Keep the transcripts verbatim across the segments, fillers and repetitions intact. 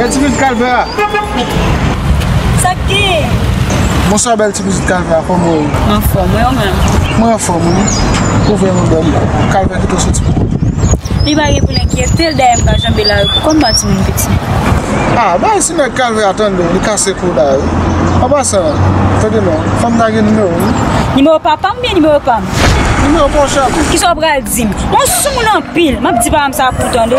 Ti pitit Kalvè a. Sa k gen? Bonswa, bèl ti pitit Kalvè a, kòman w ye? Mwen anfòm, wi, ou menm? Mwen anfòm, wi. Ou vrèman bèl. Kalvè kite w soti pou kont ou. Li pa gen pou l enkyete l, dayè m pa janbe lari pou kò m pa timoun piti. Ah, bay si nèg Kalvè a tande w, li kase kou la, wi. An pasan, tande non, fò m ta gen nimewo w, wi. Nimewo papa m oubyen nimewo pa m? Nimewo pa w, cheri. Kisa w pral di m? Ou soumoun anpil. M ap di papa m sa pou w tande.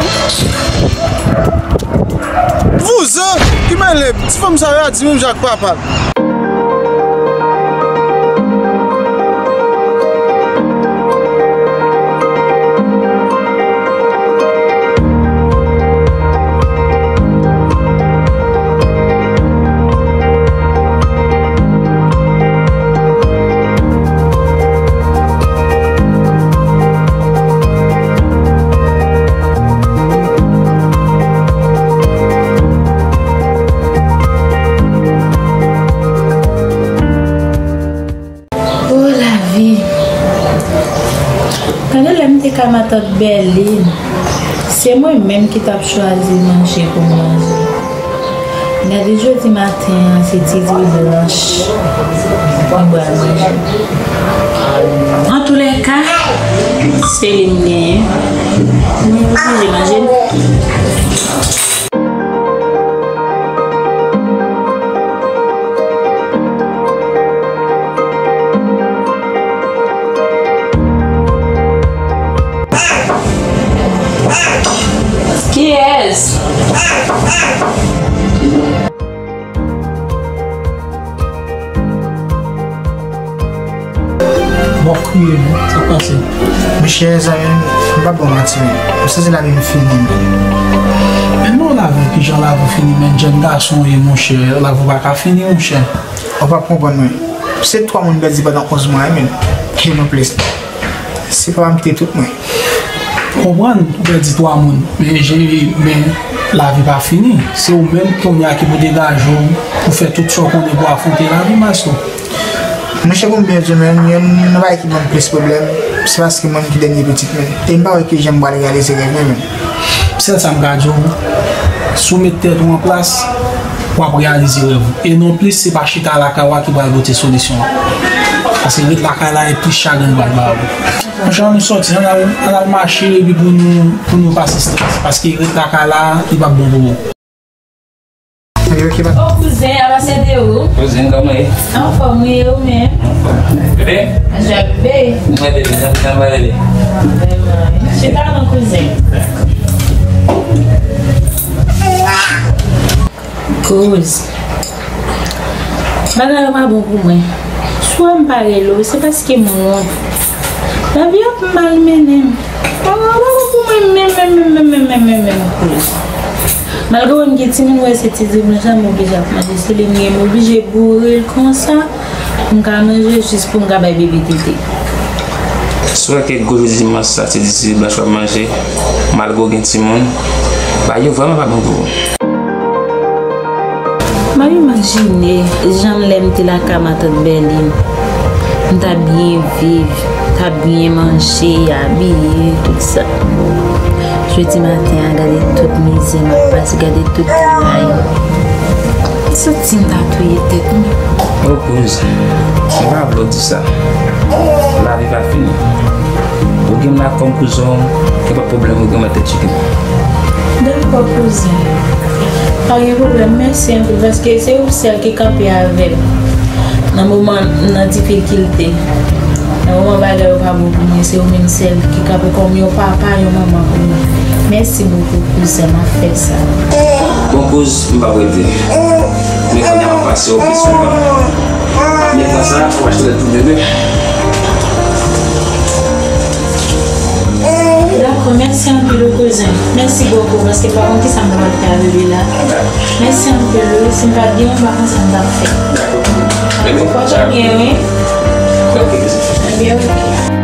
Vouzan ki mele m, ti fanm sa yo a di menm jan ak papa l. Oh, lavi. Gade lè m te ka matant Bèlin, se mwen menm ki t ap chwazi manje pou m manje. Gade jodi maten an, se ti diri blanch mwen pral manje. Antoulèka, se li m genyen. Mwen oblije manje l. Kiyès? Bon, kriye, men, sa k pase? Monchè, zanmi m, m p ap ba w manti, men. M santi lavi m fini, men. Men non, lavi, kijan lavi w fini, men? Jèn gason w ye, monchè, lavi w pa ka fini, monchè. Ou p ap konprann, men. Se twa moun m pèdi pandan onz mwa, wi, men. E non plis. Se papa m kite tout mwen. Konprann, ou pèdi twa moun. Men, men lavi pa fini. Se ou menm kounye a ki pou degaje w pou fè tout sa w konnen pou afwonte lavi, maestro. Monchè, pou m byen di w, men, youn nan bagay ki ban m plis pwoblèm, se paske mwen ki dènye pitit, men. E m pa wè kijan m pral reyalize rèv mwen, men. Sèl sa m ka di w, si w met tèt ou an plas, w ap reyalize rèv ou. E non plis, se pa chita lakay w a ki pral pote solisyon an. Paske ret lakay la, e plis chagren l pral ba ou. Monchè, ann sòti, ann al, ann al mache, epi pou nou, pou nou pase estrès. Paske ret lakay la, li p ap bon pou ou. Ebyen, ok, pa. Ô, kouzen, apa se de ou? Kouzen, kòman ye? Anfòm, wi, e ou menm? Bebe? Jan bebe. Mwen bebe, jan, jan ba bebe. Chita non, kouzen. Kouz. Bagay yo pa bon pou mwen. Swa m pa rele w, se paske m wont. Lavi ap mal mennen m. Bagay yo pa bon pou mwen menm, menm, menm, menm, kouz. Malgre m gen timoun, wè se ti diri blanch la, m oblije ap manje. Se li m gen, m oblije boure l konsa pou m ka manje, jis pou m ka bay bebe tete. Si w wè ke gwo jodi dimanch sa, se ti diri blanch w ap manje, malgre w gen timoun, bagay yo vrèman pa bon pou ou. M ap imajine jan lè m te lakay matant Bèlin. M t ap byen viv, t ap byen manje, abiye, tout sa. Jodi maten an, gade tout mizè m ap pase, gade tout travay. M santi m ta touye tèt mwen. O kouz, m pa vle w di sa. Lavi pa fini. Ou gen m la kòm kouzen w, gen pa pwoblèm, ou gen mwen tèt chike. Dakò, kouzen. Pa gen pwoblèm, mèsi anpil, paske se ou sèl ki kanpe avè m nan moman m nan difikilte. Nan moman bagay yo pa bon pou mwen, se ou menm sèl ki kanpe kòm yon papa, yon manman pou mwen. Mèsi bokou, kouzen, m ap fè sa. Bon, kouz, m p ap rete. Men kounye a m ap pase yon plis lontan. Men konsa, w achte lèt pou bebe. Dakò, mèsi anpil wi kouzen. Mèsi bokou, paske m pa konn kisa m ta pral fè a bebe la. Mèsi anpil wi, si m pa t gen ou, m pa konn sa m t ap fè. Dakò. Pòte w byen wi. Ok, kouzen. Ebyen, ok.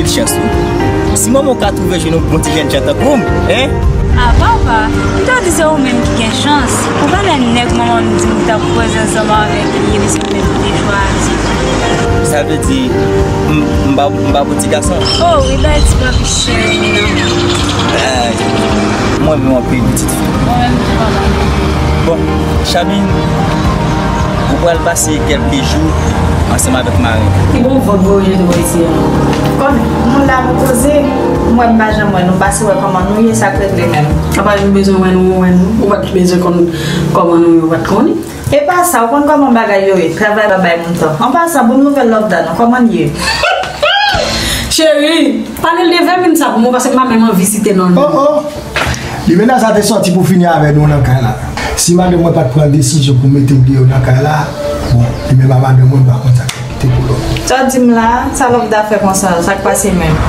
Chans ou. Si manman w ka twouve jwenn yon bon ti jènjan tankou m, en? A papa, m ta di se ou menm ki gen chans. Ou konnen nèg manman m di m t ap kwaze ansanm avèk li, epi se ou menm ki te chwazi. Sa vle di, m, m pa, m pa pou ti gason? O wi, bay ti papi cheri nan. Ay, mwen menm anpil pitit fi. Mwen menm tou papa. Bon, Chabin, ou pral pase kèlke jou ansanm avèk mari m. Ki bon vant voye jete bò isi a. Kòm moun la pou koze, m wè m pa janm wè nou, pase wè kòman nou ye, sa k regle menm. Apa nou bezwen wè nou, wè nou, ou pa t bezwen konn kòman nou ye, ou pa t konnen. E pa sa, ou konn kòman bagay yo ye, travay pa bay moun tan. An pasan, bon nouvèl Lovda non, kòman l ye? Cheri, pale l de vèmin sa pou mwen, paske m pa menm anvi site non l. Oh, oh. Limena sa te sòti pou fini avè nou nan kay la. Si madanm mwen pa t pran desizyon pou mete m deyò nan kay la, bon, li menm a madanm mwen, m pa konn sa k ap kite pou lòt. Sa w di m la, sa Lovda fè konsa, sa k pase menm?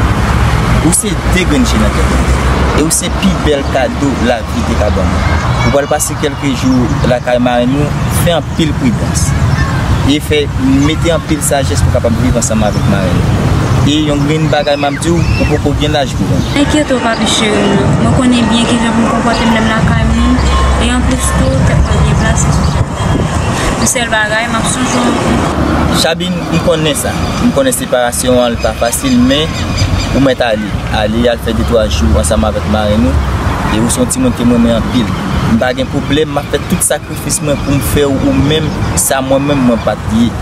Ou se de grenn je nan tèt mwen. E ou se pi bèl kado lavi te ka ban mwen. Ou pral pase kèlke jou lakay marenn ou, fè anpil pridans. E fè, mete anpil sajès pou w kapab viv ansanm avèk marenn ou. E yon grenn bagay m ap di w, ou poko gen laj pou vant. Enkyete w, papi cheri, non. Mwen konnen byen kijan pou m konpòte m lè m lakay moun. E anplis tou, tèt mwen byen plase sou tèt mwen. Yon sèl bagay, m ap sonje w anpil. Chabin, m konnen sa. M konnen separasyon an, li pa fasil, men ou mèt ale. Ale, al fè de twa jou ansanm avèk marenn ou. E ou se yon timoun ke m renmen anpil. M pa gen pwoblèm, m ap fè tout sakrifis mwen pou m fè ou, ou menm, sa mwen menm, mwen pa t ye.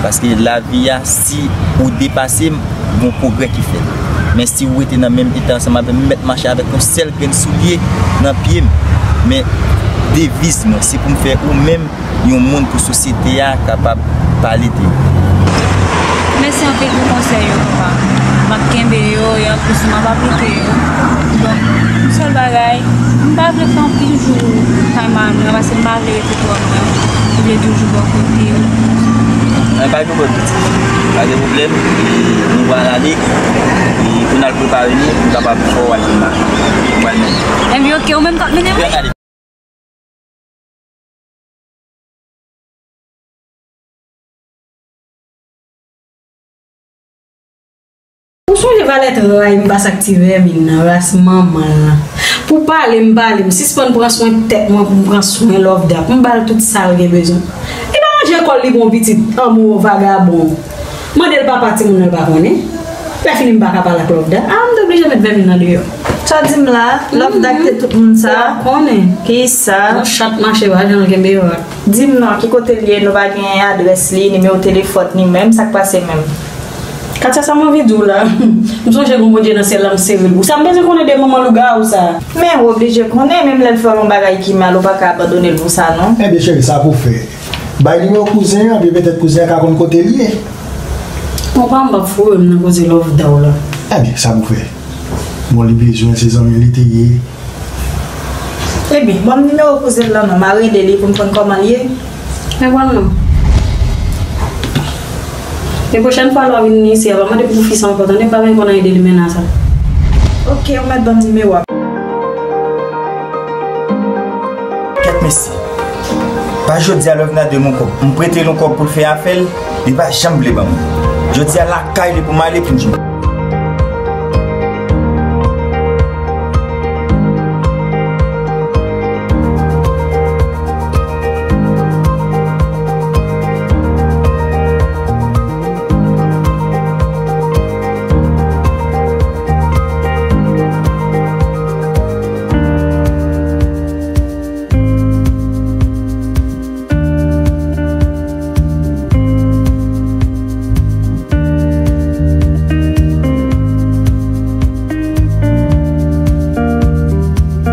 Paske lavi a, si ou depase m, gon pwogrè ki fèt. Men si ou rete nan menm eta ansanm avè m, m mèt mache avèk yon sèl grenn soulye nan pye m. Men deviz mwen, se pou m fè ou menm yon moun pou sosyete a kapab pale de ou. Mèsi anpil pou konsèy yo, papa. M ap kenbe yo, e anplis, m ap aplike yo. Donk, yon sèl bagay, m pa vle fè anpil jou kay manman mwen, paske m pa vle rete twòp lwen. M vle toujou bò kote w. Mwen pa gen pwoblèm, pitit. Pa gen pwoblèm. E nou pral ale. E pou n al prepare nou, pou n kapab fè w al jwenn mari. Ou pral mennen. Enben, oke, ou menm k ap mennen mwen? Ou sonje valè tray m pase ak ti vèmin nan, ras manman l lan. Pou pale m pale, m sispann pran swen tèt mwen pou m pran swen Lovda, pou m ba l tout sa l gen bezwen. Li pa ranje kò l, li bon pitit, anmo vagabon. Mande l papa timoun nan, l pa konnen. Lè fini m pa ka pale ak Lovda. A, m te oblije met vèmin nan deyò. Sa w di m la, Lovda kite tout moun sa. Ou konnen. Kisa? Yon chat mache pa jan l kenbe yo a. Di m non, ki kote l ye, nou pa gen adrès li, nimewo telefòn ni menm, sa k pase menm? Katia, sa m anvi di w la? M sonje gon Bondye nan syèl la, m sere l pou sa. M bezwen konnen de manman lougawou sa. Men ou oblije konnen, menm lè l fè w yon bagay ki mal, ou pa ka abandone l pou sa non. Ebyen cheri, sa pou fè. Bay nimewo kouzen an, epi petèt kouzen an ka konn kote l ye. Bon, pa m p ap foure m nan koze Lovda w la. Ebyen, sa pou fè. Bon, li bezwen, se zanmi li te ye. Ebyen, ban m nimewo kouzen l lan non, m a rele li pou m konn kòman l ye. Men pran l non. E pwochèn fwa lè w vin isi a, pa mande pou fi sa ankò, tande, m pa vin konn anyen de limena sa. Oke, ou mèt ban m nimewo a. Kèt mesye. Pa jodi a Lovda de m yon kòb. M prete l yon kòb pou l fè afè l, li pa janm vle ban mwen. Jodi a lakay li pou m ale pou m jwenn.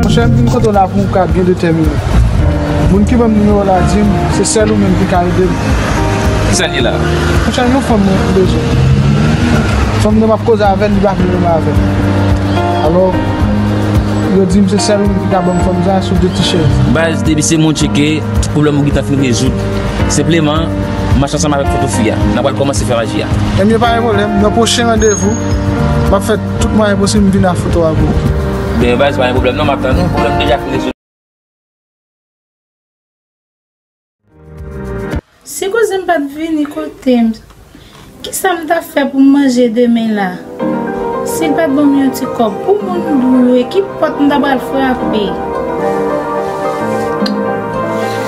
Monchè, m vin kote w la pou m ka byen detèmine. Moun ki ban m nimewo w la di m se sèl ou menm ki ka ede m. Kisa l ye la? Monchè, yon fanm mwen bezwen. Fanm nan m ap koze avè l, li pa vle menm avè m. Alò, yo di m se sèl ou menm ki ka ban m fanm sa sou de ti chèz. Baz, depi se mwen tcheke, pwoblèm ou gentan fin rezoud. Senpleman, mache ansanm avèk foto fi a. N a pral kòmanse fè maji a. Ebyen, pa gen pwoblèm. Nan pwochen randevou, m ap fè tout mwayen posib m vin ak foto a pou ou. Ebyen, baz, pa gen pwoblèm non, m ap tann ou. Pwoblèm deja fin rezoud. Si kouzen m pa t vini kote m, kisa m t ap fè pou m manje demen la? Si l pa t ban m yon ti kòb pou moun dwe, ki pòt m ta pral frape?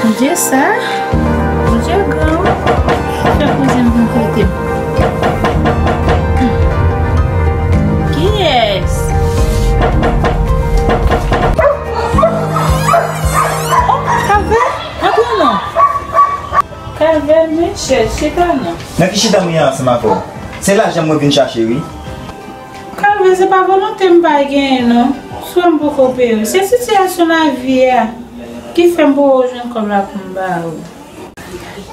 Bondye sa, Bondye gran wi. Fè kouzin m vin kote m. Kiyès? Oh, Kalvè, antre non. Kalvè, men chèz, chita non. Nan ki chita m ye ansanm avè w? Se lajan mwen vin chache wi. Kalvè, se pa volonte m pa genyen non. Swa m poko peye w. Se sitiyasyon lavi a ki fè m poko jwenn kòb la pou m ba ou.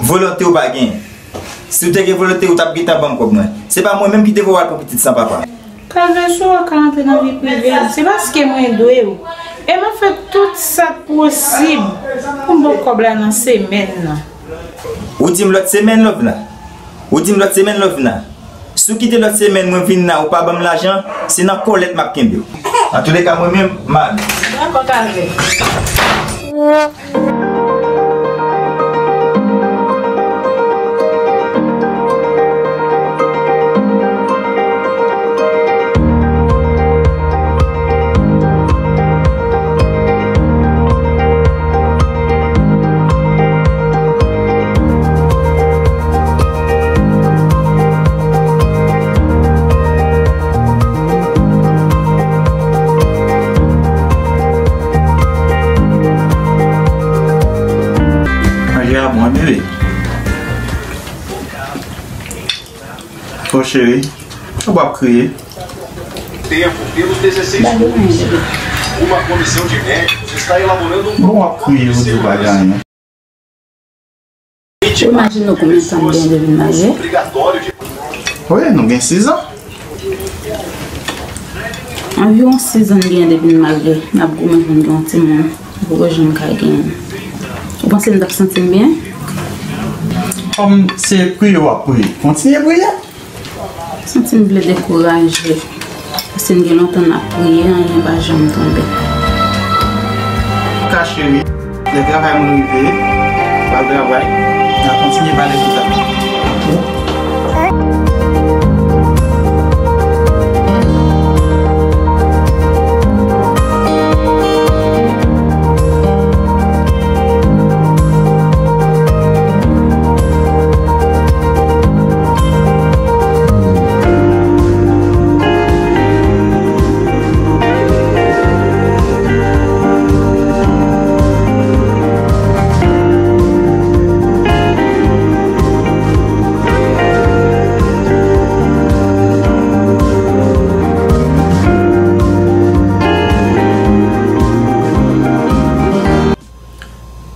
Volonte w pa genyen. Si w te gen volonte, ou t ap gentan ban m kòb mwen. Se pa mwen menm ki te voye w al pran pitit san papa. Kalvè, si w ka antre nan vi prive m, se paske mwen dwe w. E m ap fè tout sa k posib pou m ba w kòb la nan semèn nan. Ou di m lòt semèn, Lovna? Ou di m lòt semèn, Lovna? Si w kite lòt semèn mwen vin la, ou pa ban m lajan, se nan kòlèt m ap kenbe w. Antouleka, mwen menm, m ale. Dakò, Kalvè. Manje a bon, bebe. O cheri, ou p ap kriye. Tempo, pelos dezesseis clubes, uma comissão de médicos está elaborando um Bon, w ap kriye, ou di w pa gen anyen. Ou imajine w konbyen tan m gen depi m marye? Wi, nou gen sizan. Anviwon sizan m gen depi m marye. N ap goumen pou n gen yon timoun. M poko janm ka genyen. Ou panse m t ap santi m byen? Kòm se priye w ap priye, kontinye priye. Santi m vle dekouraje. Paske n gen lontan n ap priye, anyen pa janm tonbe. Ka cheri, lè travay mwen rive, pral travay, n a kontinye pale pita.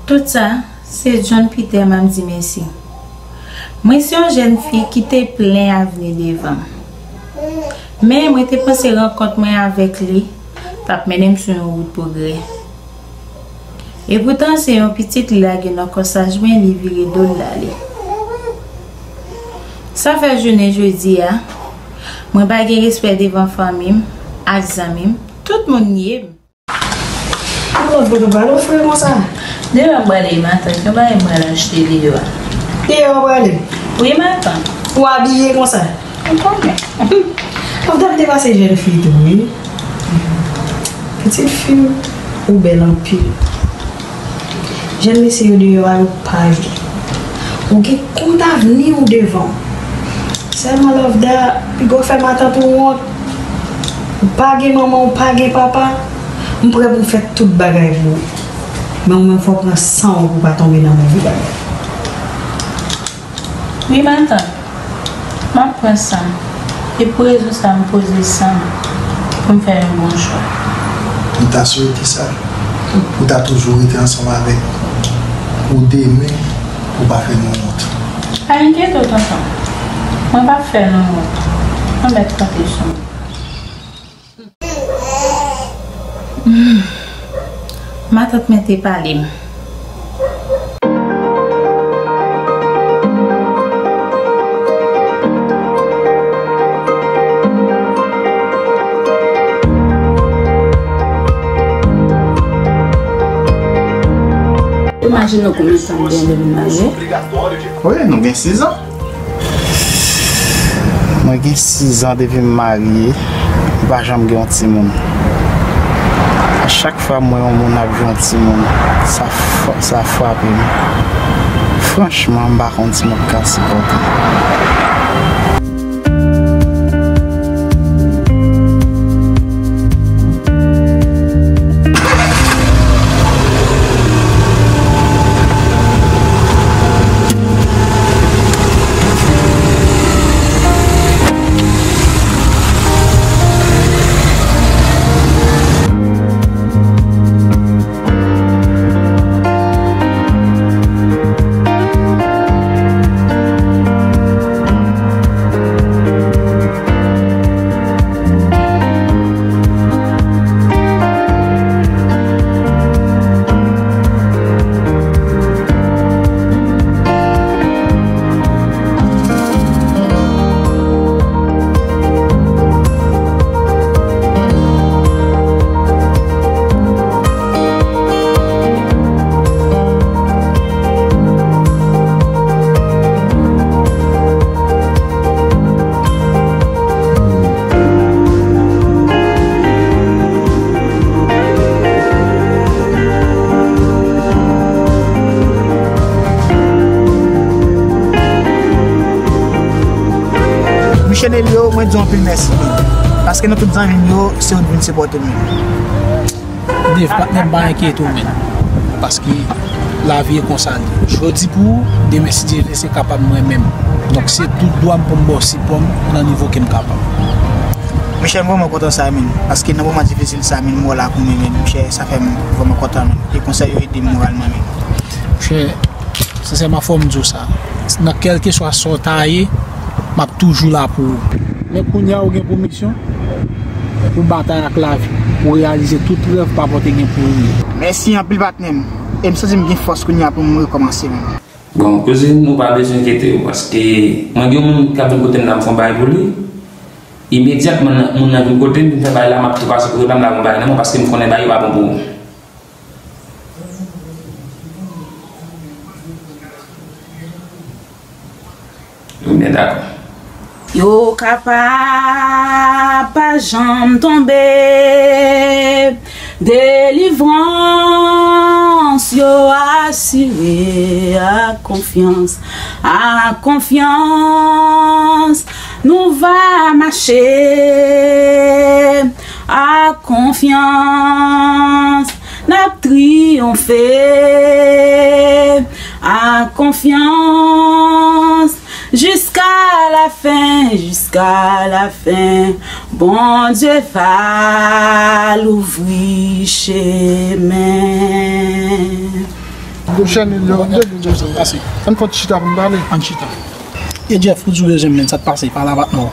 Tout sa, se John Peter m ap di mèsi. Mwen se yon jèn fi ki te plen avni devan m. Men mwen te panse rankont mwen avèk li t ap mennen m sou yon wout pwogrè. Epoutan, se yon pitit li lage nan kòsaj mwen, li vire do l l ale. Sa fè jounen jodi a, mwen pa gen respè devan fanmi m ak zanmi m, tout moun nye m. Ou lòt kote w prale, w fre konsa? Deyò m prale, matant, yon bagay m pral achte deyò a. Deyò w prale? Wi, matant. Ou abiye konsa? Ou konnen. Avda m te pase jèn fi tou, wi. Pitit fi m, ou bèl anpil. Jèn mesye yo deyò a, yo pa yo. Ou gen kont avni w devan w. Sèlman Lovda, piga w fè matant ou wont. Ou pa gen manman, ou pa gen papa. M prè pou m fè tout bagay pou ou. Men ou menm fò w pran san w pou w pa tonbe nan move bagay. Wi, matant. M ap pran san m. E pou rezon sa a, m poze san m pou m fè yon bon chwa. M ta swete sa. Ou ta toujou rete ansanm avèk ou demen pou w pa fè nou wont. Pa enkyete w, tonton. Mwen p ap fè nou wont. Mwen mèt konte sou nou. Hmm. Matant mwen te pale m. Imajine w konbyen tan m gen depi m marye. Wi, nou gen sizan. Mwen gen sizan depi m marye. M pa janm gen yon timoun. A chak fwa m wè yon moun ap jwe yon timoun, sa f-, sa frape m. Franchman, m pa konn si m ap ka sipòte. Michel Elio, mwen di w anpil mèsi. Paske nan tout zanmi m yo, se ou ki vin sipòte m yo. Dave, patnè m, pa enkyete w, menn. Paske lavi e konsa l ye. Jodi pou ou, demen, si Dye vle, se kapab mwen menm. Donk, se tout dwa m pou m ba w sipò m nan nivo ke m kapab. Michel, m vrèman kontan sa, menn. Paske nan moman difisil sa, menn, m wè w la pou mwen, menn. Michel, sa fè m vrèman kontan, menn. E konsèy yo ede m moralman, menn. Michel, sensèman, fò m di w sa. Nan kèlkeswa sa w ta ye, m ap toujou la pou ou. Men kounye a, ou gen pou misyon pou batay ak lavi, pou reyalize tout rèv papa w te gen pou ou yo. Mèsi anpil, patnè m. E m santi m gen fòs kounye a pou m rekòmanse menm. Bon, kouzin, ou pa bezwen enkyete w, paske mwen gen yon moun k ap vin kote m la, m fè yon bagay pou li. Imedyatman, moun nan vin kote m, vin fè bagay la, m ap tou pase kote pa m la, yon bagay nan mwen, paske m konnen bagay yo pa bon pou ou. Yo byen dakò. Yo kapab pa janm tonbe. Delivrans yo asire ak konfyans, ak konfyans. Nou va mache ak konfyans. N ap triyonfe ak konfyans. Jiska lafen, jiska lafen, Bondye va louvri chemen. Pwochèn yo, yo, yo, yo, yo. Ann fè yon ti chita pou n pale. Ann chita. E Jeff, ou di w bezwen m, menn, sa k pase? Pale avèk mwen.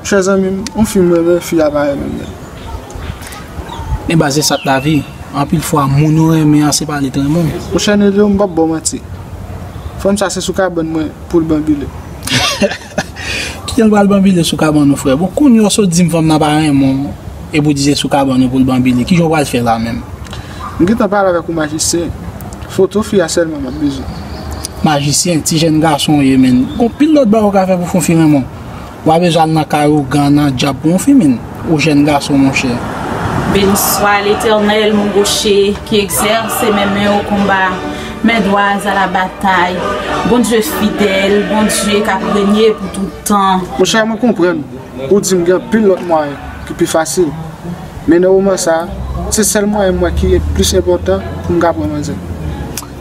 Chè zanmi m, yon fi m renmen, fi a pa renmen m menm. Men baz, se sa k lavi. Anpil fwa, moun ou renmen an, se pa li t renmen w. Monchè Nelio, m p ap ba w manti. Fanm sa se sou kabann mwen pou l banbile. Kijan l pral banbile sou kabann ou, frè? Bon, kounye a w sot di m fanm nan pa renmen w, epi w di se sou kabann ou pou l banbile. Kijan w pral fè la menm? M gentan pale avèk yon majisyen. Foto fi a sèlman m ap bezwen. Majisyen, ti jèn gason w ye, menn. Gon pil lòt bagay ou ka fè pou fè yon fi renmen w. W a bezwen al nan kay ougan, nan dyab pou yon fi, menn. Ou jèn gason, monchè. Béni soit l'Éternel, mon rocher, qui exerce mes mains au combat, mes doigts à la bataille. Bondye fidèl, Bondye k ap renye pou tout tan. Monchè, mwen konprann. Ou di m gen anpil lòt mwayen ki pi fasil. Men nan moman sa a, se sèl mwayen m wè ki plis enpòtan pou m ka pran manzè.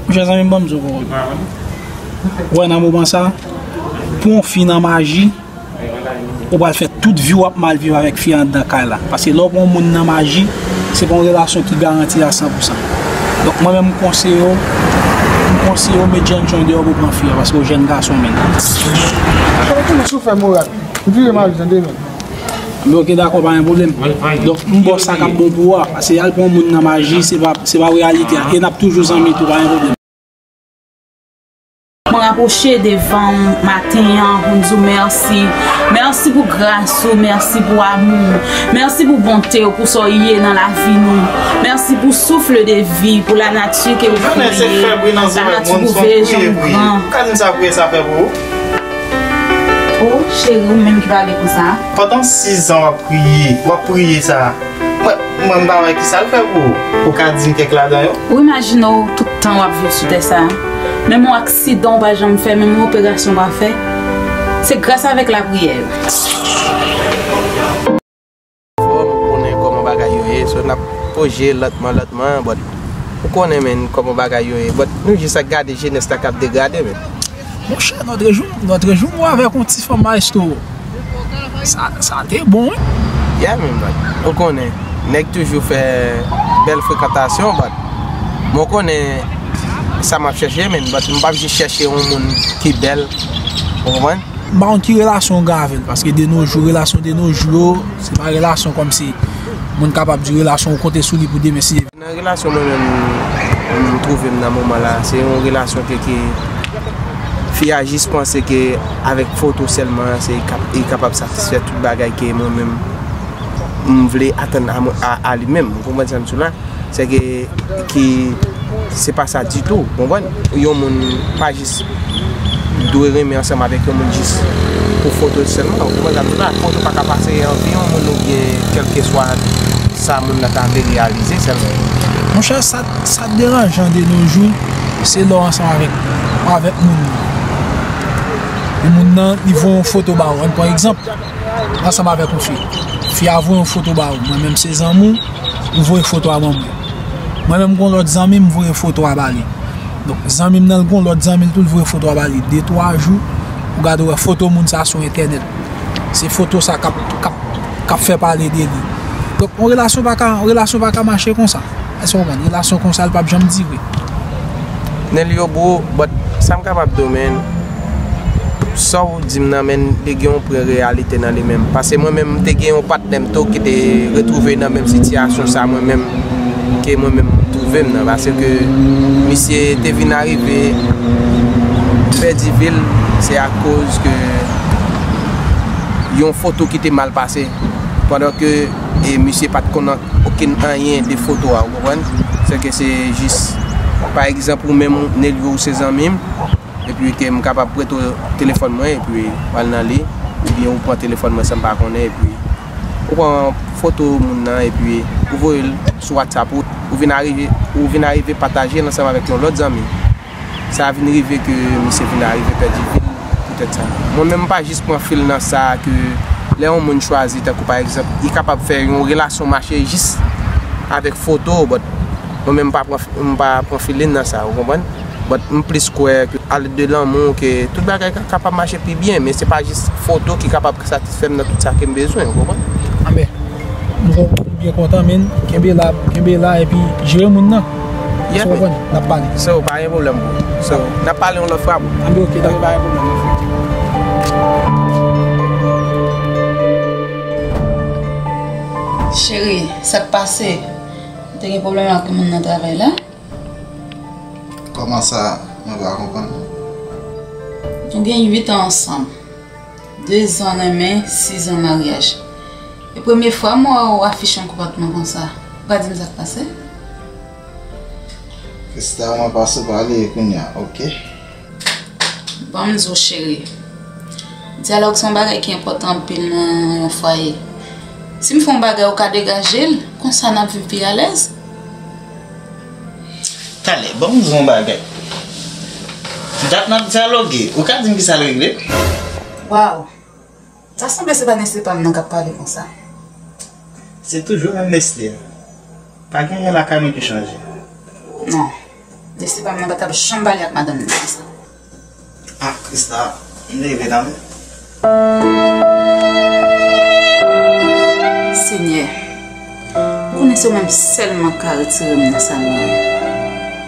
Monchè zanmi m, ban m di w pawòl. Ou wè nan moman sa a, pou yon fi nan maji, ou pral fè tout vi w ap mal viv avèk fi a anndan kay la. Paske lè w pran yon moun nan maji, se pa yon relasyon ki garanti a san pou san. Donk mwen menm m konseye w, m konseye w met jènjan w deyò pou w pran fi a, paske w jèn gason menn. Kòman si w fè moral? M vire maji tande menn. Men oke, dakò, pa gen pwoblèm. Donk m ba w sa k ap bon pou ou a, paske al pran yon moun nan maji, se pa, se pa reyalite a. E n ap toujou zanmi tou, pa gen pwoblèm. Mwen rapwoche devan w maten an pou m di w mèsi. Mèsi pou gras ou, mèsi pou amou w. Mèsi pou bonte w, pou sa w ye nan lavi nou. Mèsi pou souffle de vie, pou lanati ke w kreye. Lanati pou veye jan w gran. Ou ka di m sa w kreye sa fè pou ou? O, cheri, ou menm ki pale konsa. Pandan sis zan w ap priye, w ap priye sa. Mwen, mwen m pa wè ki sa l fè pou ou. Ou ka di m kèk ladan yo? Ou imajine w tout tan w ap viv sou tè sa a. Menm yon aksidan ou pa janm fè, menm yon operasyon ou pa fè. Se gras avèk lapriyè yo. Fò m konnen kòman bagay yo ye, so n ap pwoje lantman, lantman, but ou konnen, men, kòman bagay yo ye, but nou jis ap gade jenès la k ap degrade, men. Monchè, notre jour, notre jour, mwen avèk yon ti fanm maestro. Sa, sa te bon, wi. Yeah, men, but ou konnen, nèg toujou fè bèl frekantasyon, but mwen konnen sa m ap chèche, men, but m p ap jis chèche yon moun ki bèl, ou konprann? M pa konn ki relasyon w gen avè l, paske de nos jours, relasyon de nos jours yo, se pa relasyon kòmsi moun kapab di relasyon ou konte sou li pou demen si Nan relasyon mwen menm, m twouve m nan moman la, se yon relasyon ke, ke fi a jis panse ke avèk foto sèlman, se kap-, li kapab satisfè tout bagay ke mwen menm m vle atann a, a, a li menm. Ou konprann sa m di w la? Se ke, ki, se pa sa ditou, ou konprann? Yon moun pa jis dwe renmen ansanm avèk yon moun jis pou foto sèlman. Ou konprann sa m di w la? Foto pa ka pase anvi yon moun oubyen kèlkeswa sa moun nan ta vle reyalize sèlman. Monchè, sa, sa k deranjan de nos jours, se lè w ansanm avèk, avèk moun nan. E moun nan, li voye yon foto ba ou. Ann pran egzanp, ansanm avèk yon fi. Fi a voye yon foto ba ou. Mwen menm se zanmi w, ou voye foto a ban mwen. Mwen menm gon lòt zanmi m, voye foto a ba li. Donk, zanmi m nan, l gon lòt zanmi l tou, l voye foto a ba li. De, twa jou, ou gade, ou wè foto moun sa sou entènèt. Se foto sa k ap, k ap, k ap fè pale de li. Donk, yon relasyon pa ka, yon relasyon pa ka mache konsa. Èske w konprann? Relasyon konsa, l p ap janm dire. Nelio bro, but sa m kapab di w, men, sa w di m nan, men, li gen yon pre reyalite nan li menm. Paske mwen menm, m te gen yon patnè m tou ki te retwouve nan menm sitiyasyon sa mwen menm, ke mwen menm m twouve m nan. Paske misye te vin arive pèdi vi l, se akoz ke yon foto ki te mal pase, pandan ke, e, misye pa t konn okenn anyen de foto a, ou konprann? Se ke se jis, pa egzanp, ou menm, Nelio, ou se zanmi m, epi ke m kapab prete w telefòn mwen, epi w al nan li, oubyen ou pran telefòn mwen san m pa konnen, epi ou pran foto moun nan, epi ou voye l sou WhatsApp ou, ou vin arive, ou vin arive pataje l ansanm avèk yon lòt zanmi. Sa vin rive ke misye vin arive pèdi vi l poutèt sa. Mwen menm, m pa jis pran fil nan sa ke lè yon moun chwazi, tankou pa egzanp, li kapab fè yon relasyon mache jis avèk foto, but mwen menm, m pa pran, m pa pran feeling nan sa, ou konprann? But m plis kwè ke a lèd de lanmou, ke tout bagay ka, kapab mache pi byen, men se pa jis foto ki kapab satisfè m nan tout sa ke m bezwen, ou konprann? Anben, m kon-, m byen kontan, men kenbe la, kenbe la, epi jere moun nan. Yeah, ou konprann? N ap pale. So, pa gen pwoblèm, bro. So, n ap pale yon lòt fwa, bro. Anben, ok, dakò. Pa gen pwoblèm, bro. Cheri, sa k pase? Ou te gen pwoblèm ak moun nan travay la? Kòman sa, mwen pa konprann? Nou gen uit an ansanm. De zan renmen, sis zan maryaj. E premye fwa m wè w afiche yon konpòtman konsa. Ou ka di m sa k pase? Krista, mwen pase pale kounye a, oke? Ban m di w, cheri. Dyalòg se yon bagay ki enpòtan anpil nan yon fwaye. Si m fè yon bagay, ou ka degaje l, konsa n ap viv pi alèz. Talè, ban m di w yon bagay. Dat n ap dyaloge, ou ka di m kisa l regle? Waw! Ta sanble se pa Nestlé pa m nan k ap pale konsa. Se toujou menm Nestlé a. Pa gen anyen lakay mwen ki chanje. Non. Nestlé pa m nan pa t ap janm pale ak madanm nan konsa. Ah, Krista, m leve kanmenm. Senyè, ou konnen se ou menm sèlman k ka retire m nan sa m ye a.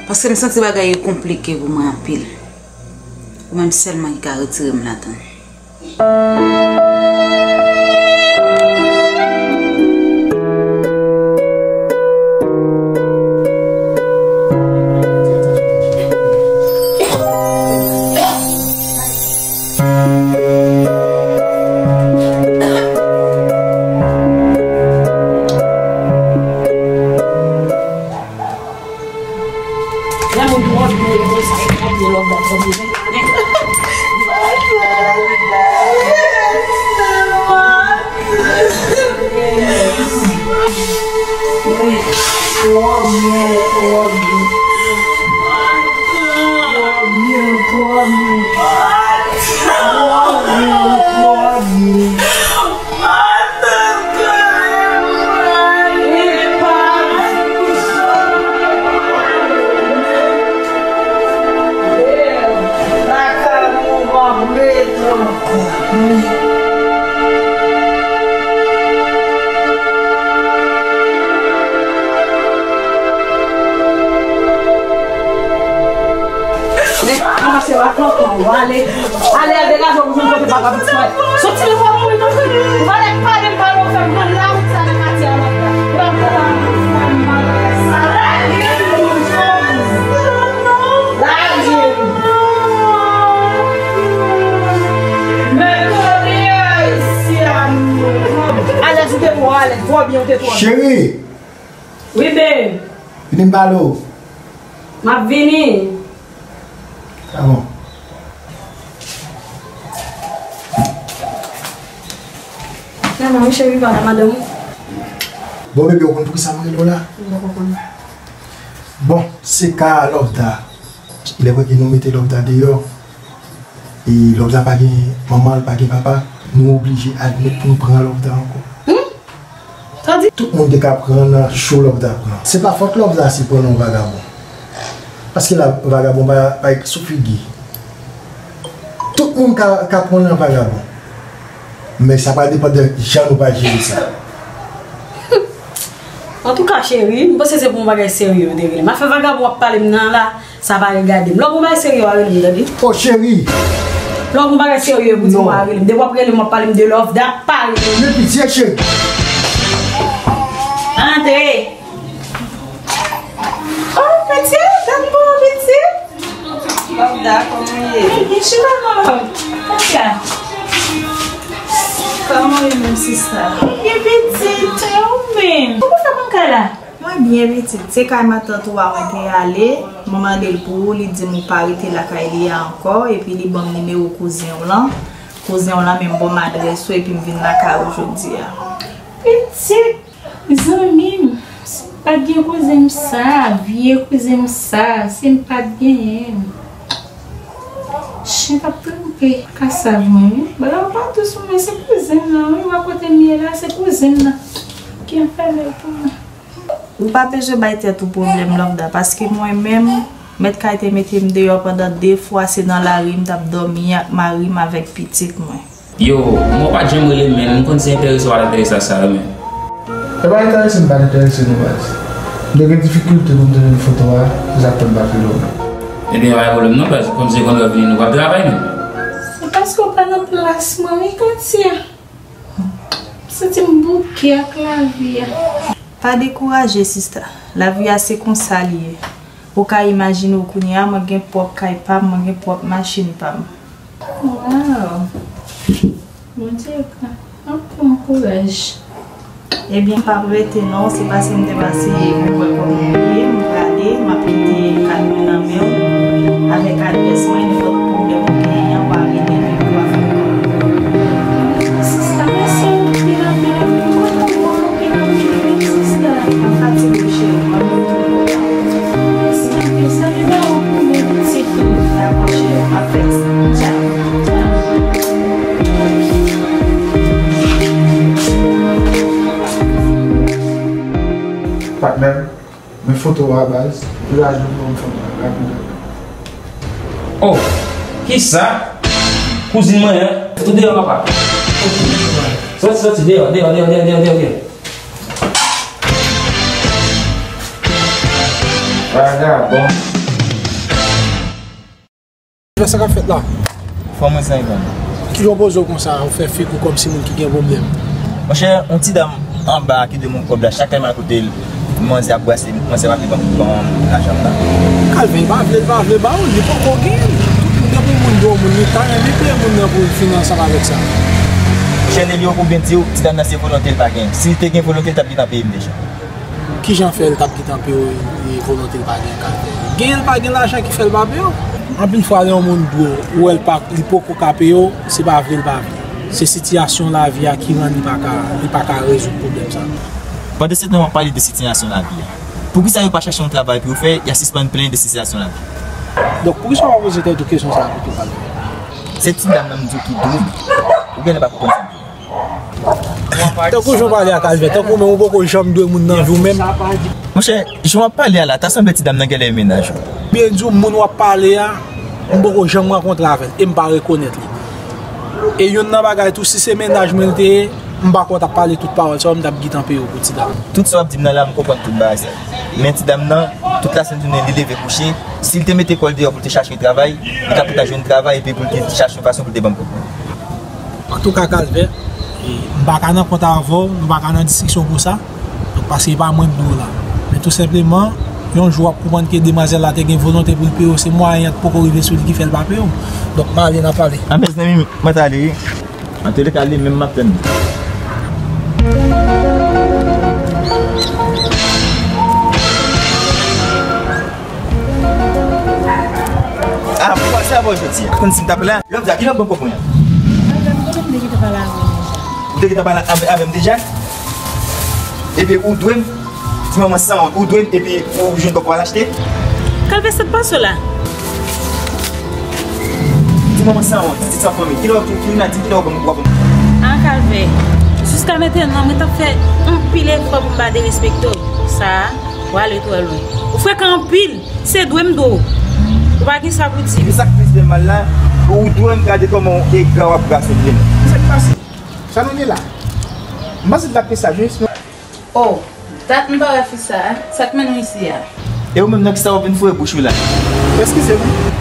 Paske m santi bagay yo konplike pou mwen anpil. Ou menm sèlman ki ka retire m ladan l. Lè moun twò byen, e konsa, e twò byen, lòv la twò byen. Twò byen, twò byen. Twò byen, twò byen. Twò byen, twò byen. Ranmase w ak tonton w, ale. Ale, al degaje w pou jwenn kote papa pitit mwen. Soti nan kò mwen, wi, tanpri. Ou pa lè pale m, pale w fè m pran lawout sa nan katye a, lòt la. Ou pa m pran lawout, ou pa m pale. Lage m, lage m. Mèkòdi ayisyen. Alèz ou te twò alèz, twò byen ou te twò byen. Cheri! Wi, babe. Vini m pale w. M ap vini. Sa bon. Nan, nan, wi, cheri, pa nan madanm ou. Bon, bebe, ou konn poukisa m rele w la? M poko konn. Bon, se ka Lovda. Lè vre ke nou mete Lovda deyò, e Lovda pa gen manman, l pa gen papa, nou oblije admèt pou nou pran Lovda ankò. Hmm? Sa di? Tout moun te ka pran nan cho Lovda pran. Se pa fòt Lovda si pran yon vagabon. Paske la, vagabon pa, pa sou figi. Tout moun ka, ka pran nan vagabon. Men sa pral depann de jan nou pral jere sa. Antouka, cheri, m panse se pou yon bagay serye yo te rele m. Afè vagabon w ap pale m nan la, sa pa regade m. Lè w gon bagay serye, w a rele m, tande? Oh, cheri! Lè w gon bagay serye pou di m, w a rele m. Depi w ap rele m, w ap pale m de Lovda, pa rele m. Men pitye, cheri! Antre! Oh, pitye, dat bon, pitye! Lovda, kòman w ye? Chita non, love. Kòman w ye? Kòman w ye menm, sista? Byen pitit, e ou menm? Ou konn fè konn kay la? Mwen byen pitit. Se kay matant ou a mwen te ale. Mwen mande l pou ou, li di m ou pa rete lakay li a ankò, epi li ban m nimewo kouzen w lan. Kouzen w lan menm ban m adrès ou, epi m vin lakay ou jodi a. Pitit! Zanmi m, si m pa t gen kouzen m sa, vye kouzen m sa, si m pa t genyen l. Chen t ap twonpe kasav mwen, wi. Bagay yo pa dous pou mwen, se kouzen m nan, wi. Wè kote m ye la, se kouzen m nan ki anfèmen l pou mwen. Ou pa bezwen bay tèt ou pwoblèm, Lovda, paske mwen menm, mèt kay te mete m deyò pandan de fwa, se nan lari m t ap dòmi ak mari m avèk pitit mwen. Yo, mwen pa t janm rele m, men m konn se enterese w a t enterese a sa yo, men. E pa enterese m pa t enterese nou, baz. M te gen difikilte pou m te jwenn foto a, se sa k fè m pa t rele w menm. Ebyen, pa gen pwoblèm non, baz. Kòm se konn w ap vini, nou p ap travay, non. Se paske w pa nan plas mwen, wi, Katia. M santi m bouke ak lavi a. Pa dekouraje, sista. Lavi a se konsa li ye. Ou ka imajine w kounye a, mwen gen pwòp kay pa m, mwen gen pwòp machin pa m. Waw! Bondye gran. Anpil kouraj. Ebyen, m p ap rete non, se pase m te pase pou w wè kòman w ye, m prale, m ap kite kat mwen nan men w, avèk adrès mwen, nenpòt pwoblèm ou genyen an, w a rele m epi w a fè l. Sista, mèsi anpil, anpil, anpil. Ou konn mwen bon anpil, anpil, wi, sista. Pa fatige, cheri, m ap rete. Mèsi anpil. Salye ba ou pou mwen pitit ou. Dakò, cheri, m ap fè sa. Tchao. Tchao. Patnè m, men foto a, baz. Epi lajou pou m fè rapid. Oh, kisa? Kouzin mwen an? Foto deyò, papa. Sòti, sòti, deyò, deyò, deyò. Vagabon. Fè sa k ap fèt la. Fò mwen senkant. Kijan w poze w konsa, ou fè figi w kòmsi moun ki gen pwoblèm? Monchè, yon ti dam anba ki dwe m yon kòb la, chak lè m al kote l, manzè ap brase, manzè pa vle ban m, ban m lajan m la. Kalvin, li pa vle, li pa vle ba ou l, li poko genyen l. Tout moun, depi yon moun dwe yon moun, li ta renmen peye moun nan pou l fini ansanm avèk sa. Monchè, Nelio, pou byen di w, ti dam nan se volonte l pa gen. Si li te gen volonte, li t ap gentan peye m deja. Kijan fè l t ap gentan peye w, e volonte l pa gen, Kalvin? Gen, l pa gen lajan ki fè l pa peye w. Anpil fwa, lè yon moun dwe w, ou wè l pa, li poko ka peye w, se pa vle l pa vle. Se sitiyasyon lavi a ki rann li pa ka, li pa ka rezoud pwoblèm sa. Pandan se tan w ap pale de sitiyasyon lavi a, poukisa yo pa chache yon travay pou yo fè, y a sispann plenyen de sitiyasyon lavi? Donk, poukisa w pa poze tèt ou kesyon sa a pito, Kalvè? Se ti dam nan m di w ki dwe m. Ou genlè pa konprann sa m di w. Tankou jan w pale a, Kalvè, tankou menm ou poko janm dwe moun nan vi w menm. Monchè, jan w ap pale a la, ta sanble ti dam nan genlè e mennaj ou. Byen di w, moun w ap pale a, m poko janm rankontre avè l, e m pa rekonèt li. E youn nan bagay tou, si se mennaj mwen l te ye, m pa kwè w t ap pale tout pawòl sa yo, m t ap gentan peye w pou ti dam. Tout sa w ap di m nan la, m konprann tout bagay sa yo. Men ti dam nan, tout lasèn jounen, li leve kouche, si l te mete kò l deyò pou l te chache travay, li ta pita jwenn travay, epi pou l te chache yon fason pou l te ban m kòb mwen. Antouka, Kalvè, e, m pa ka nan kont avè w, nou pa ka nan diskisyon konsa. Donk, paske e pa mwen k dwe w la. Men tou senpleman, yon jou w ap konprann ke demwazèl la te gen volonte pou l peye w, se mwayen an k poko rive sou li ki fè l pa peye w. Donk, m ale, n a pale. A, mezanmi, mwen t ale, wi. Antouleka, li menm m ap tann li. Ah, poukisa sa bò jodi a? Konn si m t ap la? Lòvda, kilè w ban m kòb mwen an? Kalvè, m konnen m te gentan pale avè w deja. Ou te gentan pale avè, avè m deja? Epi ou dwe m? Ti manman sanwont, ou dwe m epi ou jwenn kòb pou al achte? Kalvè, sa k pase w la? Ti manman sanwont, ti san fanmi. Kilè w, kilè w, di m kilè w ban m, w ap ban m? Ah, Kalvè, jiska mentnan, mwen t ap fè anpil efò pou m pa derespekte w. Sa a, w ale twò lwen. Ou frekan anpil. Se dwe m dwe w. Ou pa gen sa pou di. Epi sa k plis fè m mal la, ou dwe m, gade kòman w ega, w ap brase m. Sa k pase? Sa nou ye la? M panse l t ap fè sa jis, non? Oh, dat m pa wè fi sa a. Sa k mennen w isi a? E ou menm nan kisa w ap vin foure bouch ou la? Eskize m wi.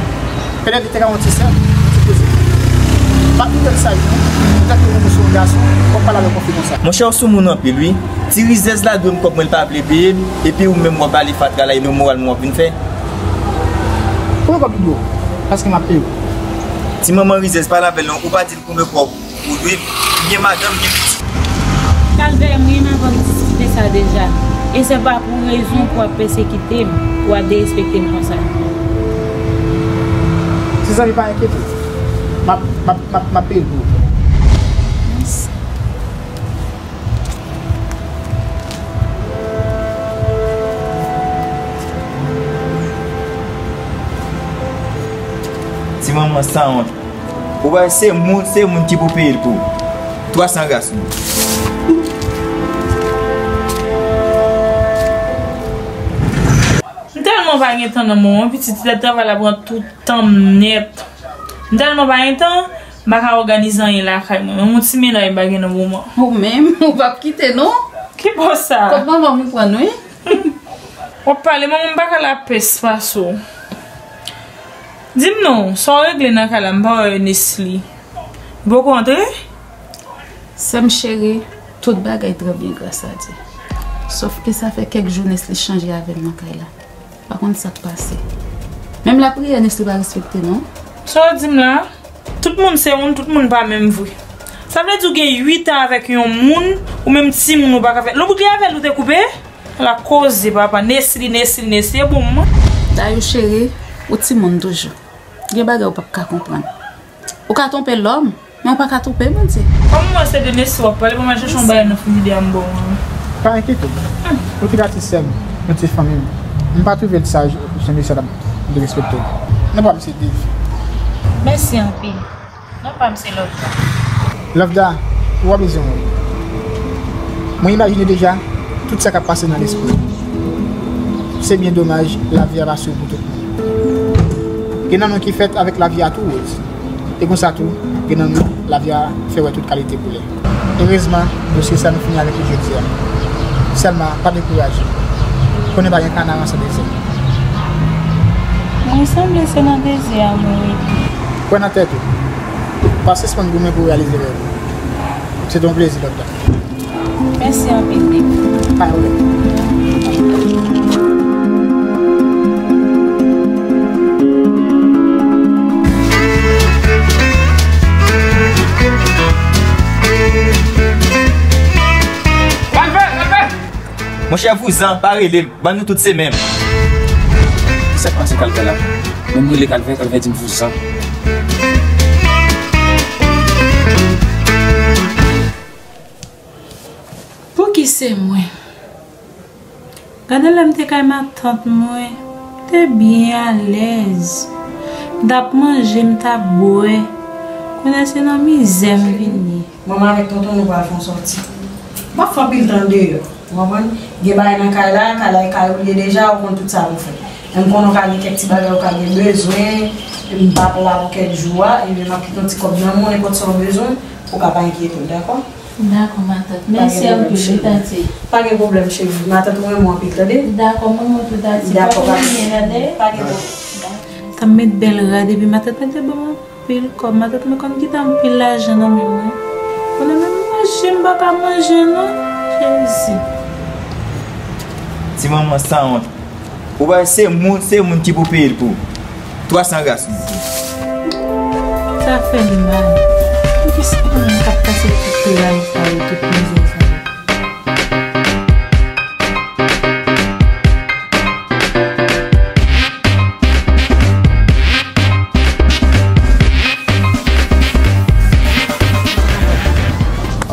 Petèt li te ka yon ti sè, yon ti koze. Pa kite l sa yo non. Petèt ke ou menm ou se yon gason, w ap pale avè yon fi konsa. Monchè, ou sou moun anpil wi. Ti rizèz la dwe m kòb mwen, l pa vle peye m, epi ou menm w ap bale fatra la, e nan moral mwen w ap vin fè. Pran kòb li dwe w, paske m ap peye w. Ti manman rizèz, pale avè l non, ou pa di l konbyen kòb ou dwe m, m gen madanm, m gen pitit. Kalvè, m ri m avè w diskite sa deja, e se pa pou rezon pou w ap pèsekite m, pou w ap derespekte m konsa. Ti zanmi, pa enkyete w, m ap, m ap, m ap, m ap peye l pou ou. Mèsi. Ti manman sanwont. Ou wè, se moun, se moun ki pou peye l pou ou. Twa san ras moun. M tèlman pa gen tan nan moman, pitit, lè travay la pran tout tan m nèt. M tèlman pa gen tan, m pa ka òganize anyen lakay mwen. Menm yon ti mennaj m pa gen nan moman. Ou menm, ou p ap kite non. Ki bò sa? Kot manman m ou pran wi. W ap pale, manman m pa ka lapès pase w. Di m non, sa w regle nan kay la, m pa wè Nesly. Li poko antre? Sè m cheri, tout bagay trè byen gras a Dye. Sòf ke sa fè kèk jou Nesly chanje avè m nan kay la. Pa konn sa k pase. Menm lapriyè Nesly pa respekte non. Sa w di m la? Tout moun se moun, tout moun pa menm vre. Sa vle di w gen uit an avèk yon moun, ou menm timoun ou pa ka fè. Lè w bouke avè l ou te koupe? Ala koze papa, Nesly, Nesly, Nesly, e bon mwen. Dayou cheri, ou timoun toujou. Gen bagay ou p ap ka konprann. Ou ka twonpe lòm, men ou pa ka twonpe Bondye. Kòm mwen se de Nesly w ap pale, ban m al chèche yon bagay nan frijidè a m ba w an. Pa enkyete w. Ou te pati sè m, ou te fanmi m. M pa twouve l saj jan mesye sa t ap derespekte w. Non pa m se Dave. Mèsi anpil. Non pa m se Lòvda. Lòvda, ou pa bezwen wè m. Mwen imajine deja tout sa k ap pase nan lespri w. Se byen domaj, lavi a pa sou pou tout moun. Gen nan nou ki fèt avèk lavi a tou woz. E konsa tou, gen nan nou, lavi a fè wè tout kalite koulè. Erezman, dosye sa nou fini avèk li jodi a. Sèlman, pa dekouraje. Konnen pa gen kanaran san dezè. Mwen sanble se nan dezè a mwen rete. Kwè nan tèt ou. Pa sispann goumen pou w reyalize rèv ou. Se te yon plezi, Lòvda. Mèsi anpil, Dave. Pa gen pwoblèm. Monchè, vouzan, pa rele m. Ban nou tout se menm. Kisa k pase? Kalvè la. Menm rele Kalvè, Kalvè di m vouzan. Pouki se mwen? Gade lè m te kay matant mwen, m te byen alèz. M t ap manje, m t ap bwè. Kounye a se nan mizè m vin ye. Manman avèk tonton nou pral fè yon sòti. M ap fè anpil tan deyò. Ou konprann? Gen bagay nan kay la, kay la e kay ou li ye deja, ou konn tout sa pou fè. Men m konnen w ka gen kèk ti bagay ou ka gen bezwen, m p ap la pou kèk jou a, ebyen m ap kite yon ti kòb nan men w, nenpòt sa w bezwen, ou ka pa enkyete w, dakò? Dakò, matant. Mèsi anpil, wi, tati. Pa gen pwoblèm, cheri. Matant ou renmen w anpil, tande? Dakò, manman tou, tati. Dakò, pa gen pwoblèm. Pa gen pwoblèm. T ap met bèl rad, epi matant mete ban m anpil kòb. Matant mwen konn kite anpil lajan nan men mwen. Konnen menm manje, m pa ka manje, non. Jezi. Ti manman sanwont. Ou wè se moun, se moun ki pou peye l pou ou. Twa san ras. Sa fè m mal. Poukisa mwen k ap pase tout raj sa yo, tout mizè sa yo?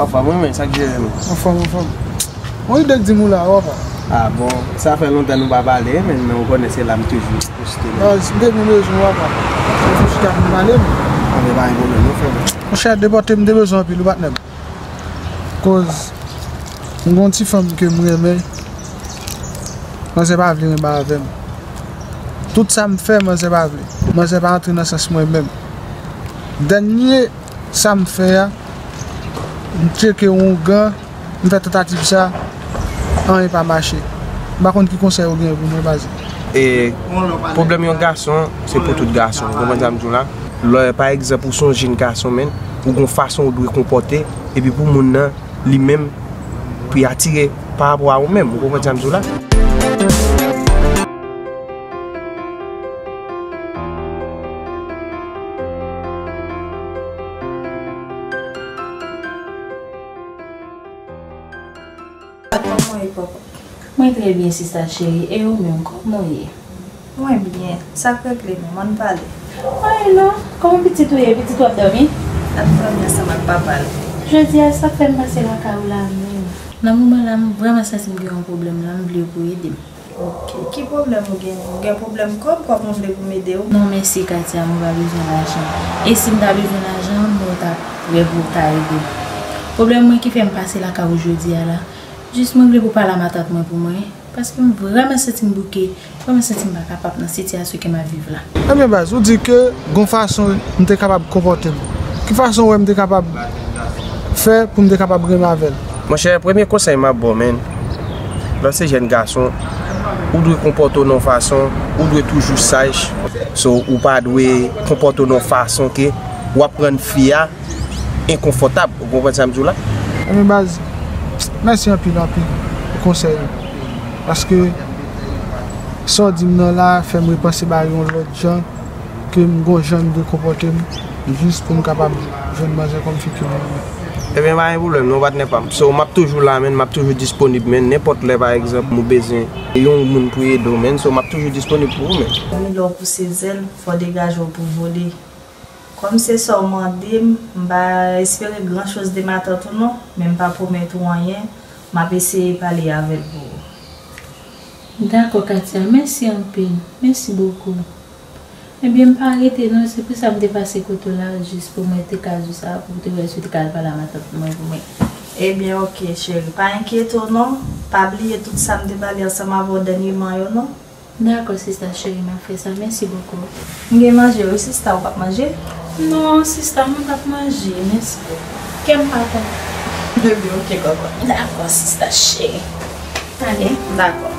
Anfòm, wi, men sa k jere nou? Anfòm, anfòm. Yon ide k di m ou la, wè pa. Ah bon, sa fè lontan nou pa pale, men, men ou konnen se la m toujou poste. Baz, m te byen bezwen w, wè pa. Mwen fè chita pou m pale m. Anben, pa gen pwoblèm, nou fè bon. Monchè, depòte m te bezwen anpil, wi, patnè m. Koz m gon ti fanm ke m renmen. Manzè pa vle renmen avè m. Tout sa m fè, manzè pa vle. Manzè pa antre nan sans mwen menm. Dènye sa m fè a, m tcheke yon ougan, m fè tantativ sa, anyen pa mache. M pa konn ki konsèy ou gen pou mwen, baz. E pwoblèm yon gason, se pou tout gason. Ou konprann sa m di w la? Lè, pa egzanp, ou se yon jenn gason, men, ou gon fason ou dwe konpòte, epi pou moun nan, li menm, pou y atire pa rapò a ou menm. Ou konprann sa m di w la? Kòman w ye, papa? Mwen trè byen, sista cheri. E ou menm, kòman w ye? Mwen byen. Sa k regle nou? Ann pale. Anyen non. Kòman pitit ou ye? Pitit ou ap dòmi? L ap dòmi ansanm ak papa l. Jodi a, sa k fè m pase lakay ou la menm? Nan moman la, m vrèman santi m gen yon pwoblèm la, m vle pou w ede m. Ok. Ki pwoblèm ou genyen? Ou gen pwoblèm kòb? Kòman w vle pou m ede w? Non, mèsi, Katia, mwen pa bezwen lajan. E si m ta bezwen lajan, mwen ta prè pou w ta ede m. Pwoblèm mwen ki fè m pase lakay ou jodi a la, jis mwen vle pou w pale a matant mwen pou mwen, paske m vrèman santi m bouke, vrèman santi m pa kapab nan sitiyasyon ke m ap viv la. Ebyen, baz, ou di ke gon fason m te kapab konpòte m. Ki fason w wè m te kapab fè pou m te kapab renmen avè l? Monchè, premye konsèy m ap ba w, men, lè w se jèn gason, ou dwe konpòte w nan yon fason, ou dwe toujou saj. So, ou pa dwe konpòte w nan yon fason ke w ap rann fi a enkonfòtab. Ou konprann sa m di w la? Ebyen, baz, mèsi anpil, anpil pou konsèy ou. Paske sa w di m nan la fè m repanse bagay yon lòt jan, ke m gon jan m dwe konpòte m, jis pou m kapab jwenn manzè kòm fi ke m renmen. Ebyen, pa gen pwoblèm non, patnè pa m. So, m ap toujou la, men, m ap toujou disponib, men, nenpòt lè, pa egzanp, ou bezwen yon moun pou ede w, men, so, m ap toujou disponib pou ou, men. Zanmi, lè w pouse zèl, fò w degaje w pou vole. Kòm se sa w mande m, m pa espere gran choz de matant ou non, men m pa pwomèt ou anyen, m ap eseye pale avè l pou ou. Dakò, Katia, mèsi anpil. Mèsi bokou. Ebyen, m pa rete non, se pou sa m te pase kote w la, jis pou mwen te ka di w sa, pou w te wè si w te ka al pale a matant mwen pou mwen. Ebyen, oke, cheri, pa enkyete w non. Pa bliye tout sa m te pale ansanm avè w dènyèman yo non. Dakò, sista cheri, m ap fè sa. Mèsi bokou. M gen manje wi, sista, ou p ap manje? Non, sista, mwen p ap manje. Mèsi bokou. Kè m pa kontan. Ebyen, oke, kòkòt. Dakò, sista cheri. Ale. Dakò.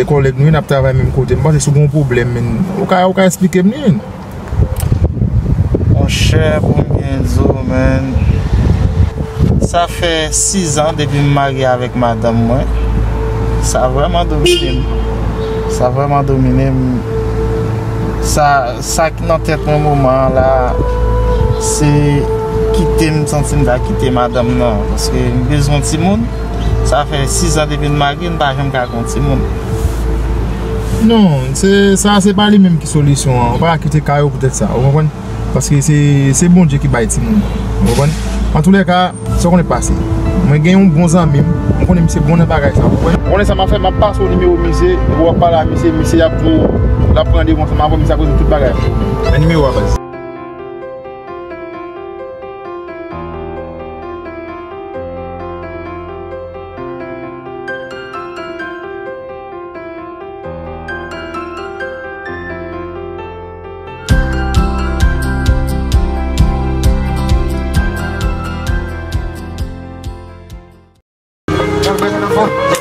Se kòlèg nou ye, n ap travay menm kote. M panse si w gen yon pwoblèm, men ou ka, ou ka eksplike m li, men. Monchè, pou m byen di w, men, sa fè sis an depi m marye avèk madanm mwen. Sa vrèman domine m. Sa vrèman domine m. Sa, sa ki nan tèt mwen moman an la, se kite m santi m ta kite madanm nan. Paske m bezwen timoun. Sa fè sis an depi n marye, n pa janm ka gen yon timoun. Non, se, sa se pa li menm ki solisyon an. Ou pa ka kite kay ou poutèt sa, ou konprann? Paske se, se Bondye ki bay timoun. Ou konprann? Antoulèka, sa w konnen k pase. Mwen gen yon bon zanmi m, m konnen misye bon nan bagay sa, ou konprann? Ou konnen sa m ap fè, m ap pase w nimewo misye, epi w ap pale a misye, misye ap di w, l ap pran devant ansanm avè w, misye ap rezoud tout bagay pou ou. Men nimewo a, baz.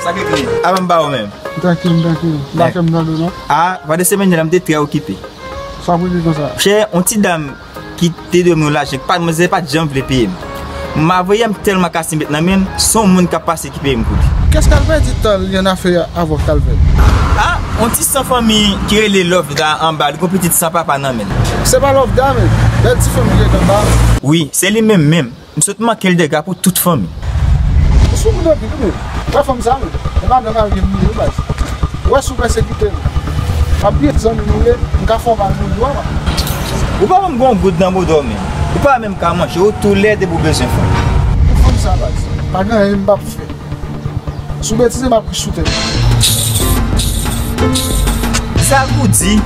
Sa k ekri? Avan m ba ou menm. Trankil, trankil. M pa fè m nan do non. A, pandan semèn nan, m te trè okipe. Sa pou di konsa? Chè, yon ti dam ki te dwe m yon lajan, ki pa, manzè pa t janm vle peye m. Malgre m tèlman kase met nan men l, se yon moun k ap pase ki peye m pou li. Qu'est-ce qu'elle veut dire, elle, il y en a fait avant qu'elle veut? A, yon ti san fanmi ki rele Lovda anba, li gon pitit san papa nan men l. Se pa Lovda, men. Bèl ti fanmi ki rete anba. Wi, se li menm menm. M sot manke l dega pou tout fanmi. Ou sou moun anpil, wi, men. Wè fanm sa, men. E madanm avè l, wi, baz. Wè si w pèsekite l. M ap byen zanmi nou ye, m ka fè w mal pou dwa. Ou pa menm gen yon goud nan boudò, men. Ou pa menm ka manje, ou tou lèd epi w bezwen fanm. Pou fanm sa, baz. Pa gen anyen m p ap fè. Si w betize, m ap ri sou tèt ou. Sa Goody.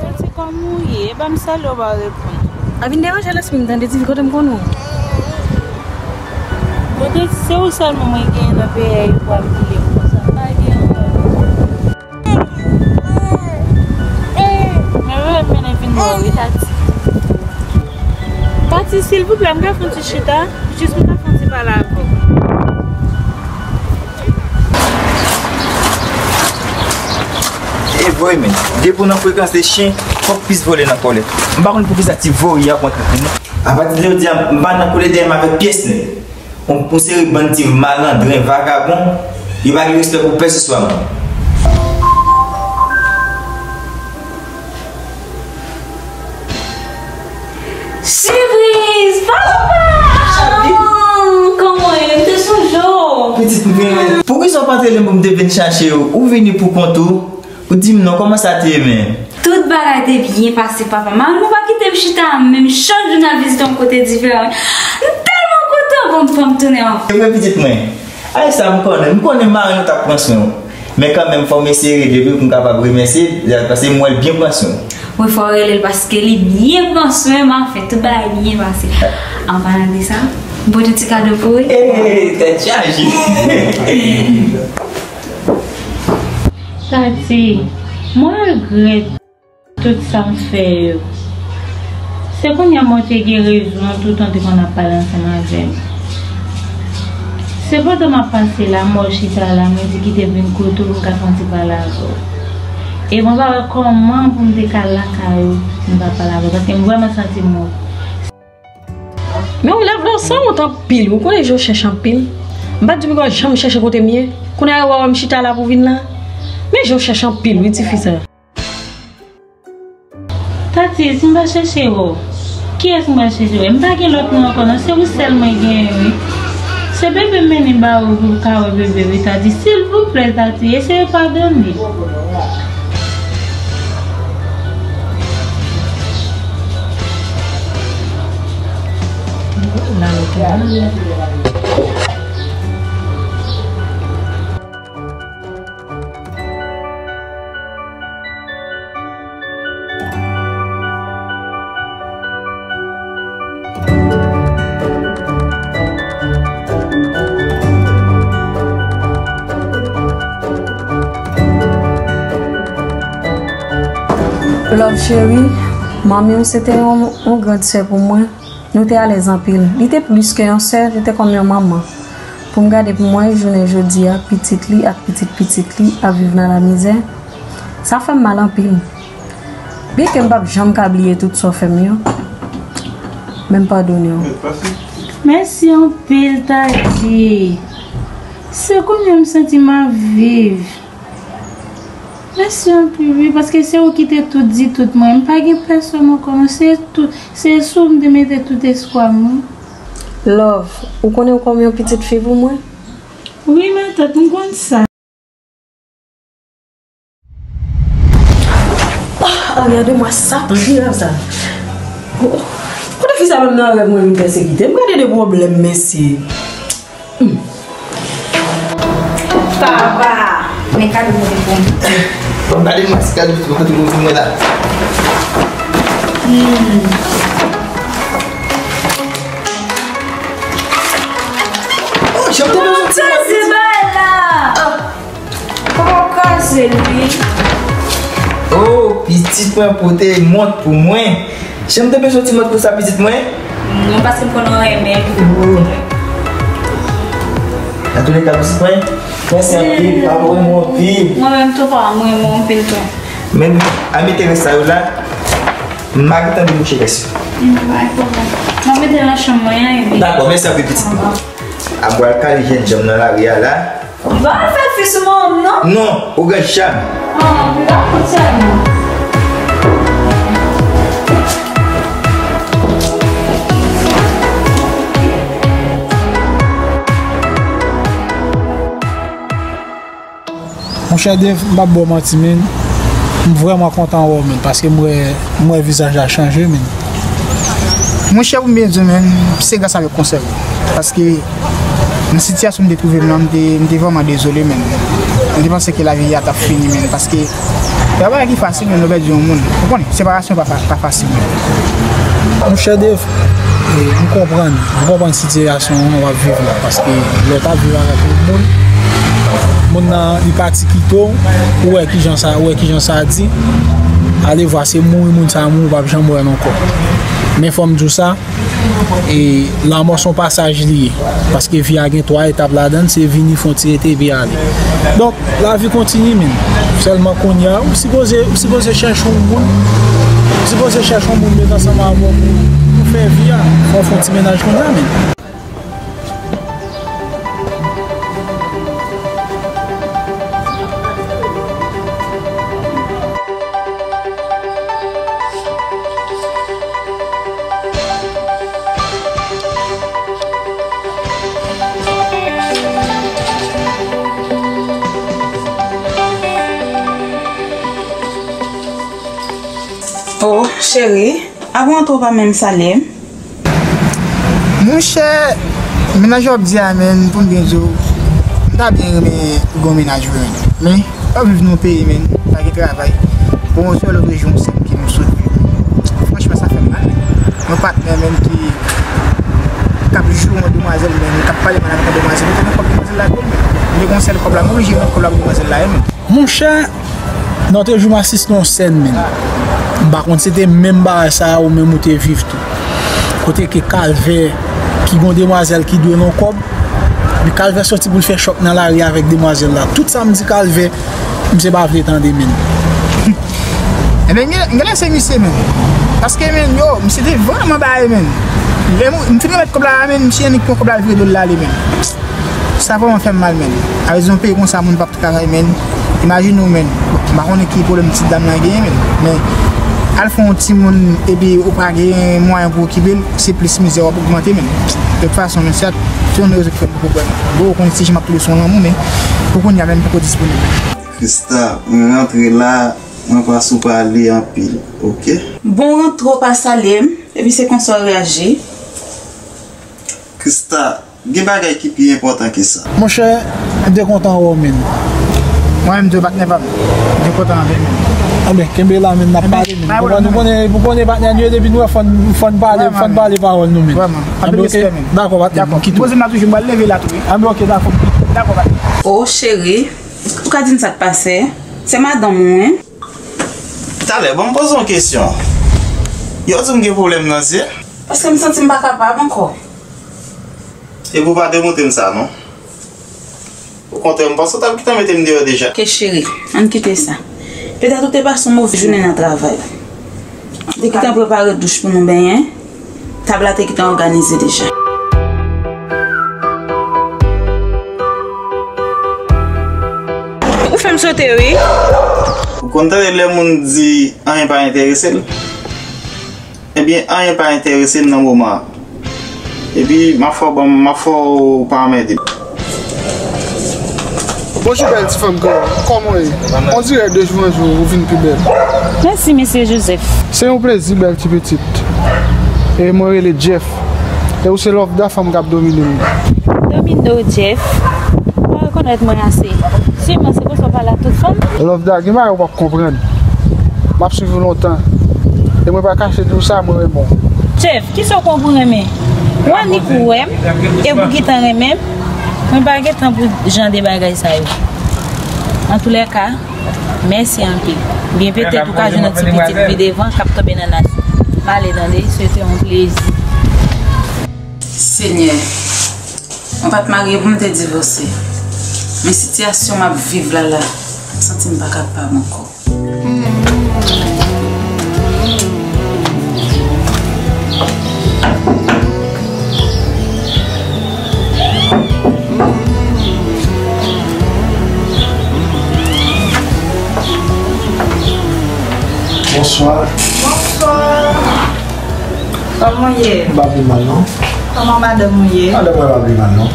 Tati, kòman w ye? E ba m salye, w pa reponn. A vin deranje lespri m, tande, Divi, kote m konn ou? Bon, Tati, se ou sèlman mwen genyen nan peyi a, yo pral boule m konsa. M pa gen ankò. Men, men, men, vin bò, wi, Tati. Tati, silvouplè, m ka fè yon ti chita? Jis m ka fè yon ti pale avè w. E vre, men. Depi w nan frekans de chen, fòk plis vole nan kòlèt. M pa konn poukisa ti vori a kontre pou nou. Apati de jodi a, m pa nan koule dèyè m avèk pyès nèg. Yon, yon seri bann ti malandren, vagabon, yo pa gen respè pou pèseswa moun. Sipriz! Papa! Kòman w ye? M te sonje w. Pitit mwen, poukisa w pa t rele m pou m te vin chache w? Ou vini pou kont ou? Ou di m non, kòman sa te ye menm? Tout bagay te byen pase, papa. Mari mwen pa kite m chita menm, chak jou n al vizite yon kote diferan. M tèlman kontan, bon, m fè m tounen ankò. Se vre, pitit mwen. Ay, sa m konnen. M konnen mari w t ap pran swen w. Men kanmenm, fò m eseye rele l pou m kapab remèsye l, paske m wè l byen pran swen w. Wi, fò w rele l, paske li byen pran swen m, anfen, tout bagay byen pase. An palan de sa, m pote yon ti kado pou ou, wi. Hey, tèt chaje. Tati, mwen regrèt tout sa m fè yo. Se kounye a mwen te gen rezon toutan te konn ap pale ansanm avè m. Se pandan m ap pase la, m wè w chita la, mwen di kite m vin kote w pou m ka fè yon ti pale avè w. E mwen pa wè kòman pou m te ka lakay ou, m pa pale avè w, paske m vrèman santi m wont. Men w lève la, w sanwont anpil, wi. Ou konnen jan w chèche anpil. M pa t di w pou w janm chèche kote m ye. Kounye a, w a wè m chita la pou w vin la. Men jan w chèche anpil, wi, tifi sa. Tati, si m pa chèche wè w, kiyès m pral chèche wè? M pa gen lòt moun ankò, non. Se ou sèl mwen genyen, wi. Se bebe m mennen ba ou pou w ka wè bebe wi, Tati. Silvouplè, Tati, eseye padone. Love cheri, manmi w se te yon, yon grand sè pou mwen. Nou te alèz anpil. Li te plis ke yon sè, li te kòm yon manman. Pou m gade pou m wè jounen jodi a, pitit li ak pitit pitit li ap viv nan lamizè, sa fè m mal anpil. Byenke m p ap janm ka bliye tout sa w fè m yo, men m padone w. Mèsi anpil, Tati. Se kounye a m santi m ap viv. Mèsi anpil wi, paske se ou ki te tout di tout mwen. M pa gen pèsonn ankò non, se tout, se sou ou m te mete tout espwa m wi. Love, ou konnen w kòm yon pitit fi pou mwen? Wi, matant, m konn sa. Ah, Aria, de mwa sa, pli grav sa. Oh, kote fi sa menm nan rèv mwen vin pèsekite m? Gade de pwoblèm, mesye. Papa, men kado mwen te pran. Bon, gade mwen, si kado mwen te pran mwen la. Hmm. Oh, jan te bezwen ti mwen. Sa se bagay la. Ah. Papa kaze l wi. Oh, pitit mwen pote mont pou mwen. Jan m te bezwen ti mont konsa pitit mwen. Non, paske m konn ou renmen. Oh. Antouleka, pitit mwen, mèsi anpil, papa renmen w anpil. Mwen menm tou, papa, mwen renmen w anpil tou. Men, a mete rès sa yo la, m pa gentan debouche rès yo. M pa gen pwoblèm. M ap mete nan chanm mwen an, epi. Dakò, mèsi anpil, pitit mwen. Ap pral kale jènjan m nan lari a la. Ou pa al fè fi sou manman m non? Non, ou gen cham. Ah, m pa konn sèlman. Monchè Dave, m p ap ba w manti, men. M vrèman kontan wè w, men, paske m wè, m wè vizaj la chanje, men. Monchè, pou m byen di w, men, se gras avèk konsèy ou. Paske, nan sitiyasyon m te twouve m nan, m te, m te vrèman dezole, men. M te panse ke lavi a t ap fini, men. Paske, se pa bagay ki fasil, men, lè w pèdi yon moun. Ou konnen, separasyon pa, pa, pa fasil, men. Monchè Dave, e, m konprann, m konprann sitiyasyon w ap viv la, paske lè w t ap viv avèk yon moun, moun nan, li pati kite w, ou wè kijan sa, ou wè kijan sa di, alevwa se mouri moun sa mouri, ou p ap janm wè l ankò. Men fò m di w sa, e lanmò se yon pasaj li ye, paske vi a gen twa etap ladan l, se vini, fè yon ti rete, epi ale. Donk, lavi kontinye, men. Sèlman kounye a, ou sipoze, ou sipoze chèche yon moun. Ou sipoze chèche yon moun met ansanm avè w pou, pou fè vi a. Fò w fè yon ti mennaj kounye a, men. Oh, cheri, avan w antre w pa menm salye m. Monchè, mennaj w ap di a, men, pou m byen di w, m ta byen renmen gen yon mennaj vre, men. Men, w ap viv nan yon peyi, men, pa gen travay. Bon, se lòt rejyon w sèm ke nou sot viv. Franchman, sa fè m mal, men. Yon patnè, men, ki, k ap joure yon demwazèl, men, k ap pale mal avèk yon demwazèl, li te nan kòb demwazèl la tou, men. Li gen yon sèl kòb la, m oblije met kòb la pou demwazèl la, men. Monchè, nan te jou m asiste yon sèn, men. M pa konn si se te menm bagay sa a ou menm ou te viv tou. Kote ke Kalvè, ki gen yon demwazèl ki dwe l yon kòb, men Kalvè soti pou l fè chòk nan lari avèk demwazèl la. Tout sa m di Kalvè, misye pa vle tande, men. Ebyen, m gen, m gen lè se misye, men. Paske, men, yo, misye te vrèman bare, men. Lè m, m fin remèt kòb la, men, misye annik pran kòb la, l vire do l, l ale, men. Sa vrèman fè m mal, men. Avèk yon peyi konsa, moun p ap travay, men. Imajine w, men. Bon, m pa konnen ki pwoblèm ti dam nan genyen, men. Men, al fè yon timoun, epi ou pa gen mwayen pou okipe l, se plis mizè w ap ogmante, men. De tout fason, men, sa, Se yon rezon k fè m poko wè nou. Bon, ou konnen se jan m ap touve sou lanmou, men pou kounye a menm m poko disponib. Krista, mwen rantre la, mwen pa sou pale anpil, oke? Bon, rantre w pa salye m, epi se konsa w reyaji? Krista, gen bagay ki pi enpòtan ke sa. Monchè, m te kontan wè w, men. Mwen menm tou, patnè pa m. M te kontan anpil, men. Anben, kenbe la, men, n ap pale, men. Ou konnen, ou konnen patnè nou ye, depi nou wè fò n, fò n pale, fò n pale pawòl nou, men. Vrèman. Anpil respè, men. Dakò, patnè, m kite w. Poze m la toujou, m pral leve la tou, wi. Anben, oke, dakò. Dakò, patnè. O, cheri, ou ka di m sa k pase? Se madanm ou, wi. Talè, ban m poze w yon kesyon. Yo di m gen pwoblèm nan zye? Paske m santi m pa kapab ankò. Epi w pa demontre m sa, non. Okontrè, m panse w t ap gentan mete m deyò deja. Ke cheri, ann kite sa. Petèt ou te pase yon move jounen nan travay. Ou te gentan prepare douch pou nou benyen. Tab la te gentan òganize deja. Ou fè m sote, wi. Ou konn tande lè moun di anyen pa enterese l? Ebyen, anyen pa enterese m nan moman an. Epi, m ap fè w ban m, m ap fè w pa anmède m. Bonjou, bèl ti fanm kreyòl. Kòman w ye? On dirè de jou an jou, ou vin pi bèl. Mèsi, mesye Joseph. Se yon plezi, bèl ti pitit. E mwen rele Jeff. E ou se Lovedah, fanm k ap domine m nan. Domine w, Jeff. Ou pa rekonèt mwen ase. Siman, se konsa w pale ak tout fanm? Lovedah, gen bagay ou p ap konprann. M ap swiv ou lontan. E mwen pa kache di w sa, mwen renmen w. Jeff, kisa w kwè w pou renmen? Ou annik ou wè m, e pou gentan renmen m? Mwen pa gen tan pou jan de bagay sa yo. Antoulèka, mèsi anpil. Byen petèt ou ka jwenn yon ti pitit pi devan k ap tonbe nan nas ou. M ale tande, se te yon plezi. Senyè, mwen pa t marye pou m te divòse. Men sitiyasyon m ap viv la la, m santi m pa kapab ankò. Bonswa. Bonswa. Kòman w ye? M pa pi mal, non. Kòman madanm ou ye? Madanm mwen pa pi mal, non.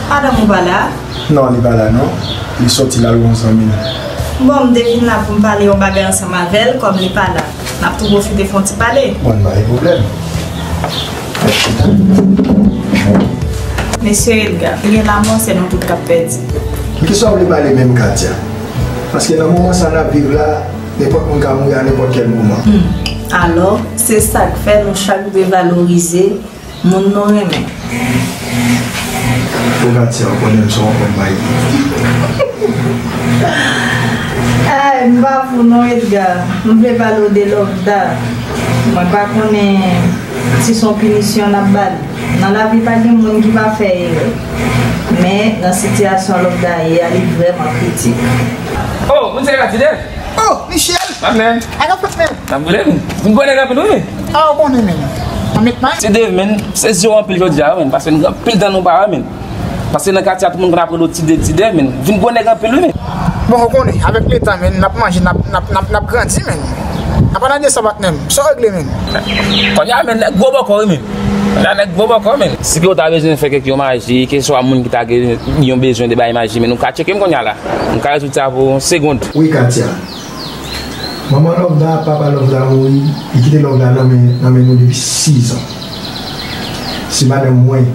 Madanm ou pa la? Non, li pa la, non. Li sòti l al wè yon zanmi l. Bon, m te vin la pou m pale yon bagay ansanm avè l, kòm li pa la. N ap tou pwofite fè yon ti pale. Bon, pa gen pwoblèm. Mesye Edgar, gen lanmò, se nou tout k ap pèdi. Men kisa w vle pale menm, Katia? Paske nan moman sa n ap viv la, nenpòt moun ka mouri a nenpòt kèl moman. Hmm. Alò, se sa k fè nou chak dwe valorize moun nou renmen. Ou Katia, ou konnen m se yon fanm mayi. Ay, m pa fou non, Edgar. M vle pale w de Lovedah. Mwen pa konnen si se yon pinisyon n ap ba li. Nan lavi, pa gen moun ki pa fè erè. Men, nan sitiyasyon Lovedah ye a, li vrèman kritik. Oh, moun se Katia, Dave? Oh, Michel! What's up, man? How you doing, man? N ap boule, men. Vin gwo nèg anpil, wi, men. Ah, ou konnen, men. An met may. Ti Dave, men, se zye w anpil jodi a, men. Paske nou gen anpil tan nou pa wè, men. Paske nan katye a, tout moun konn ap rele w Ti Dave, Ti Dave, men. Vin gwo nèg anpil, wi, men. Bon, ou konnen, avèk letan, men, n ap manje, n ap, n ap, n ap, n ap grandi, men. An palan de sa, patnè m, sa w regle, men? Kounye a, men, nèg gwo bòkò, wi, men. Kounye a, nèg gwo bòkò, men. Si ke w ta bezwen fè kèk yon maji, keswa moun ki ta gen yon bezwen de bay maji, men, nou ka tcheke m kounye a la. M ka rezoud sa pou yon segond. Wi, Katia. Manman Lovedah ak papa Lovedah mouri, li kite Lovedah nan men, nan men nou depi sis an. Se madanm mwen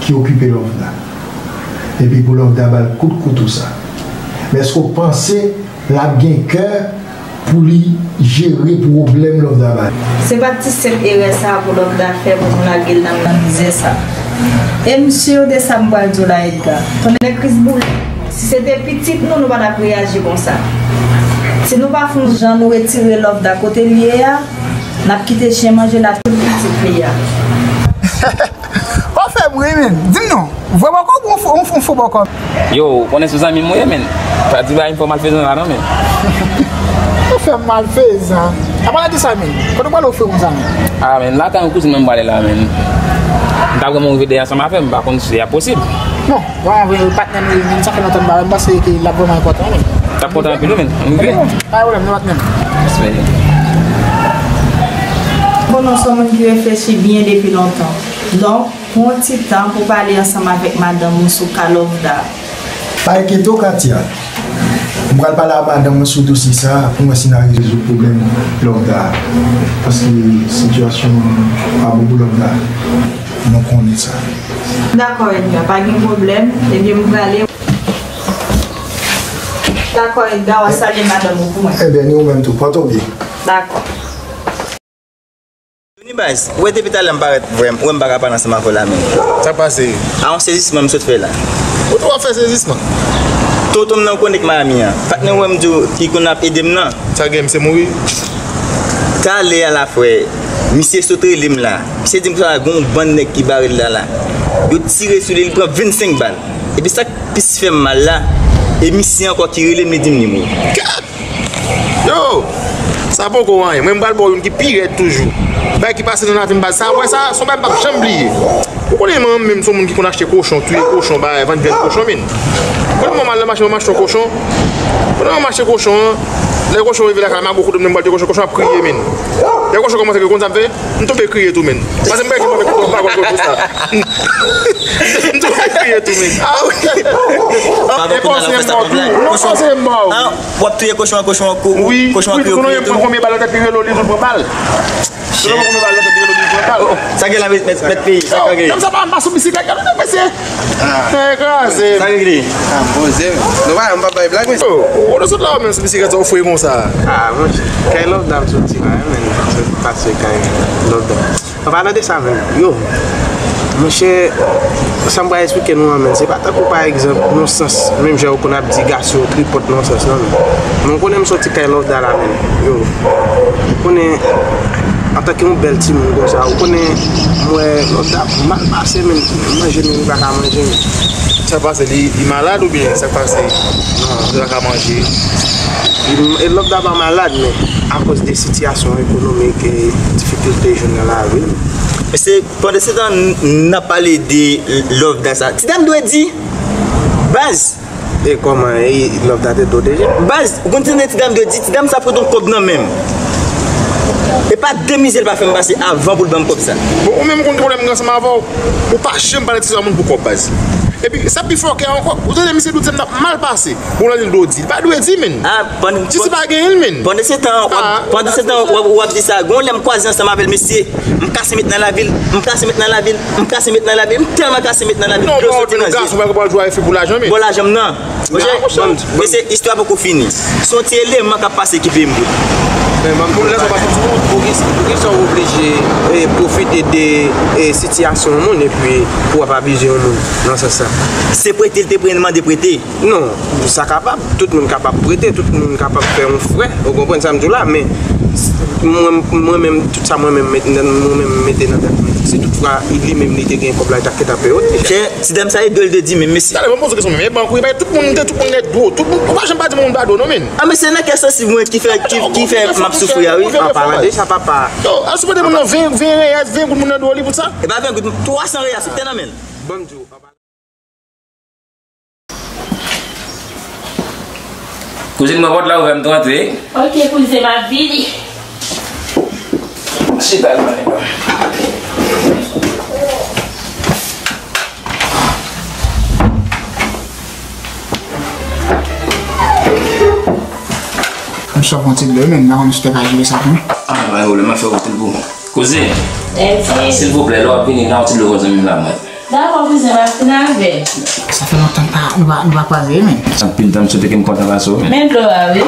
ki okipe Lovedah. Epi pou Lovedah ba l kout kouto sa. Men èske w panse l ap gen kè pou li jere pwoblèm Lovedah ba li? Se pa ti senp erè sa a pou Lovedah fè pou nou lage l nan, nan mizè sa. E m si de sa m pral di w la, Edgar. Tonnè Kris boule. Si se te pitit nou, nou pa t ap reyaji konsa. Si nou pa fè yon jan nou retire Lovedah kote l ye a, n ap kite chen manje l ak tout pitit li a. Ou fè m ri, men. Di m non, vrè bòkò oubyen yon fo, yon fo, yon fo bòkò? Yo, ou konnen se zanmi m ou ye, men. Pa di bagay m fè w malfezan la non, men. Ou fè m malfezan. Apa la di sa, men? Kote w prale ofri konsa, men? Ah, men, lakay yon kouzin mwen m prale la, men. M ta renmen w rive dèyè ansanm avè m, m pa konn si ap posib. Non, vrèman vre, patnè m li menm, sa fè lontan m pa wè l, m panse ke l ap vrèman enpòtan, men. T ap kontan anpil, wi, men. M rive. Pa gen pwoblèm, non, patnè m. Respè. Bon, non, se yon moun ki reflechi byen depi lontan. Donk, pran yon ti tan pou pale ansanm avèk madanm ou sou ka Lovedah. Pa enkyete w, Katia. M pral pale ak madanm mwen sou dosye sa a pou m wè si n a rezoud pwoblèm Lovedah. Paske sitiyasyon an pa bon pou Lovedah. Nou konnen sa. Dakò, Edgar, pa gen pwoblèm. Ebyen, m prale. Dakò, Edgar, w a salye madanm ou pou mwen. Ebyen, ni ou menm tou. Pòte w byen. Dakò. Tony Baz, ou wè depi talè m parèt, vrèman, ou wè m pa ka pale ansanm avè w la menm. Sa k pase? A yon sezisman m sot fè la. Ou tou ap fè sezisman? Tonton m nan ou konnen k Miami an. Patnè ou wè m di w ki konn ap ede m nan. Sa gen, misye mouri? Talè a la, frè, misye sot rele m la. Misye di m sa gen yon bann nèg ki bare l la la. Yo tire sou li, li pran vennsenk bal. Epi sa k plis fè m mal la, e misye ankò ki rele m, li di m li mouri. Yo! Sa poko anyen. Mwen, m pral ba w youn ki pi rèd toujou. Bagay ki pase nan lavi m, baz. Sa, wè sa, se yon bagay m p ap janm bliye. Ou konnen mwen menm, se yon moun ki konn achte kochon, touye kochon, bay, vann grenn kochon, min. Ou konnen mwen, m al nan mache, mwen, m achte yon kochon. Ou konnen mwen, m achte kochon an. Lè kochon rive lakay la, m a gwo kote m, m al di kochon, kochon ap kriye, min. Lè kochon kòmanse kriye, ou konn sa m fè? M tonbe kriye tou, min. Paske m pa gen move pawòl konsa. M tonbe kriye tou, min. Ah, wi. E konseye m ba w tou. Non, konseye m ba w. W ap touye kochon an, kochon an kou, wi, kochon an wi, kriye, kochon an kriye tou. Konbyen bal nan tèt li, rele w, li tou pran bal. Rele w, konbyen bal nan tèt li, rele w, li pran bal. Sa gen la, mèt, mèt, mèt peyi, sa ka gen. Nonm sa pa, pa sou bisiklèt, gade mesye. Fè kraze. Sa regle. Ah, poze. Nou pa, m pa bay blag, mesye. Oh, ou sot la, ou menm sou bisiklèt sa, ou fre konsa. Ah, monchè. Kay Lovedah m soti la, men. Soti pase kay Lovedah. An palan de sa menm, yo, monchè, sa m pral eksplike nou an, men, se pa tankou, pa egzanp, nan sans, menm jan yo konn ap di gason yo tripòt nan sans, non, men. Men w konnen m soti kay Lovedah la, men, yo, w konnen, antanke yon bèl timoun konsa, w konnen, m wè Lovedah mal pase, men, manje, men, li pa ka manje, men. Sa pase, li, li malad oubyen sa pase? Non. Li pa ka manje. E Lovedah pa malad, men akoz de sitiyasyon ekonomik e difikilte jwenn nan lavi l. Mesye, pandan se tan n, n ap pale de Lovedah sa, ti dam dwe di, baz. E kòman, e Lovedah te do deja? Baz, ou konn ti dam dwe di, ti dam sa pote yon kòb nan men m. E pa de mizè l pa fè m pase avan pou l ban m kòb sa. Bon, ou menm ou konn ki pwoblèm m gen ansanm avè w? Ou pa janm pale ti sa moun pou kòb, baz. Epi, sa pi fòkè ankò, ou tande misye di w di m n ap mal pase. Bon, lè li do di, li pa dwe di, men. Ah, pandan, jis li pa genyen l, men. Pandan se tan, w ap, pandan se tan, w ap, w ap di sa. Gon lè m kwaze ansanm avè l, mesye, m kase met nan lavi l, m kase met nan lavi l, m kase met nan lavi l, m tèlman kase met nan lavi l, dlo soti nan zye m. Non, pa wont, men, gason pa ka pral jwe a fi pou lajan, men. Bon, lajan m nan. Monchè, mesye, istwa poko fini. Se yon ti eleman k ap pase ki peye m bout. Men, men, pou lè sa pa soti. Poukisa, poukisa w oblije, eh, pwofite de, eh, sitiyasyon yon moun epi pou w ap abize yon moun nan sans sa? Se prete l te pre, l mande prete. Non, sa kapab. Tout moun kapab prete, tout moun kapab fè yon frè. Ou konprann sa m di w la, men mwen, mwen menm, tout sa mwen menm met, mwen menm mete nan tèt mwen. Si toutfwa li menm li te gen kòb la, li ta gentan peye w deja. Chè, ti dam sa e dwe l te di, men mesye. Talè, ban m poze w kesyon, men e bank ou ye, tout moun, tout moun nèt dwo, tout moun, ou pa janm pa di moun pa dwo, non, men. Ah, men se nan kè sansiv mwen ki fè, ki, ki fè m ap soufri a, wi. An palan de sa, papa. Yo, al sipòte moun nan ven, ven reyèl, ven goud moun nan dwo li pou sa. E pa ven goud, twa san reyèl, se te nan men l. Ban m di w. Kouzin mwen, pòt la ouvè, m tou antre. Ok, kouzen, m ap vini. Chita la, nèg. M sòf yon ti dlo, men m pa konn si w te ka jere sa pou mwen. Ah, pa gen pwoblèm, m ap fè yon ti dlo pou ou. Kouzin, silvouplè, lè w ap vini, nan yon ti dlo pou zanmi m la, mwen. Dakò, kouzen, m ap vin avè l. Sa fè lontan nou pa, nou pa, nou pa kwaze, men. Anpil tan, m swete ke m kontan pase w, men. Men dlo a, wi.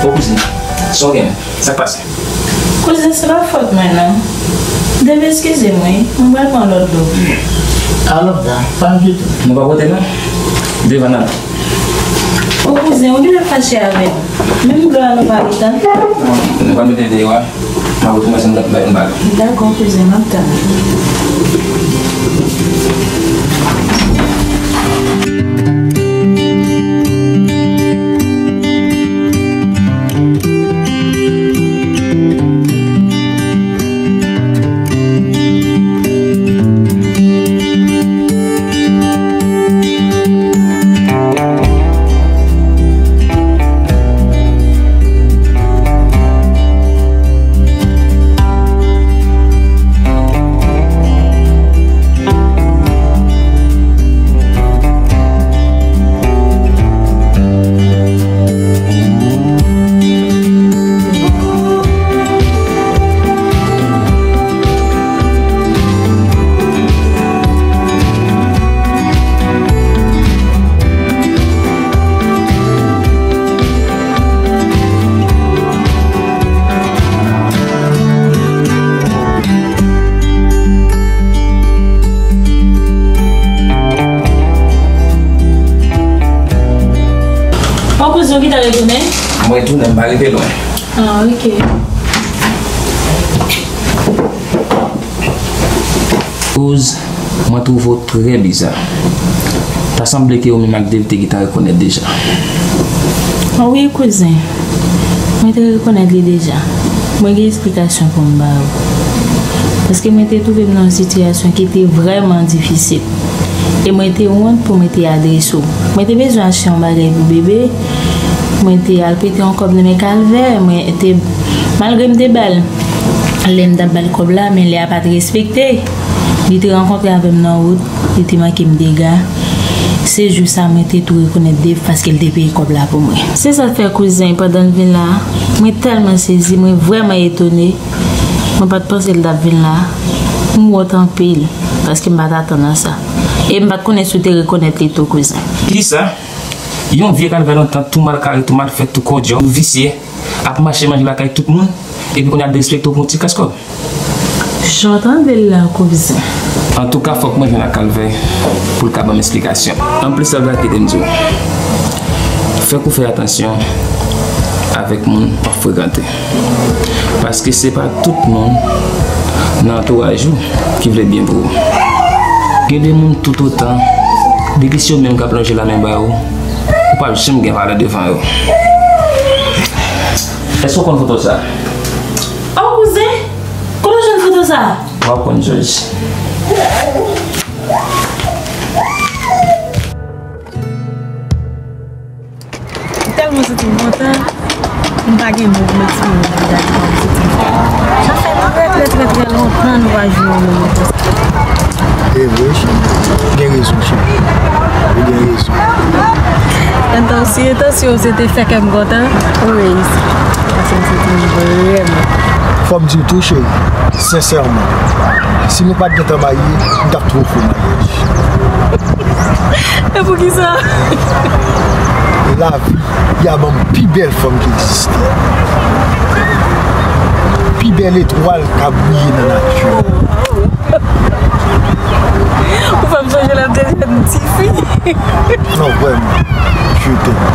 O kouzin, sa w gen? Sa k pase? Kouzin, se pa fòt mwen, non. Depi eskize m, wi. Mwen pral pran lòt dlo pou ou. A, Lovedah, pa enkyete w. Nou pa pote, non. Devan nan. O kouzin, ou genlè fache avè m. Menm dlo a nou pa gentan. Nou pa mete deyò a. M ap retounen, se m t ap bay yon bal. Dakò, kouzin, m ap tann. Mwen tounen, m pa rive lwen. Ah, ok. Rose, mwen twouve w trè biza. Ta sanble ke ou menm ak Dave te gentan rekonèt deja. Oh wi, kouzen. Mwen te rekonèt li deja. Mwen gen esplikasyon pou m ba ou. Paske mwen te twouve m nan yon sitiyasyon ki te vrèman difisil. E mwen te wont pou mwen te adrese w. Mwen te bezwen achte yon bagay pou bebe. Mwen te al prete yon kòb nan men Kalvè. Mwen te, malgre m te ba l, lè m t ap ba l kòb la, men lè a pa t respekte. Li te rankontre avè m nan wout, li te manke m dega. Se jou sa mwen te tou rekonèt Dave paske l te peye kòb la pou mwen. Se sa k fè kouzen, pandan l vin la, mwen tèlman sezi, mwen vrèman etone. Mwen pa t panse l t ap vin la. M wont anpil, paske m pa t atann a sa. E m pa t konnen si w te rekonèt li tou, kouzen. Kisa? Yon vye Kalvè lontan, tou mal kare, tou mal fèt, tou kodyò, tou visye, ap mache manje lakay tout moun, epi kounye a derespekte w pou yon ti kras kòb. Jan w tande l la, kouzen. Antouka, fòk mwen jwenn ak Kalvè pou l ka ban m esplikasyon. Anplis, Kalvè, kite m di w, fèk ou fè atansyon avèk moun w ap frekante. Paske se pa tout moun nan antouraj ou ki vle byen pou ou. Gen de moun toutotan, depi se yo menm k ap lonje lamen ba ou, ou p ap janm gen valè devan yo. Èske w konn foto sa? Oh, kouzen! Kote w jwenn foto sa? W ap konn, Jòj. M tèlman santi m kontan, m pa gen mo pou m eksprime kòman m santi m. Sa fè trè, trè, trè, trè lontan nou pa jwi yon moman konsa. E vre, cheri. Ou gen rezon, cheri. Ou gen rezon. Entansyon, entansyon, se te fè kè m kontan. Wi. Paske m santi m vrèman. Fò m di w tou, cheri, sensèman, si nou pa t gentan marye, m t ap tou ofri w maryaj. E poukisa? Lavi, y a ban m pi bèl fanm ki egziste. Pi bèl etwal k ap briye nan nati. Ou fè m sonje lè m te jèn tifi. Non, vrèman. Je t'aime.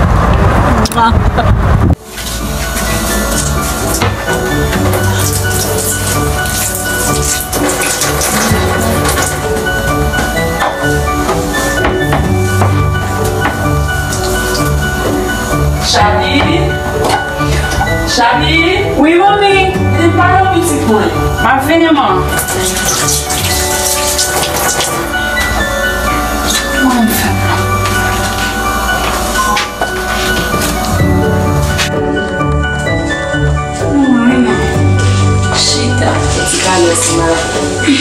Chani! Chani! Wi, manmi! Vin pale w pitit mwen. M ap vini, man. Kòman m fè la? Chita, fè ti pale ansanm avè m.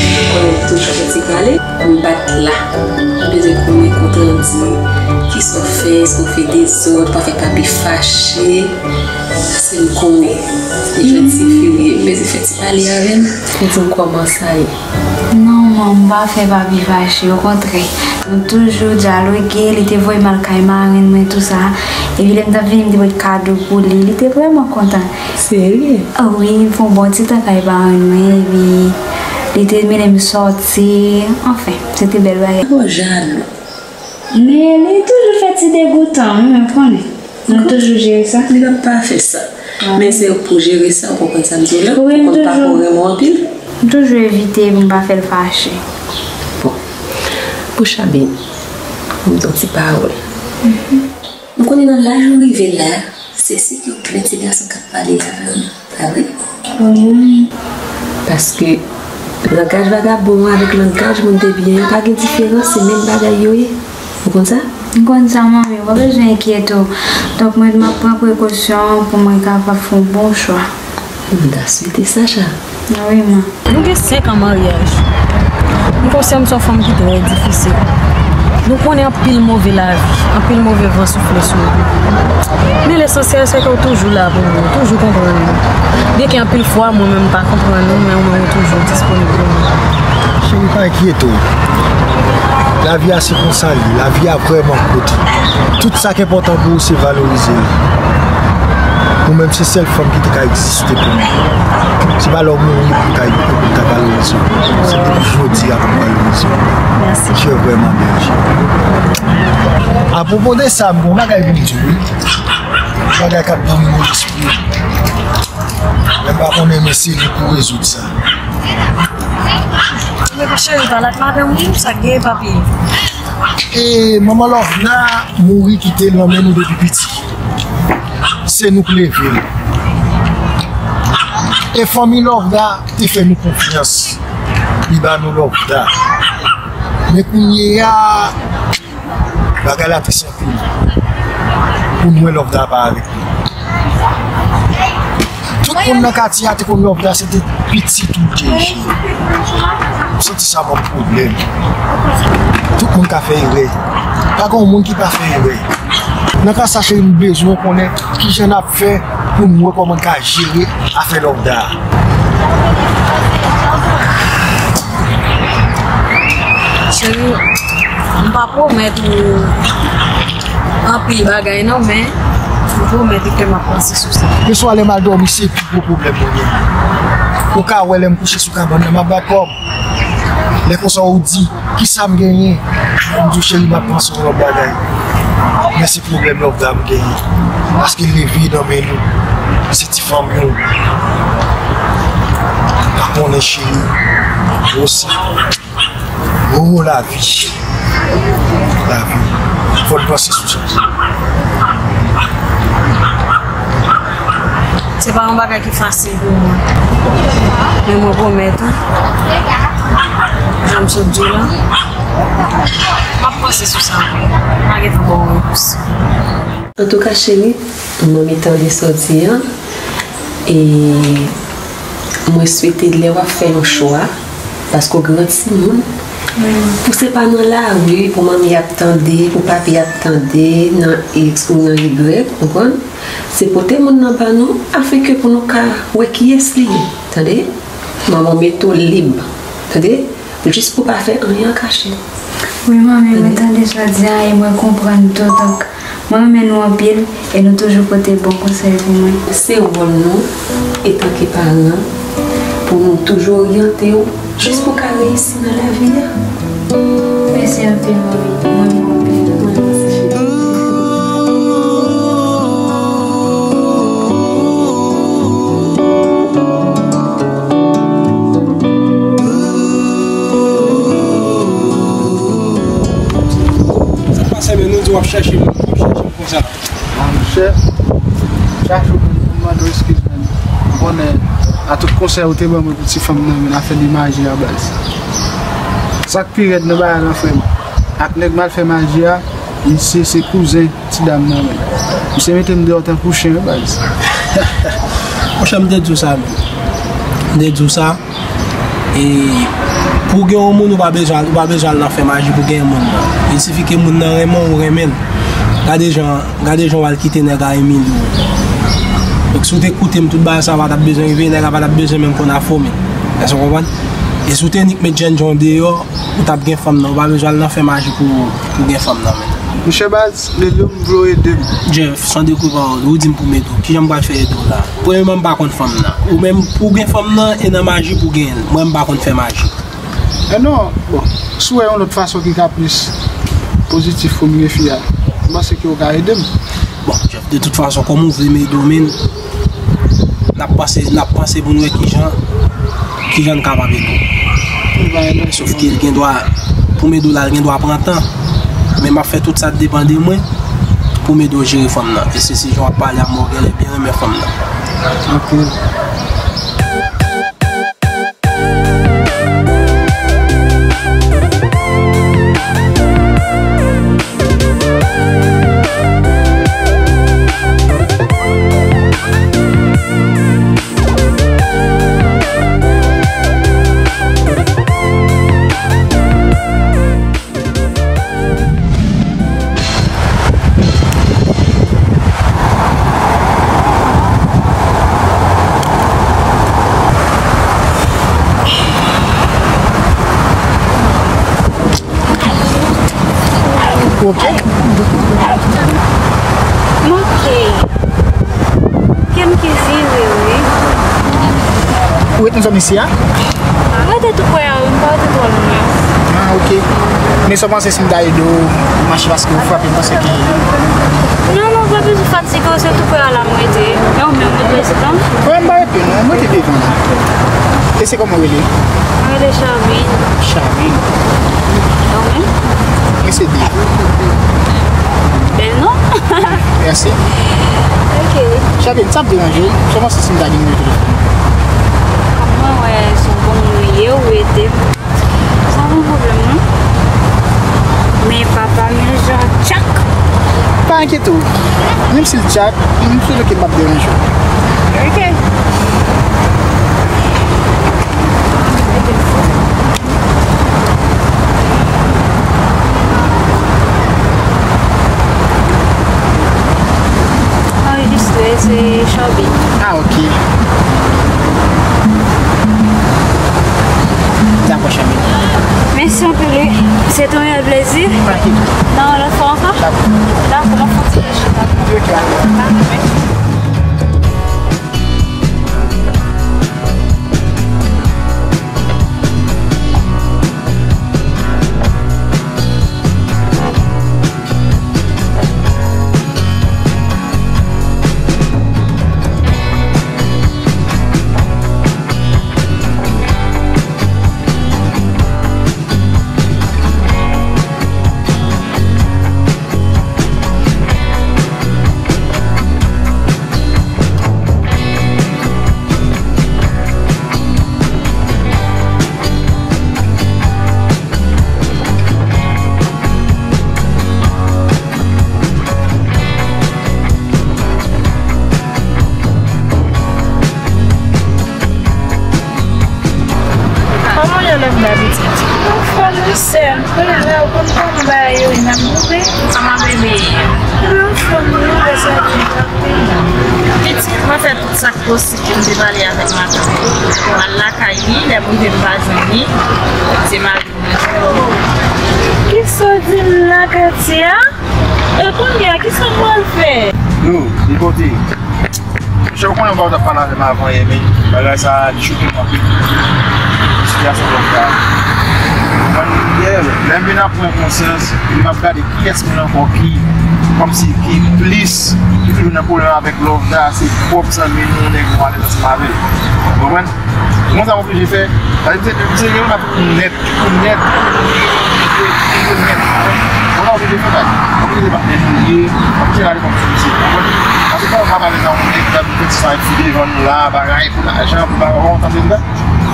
Ou konnen m toujou fè ti pale. M pa t la. M bezwen konnen kont randi. Kisa w fè? Èske w fè dezòd? Ou pa fè papi fache? Paske m konnen li janti fi w ye. M bezwen fè ti pale avè m. Ou di m kòman sa ye. Non, man, m pa fè papi fache, okontrè. Nou toujou dyaloge, li te voye m al kay marenn mwen, tou sa. Epi lè m t ap vini, m te pote kado pou li. Li te vrèman kontan. Serye? Ah wi, m fè yon bon ti tan kay parenn mwen, epi li te mennen m sòti. Anfen, se te bèl bagay. Ou jalou. Men li toujou fè ti degoutan, wi, men w konnen. Nou toujou jere sa. Li p ap pa fè sa. Ah. Men se pou jere sa, ou konprann sa m di w la? Wi, m toujou. Ou konn papa w renmen w anpil? M toujou evite pou m pa fè l fache. Bon. Pou Chabin, pou m di w ti pawòl. Mhm. M konnen nan laj ou rive la, se si gen plen ti gason k ap pale avè w. Pa vre? Wi. Paske langaj vagabon an avèk langaj moun debyen an pa gen diferans, se menm bagay yo ye. Ou konn sa? M konn sa, manmi, ou pa bezwen enkyete w. Donk, mwen, m ap pran prekosyon pou mwen kapab fè yon bon chwa. M ta swete sa, Cha. Wi, man. Nou gen senk an maryaj. M konsyan m se yon fanm ki trè difisil. Nou konnen anpil move lavi, anpil move van soufle sou nou. Men lesansyèl, se ke w toujou la pou nou, w toujou konprann nou. Byenke anpil fwa, mwen menm, m pa konprann nou, men ou menm, ou toujou disponib pou nou. Cheri, pa enkyete w. Lavi a se konsa l ye. Lavi a vrèman kout. Tout sa k enpòtan pou ou, se valorize l. Ou menm, se sèl fanm ki te ka egziste pou mwen. Se pa lè w mouri pou w ta, pou w ta valorize w. Se depi jodi a pou m valorize w. Mèsi. Tu es vraiment belle, chérie. Apwopo de sa, m gen yon bagay pou m di w, wi. Bagay k ap domine lespri m. Men m pa konnen, men se li pou rezoud sa. Men cheri, pale ak madanm ou, sa k gen, papi? E manman Lovda mouri kite l nan men nou depi piti. Se nou k leve l. E fanmi Lovda te fè nou konfyans. Li ba nou Lovda. Men kounye a, bagay la tris anpil. Pou nou wè Lovda pa avèk nou. Tout moun nan katye a te konn Lovda, se te pitit ou te ye. M santi sa ban m pwoblèm. Tout moun ka fè erè. Pa gen yon moun ki pa fè erè. Nan ka sa, cheri, m bezwen konnen kijan n ap fè pou n wè kòman n ka jere afè Lovda a. Cheri, m pa pwomèt ou anpil bagay non, men m pwomèt ou ke m ap panse sou sa. Leswa lè m al dòmi, se pi gwo pwoblèm mwen gen. Ou ka wè lè m kouche sou kabann nan, m ap bay kòb. Lè konsa ou di, kisa m genyen? M di w, cheri, m ap panse yon lòt bagay. Men se pwoblèm Lovda m genyen. Paske leve nan men nou. Se ti fanmi w. M pa konnen, cheri. Osi. Oh, lavi. Lavi. Fò n panse sou sa. Se pa yon bagay ki fasil pou mwen. Men mwen pwomèt ou, jan m sot di w la, m ap panse sou sa ankò. M pa gentan ba w repons. Antouka, cheri, manmi tande sa w di an, e mwen swete lè w ap fè yon chwa, paske w gran timoun, pou se pa nan lari, pou manmi ap tande, pou papi ap tande, nan X ou nan Y, konprann? Se pote moun nan ba nou, afenke pou nou ka wè kiyès li ye, tande? Manman w mete w lib, tande? Jis pou pa fè anyen an kache. Wi, manmi, mwen tande sa w di a e mwen konprann tou. Donk, mwen renmen nou anpil e nou toujou pote bon konsèy pou mwen. Se wòl nou, etanke paran, pou nou toujou oryante w, jis pou w ka reyisi nan lavi a. Mèsi anpil, manmi. Mwen renmen w anpil. Mwen renmen w anpil. Sa k pase, men nou di w ap chèche m, w ap chèche m konsa. A, monchè, chache w, m mande w eskiz, men m konnen a tout konsèy ou te ban mwen pou ti fanm nan, men afè de maji a, baz. Sa k pi rèd nan bagay lan, frè m, ak nèg m al fè maji a, misye se kouzen ti dam nan menm. Misye mete m deyò tankou chen, wi, baz. Monchè, m te di w sa menm. M te di w sa. E pou w gen yon moun, ou pa bezwen, ou pa bezwen al nan fè maji pou w gen moun nan. Il sifi ke moun nan renmen w, ou renmen l. Gade jan, gade jan w al kite nèg a imilye w. Donk, si w te koute m, tout bagay sa pa t ap bezwen rive, nèg la pa t ap bezwen menm konn afè w menm. Èske w konprann? E si w te nik met jènjan w deyò, ou t ap gen fanm nan. Ou pa bezwen al nan fè maji pou, pou w gen fanm nan menm. Monchè baz, Lelyo, m vle w ede m. Jeff, san dekouvri pawòl, ou di m pou m ede w. Kijan m pral fè ede w la? Premyèman, m pa konn fanm nan. Ou menm, pou w gen fanm nan, e nan maji pou w genyen l. Mwen, m pa konn fè maji. E non, bon, si w wè yon lòt fason ki ka plis pozitif pou m gen fi a, m panse ke w ka ede m. Bon, Jeff, de tout fason, kòm ou vle m ede w, men, n ap panse, n ap panse pou n wè kijan, kijan n kapab ede w. Sof ke l gen dwa, pou m ede w la, l gen dwa pran tan. Men m ap fè tout sa k depann de mwen pou m ede w jere fanm nan. E se, se jan w ap pale a, mwen, w genlè byen renmen fanm nan. Anpil. Ok. Montre. Kè m ki vire, wi. Ou ret nan zòn isi a? Mwen rete tou prè a, wi, m pa rete twò lwen. Ah, ok. Men sa w panse si m ta ede w mache paske ou frape m, panse ke... Non, non, pa bezwen fatige w, se tou prè a la m rete. E ou menm, ou t rete tan? Mwen, m pa rete non, m rete devan la. E se kòman w rele? Mwen rele Charmine. Charmine. E ou menm? Mwen se Dave. Bèl non. Mèsi. Ok. Charmine, sa ap deranje w? Sa w panse si m ta gen nimewo telefòn ou? Kòm mwen wè se yon bon moun ou ye, ou ede m. Sa pa yon pwoblèm non. Men papa m yon jan tchak. Pa enkyete w. Menm si l tchak, m swete ke m p ap deranje w. Ok. Anrejistre, se Charmine. Ah, ok. Dakò, Charmine. Mèsi anpil, wi. Se te yon reyèl plezi. Nan yon lòt fwa ankò? Dakò. Dakò, m ap kontinye chita. Ok, ok. Dakò, mèsi. Kòman w ye, love la pitit? Anfòm wi sè m. Kounye a la ou konn kòman bagay yo ye, n ap boule. Kòman bebe ye? Anfòm wi, lè sa di. Pitit, mwen fè tout sa k posib pou m te pale avèk madanm. M al lakay li, lè m rive m pa jwenn li. Se mari m. Kisa w di m la, Katia? E kounye a, kisa m pral fè? Non, li pote. Monchè, ou konnen w pa t ap pale avè m avan yè, men bagay sa a, li choke m anpil. Sitiyasyon lòt la. Mwen, yè, lè m vin ap pran konsyans, m ap gade kiyès moun ankò ki, kòmsi, ki plis, ki toujou nan pwoblèm avèk lòv la, se pwòp zanmi nou, nèg nou alèz ansanm avè l. Ou konprann? Mwen sa m oblije fè, sa vle di, se, se yon nèt, yon nèt, yon nèt. Mwen sa m oblije fè, bay. Oblije patnè nou ye, oblije rale kòb sou misye. Ou konprann? Paske kòman w ka pale nan yon nèg, k ap fè ti sa, epi devan nou la, bagay pou lajan, pou bagay, ou konprann sa m vle di la?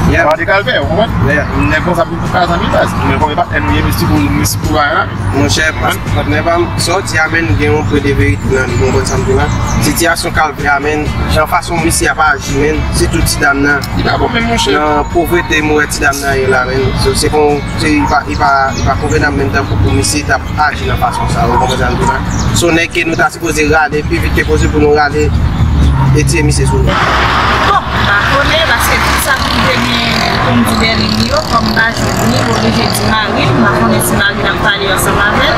Yeah. Bagay de kalvè, ou konprann? Yeah. Nèg konsa vin pou kaz nan mitaj. Men kòm e patnè nou ye, mesi pou, mesi pou bagay la. Monchè, pas-, patnè pa m, sa w di a, menn, gen yon pwen de verite nan li, ou konprann sa m di la? Sitiyasyon kalvè a, menn, jan fason misye ap aji, menn, sitou ti dam nan. Li pa bon menm, monchè. Nan povrete m wè ti dam nan ye la, menn. So, se kon, se, li pa, li pa, li pa konvenab menm tankou pou misye t ap aji nan fason sa, ou konprann sa m di la? Se yon nèg ke nou ta sipoze rale, pi vit ke posib pou nou rale, e tiye misye sou nou. Bon, m pa konnen, paske tout sa m te gen pou m di dèyè li yo, kòm m pa jwenn li, m oblije di mari m, m pa konnen si mari m ap pale ansanm avè l.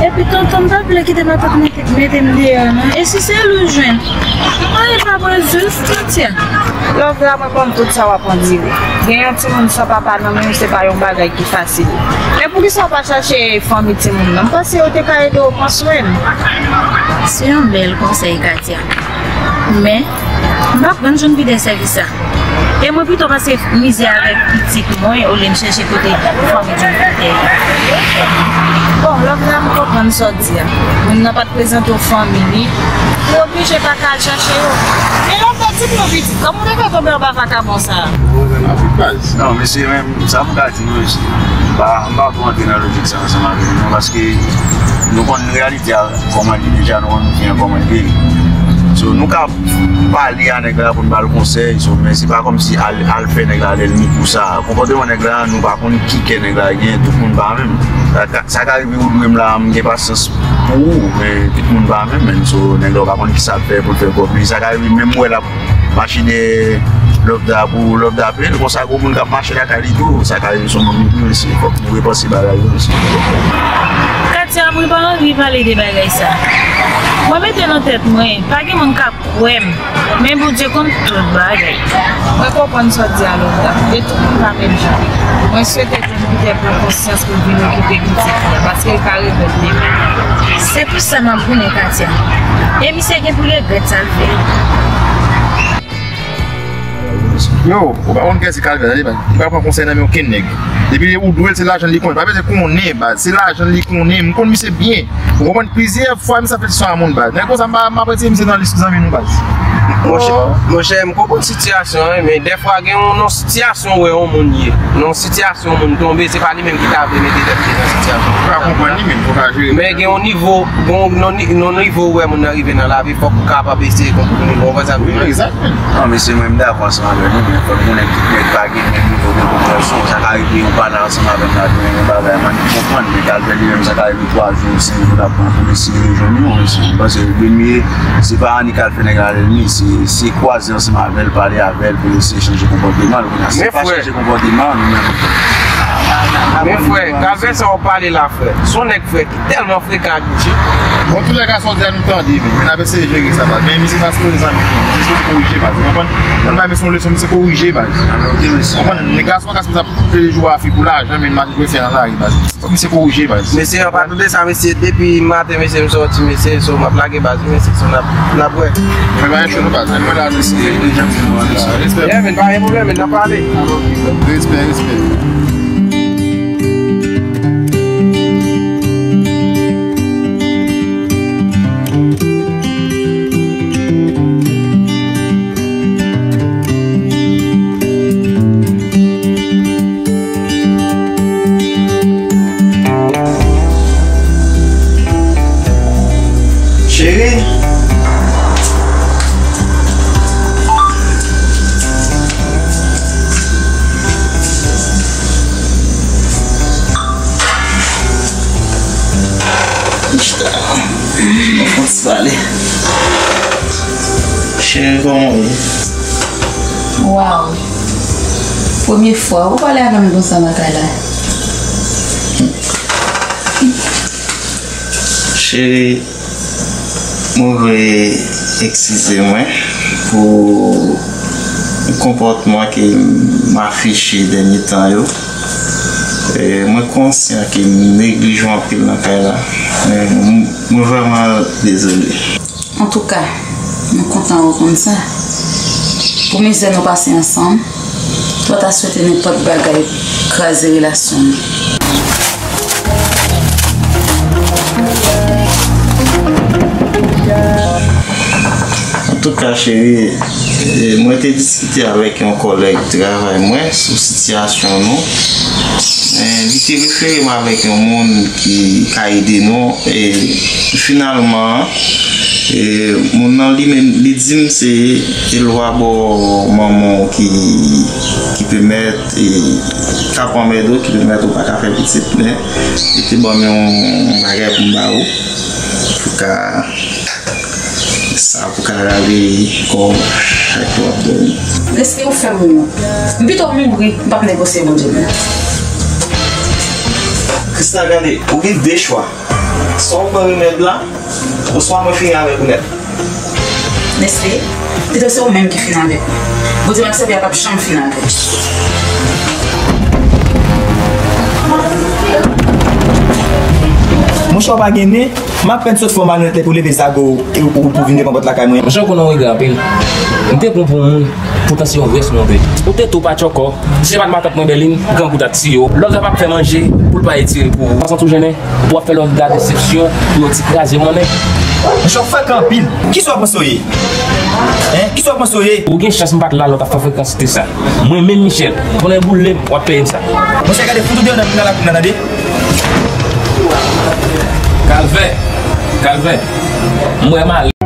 Epi tonton m pa vle kite matant mwen mete m deyò non. E si se li w jwenn? Anyen pa pral jis, Katia. Love la, mwen konn tout sa w ap andire. Gen yon timoun san papa nan men w, se pa yon bagay ki fasil. Men poukisa w pa chache fanmi timoun nan? M panse yo te ka ede w pran swen l. Se yon bèl konsèy, Katia. Men, m pa pran jwenn vide sèvis sa. E mwen pito pase mizè avèk pitit mwen olye m chèche kote fanmi di m pou tè. Bon, lòt la m konprann sa w di a. Moun nan pa t prezante w fanmi li. Li oblije pa ka al chache yo. Men lòt la di m non pitit, kòman w te fè tonbe anba vakabon sa a? Bon, men apre baz. Non, mesye, men sa m ka di nou, mesye. M pa, m pa twò antre nan lojik sa ansanm avè nou, non, paske nou konn reyalite a kòman li deja, nou konn fi an kòman li ye. So, nou ka pale a nèg la pou n ba l konsèy, so, men se pa kòmsi al, al fè nèg la lènmi pou sa. Konpòteman nèg la, nou pa konn ki kè nèg la gen, tout moun pa menm. Sa ka, sa ka rive ou dwe m la, m gen pasyans pou ou, men tout moun pa menm, men so, nèg la ou pa konn ki sa l fè pou l fè kòb li. Sa ka rive menm ou wè l ap mache dèyè Love Da pou Love Da peye l, konsa gwo moun k ap mache lakay li tou, sa ka rive sou moun li tou, mesye, fòk nou repanse bagay yo, mesye. Katia, mwen pa anvi pale de bagay sa. Mwen mete nan tèt mwen, pa gen moun k ap Wè m, men Bondye konn tout bagay. Mwen konprann sa w di a, Lorna, e tout moun pa menm jan. Mwen swete Peter pran konsyans pou l vin okipe pitit li a, paske l ka revèl demen. Se pou sa m ap goumen, Katia. E misye gen pou regrèt sa l fè. Yo, ou pa konn kiyès ki Kalvè, tande, baz. Li pa pran konsèy nan men okenn nèg. Depi ou dwe l, se lajan li konnen. Pa bezwen konnen, baz. Se lajan li konnen. M konn misye byen. Ou konprann? Plizyè fwa, misye ap fè sou a moun, baz. Nèg konsa, m pa, m ap retire misye nan lis zanmi nou, baz. Monchè, monchè, m konprann sitiyasyon an, men dèfwa gen yon, yon sitiyasyon ou wè yon moun ye. Nan yon sitiyasyon yon moun tonbe, se pa li menm ki ta vle mete tèt li nan sitiyasyon. Ou pa konprann li menm, ou pa jere. Men gen yon nivo, gen yon, yon ni-, yon nivo ou wè moun nan rive nan lavi, fòk ou kapab eseye konprann li, ou konprann sa m di? Wi, egzakteman. Non, mesye, mwen, m dakò ansanm avè nou, men fòk nou konnen tout nèg pa gen menm nivo de konpreyansyon. Sa ka rive ou pale ansanm avè m la, gen yon bagay, man, li konprann, men Kalvè li menm, sa ka rive twa jou, senk jou, l ap pran pou l eseye jwenn nou, mesye. M panse, premye, se pa Annie k al fè nèg la lènmi, se, se kwaze ansanm avè l, pale avè l pou l eseye chanje konpòteman l. Kounye a, si l pa chanje konpòteman, nou menm. Men frè, Kalvè sa w pale la, frè. Se yon nèg, frè, ki tèlman frekan ak Bondye. Bon, toulèka, sa w di a, nou tande, men, men n ap eseye jere sa, baz. Men misye pa sipoze zanmi nou. Misye sipoze korije, baz. Ou konprann? Mwen pa, men se yon leson, misye korije, baz. Ou konprann? Nèg gason pa ka sipoze ap plede jwe a fi pou lajan, men mache jwe fè nan lari, baz. Fòk misye korije, baz. Mesye, an pa tande sa, mesye. Depi maten, mesye, m sòti, mesye, so m ap lage baz, mesye, so n ap, n ap wè. Fè bagay cho nou, baz. Mwen la, mesye. Respè. Yeah, men pa gen pwoblèm, men n ap pale. Respè, respè. Cheri. Mwen fòs pale. Cheri, kòman w ye? Waw. Premye fwa ou pale avè m konsa nan kay la. Cheri, mwen vle eskize mwen pou konpòtman ke m afiche dènye tan yo. E, mwen konsyan ke m neglije w anpil nan kay la. Men, m, mwen vrèman dezole. Antouka, mwen kontan wè w konn sa. Pou mizè nou pase ansanm, m pa ta swete nenpòt bagay kraze relasyon nou. Antouka, cheri, e, mwen te diskite avèk yon kòlèg travay mwen sou sitiyasyon nou. Men, li te refere m avèk yon moun ki ka ede nou. E finalman, e, moun nan li menm, li di m se, e lwa bò manman w ki, ki pèmèt, e, k ap anmède w, ki pèmèt ou pa ka fè pitit, men li te ban m yon bagay pou m ba ou. Pou ka, sa pou ka rale kò w chak lè w ap dòmi. Lespri w fè m mouri. M pito mouri, m p ap negosye Bondye m nan. Krisna, gade, ou gen de chwa. Swa w pran remèd la, oswa mwen fini avèk ou nèt. Lespri, pito se ou menm ki fini avèk mwen. Bondye m ap sèvi a p ap janm fini avèk ou. Monchè, w pa gen nen? M apèn sot fè yon malonèt epi w leve zago w e w, w, w vin devan pòt lakay mwen. Monchè, w konnen w regrè anpil. M te pran w pou yon moun, poutan se yon rès mwen te. Ou te tou pa tchòkò. Se pa t matant mwen Bèlin, grangou dat siyo. Lòv la p ap fè manje, pou l pa etire pou ou. Ou pa santi w jennen? W ap fè lòv la desepsyon pou yon ti kraze monnen. Monchè, w frekan anpil. Kisa w panse w ye? Hein? Kisa w panse w ye? Ou gen chans m pa t la lè w t ap fè frekansite sa. Mwen menm, Michel, konnen boule m, w ap peye m sa. Monchè, gade fout ou deyò nan, nan lakou m nan, tande. Kalvè, Kalvè, m wè m ale.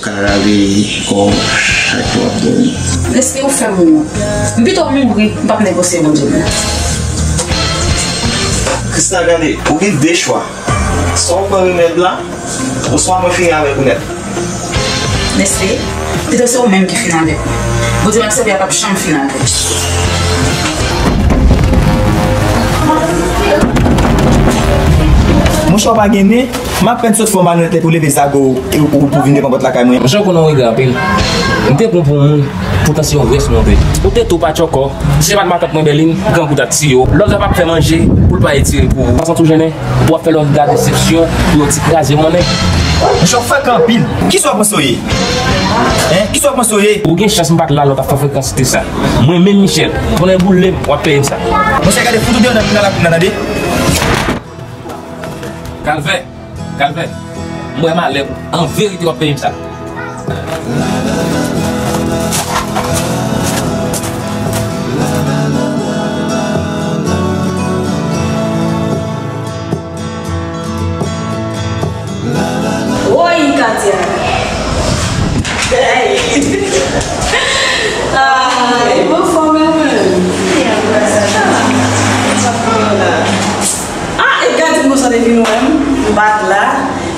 Rayi kò w chak lè w ap dòmi. Lespri w fè m wont. M pito mouri, m p ap negosye Bondye m nan. Krisna, gade, ou gen de chwa. Swa w pran remèd la, oswa mwen fini avèk ou nèt. Lespri, pito se ou menm ki fini avèk mwen. Bondye m ap sèvi a p ap janm fini avèk ou. Monchè, w pa gen nen? M apèn sot fè yon malonèt epi w leve zago w e ou, ou vin devan pòt lakay mwen. Monchè, ou konnen w regrè anpil. M te pran w pou yon moun, poutan se yon rès monte. Ou te tou pa tchòkò. Si se pa t matant mwen Bèlin, grangou ta tiye w. Lòv la p ap fè manje pou l pa etire pou ou. Ou pa santi w jennen? Ou ap fè lòv la desepsyon pou yon ti kraze monnen. Monchè, w frèkan anpil. Kisa w panse w ye? Hein? Kisa w panse w ye? Ou gen chans m pa t la lè w t ap fè frekansite sa. Mwen menm Michel, konnen boule m, w ap peye m sa. Monchè, gade fout ou deyò nan, nan lakou nan, tande. Kalvè, Kalvè, m wè malè pou. An verite, w ap peye m sa. Woy, Katia! Hey! Ah, e bon fò menm, menm. Ah, e gade m konsa depi nou menm, m pa t la.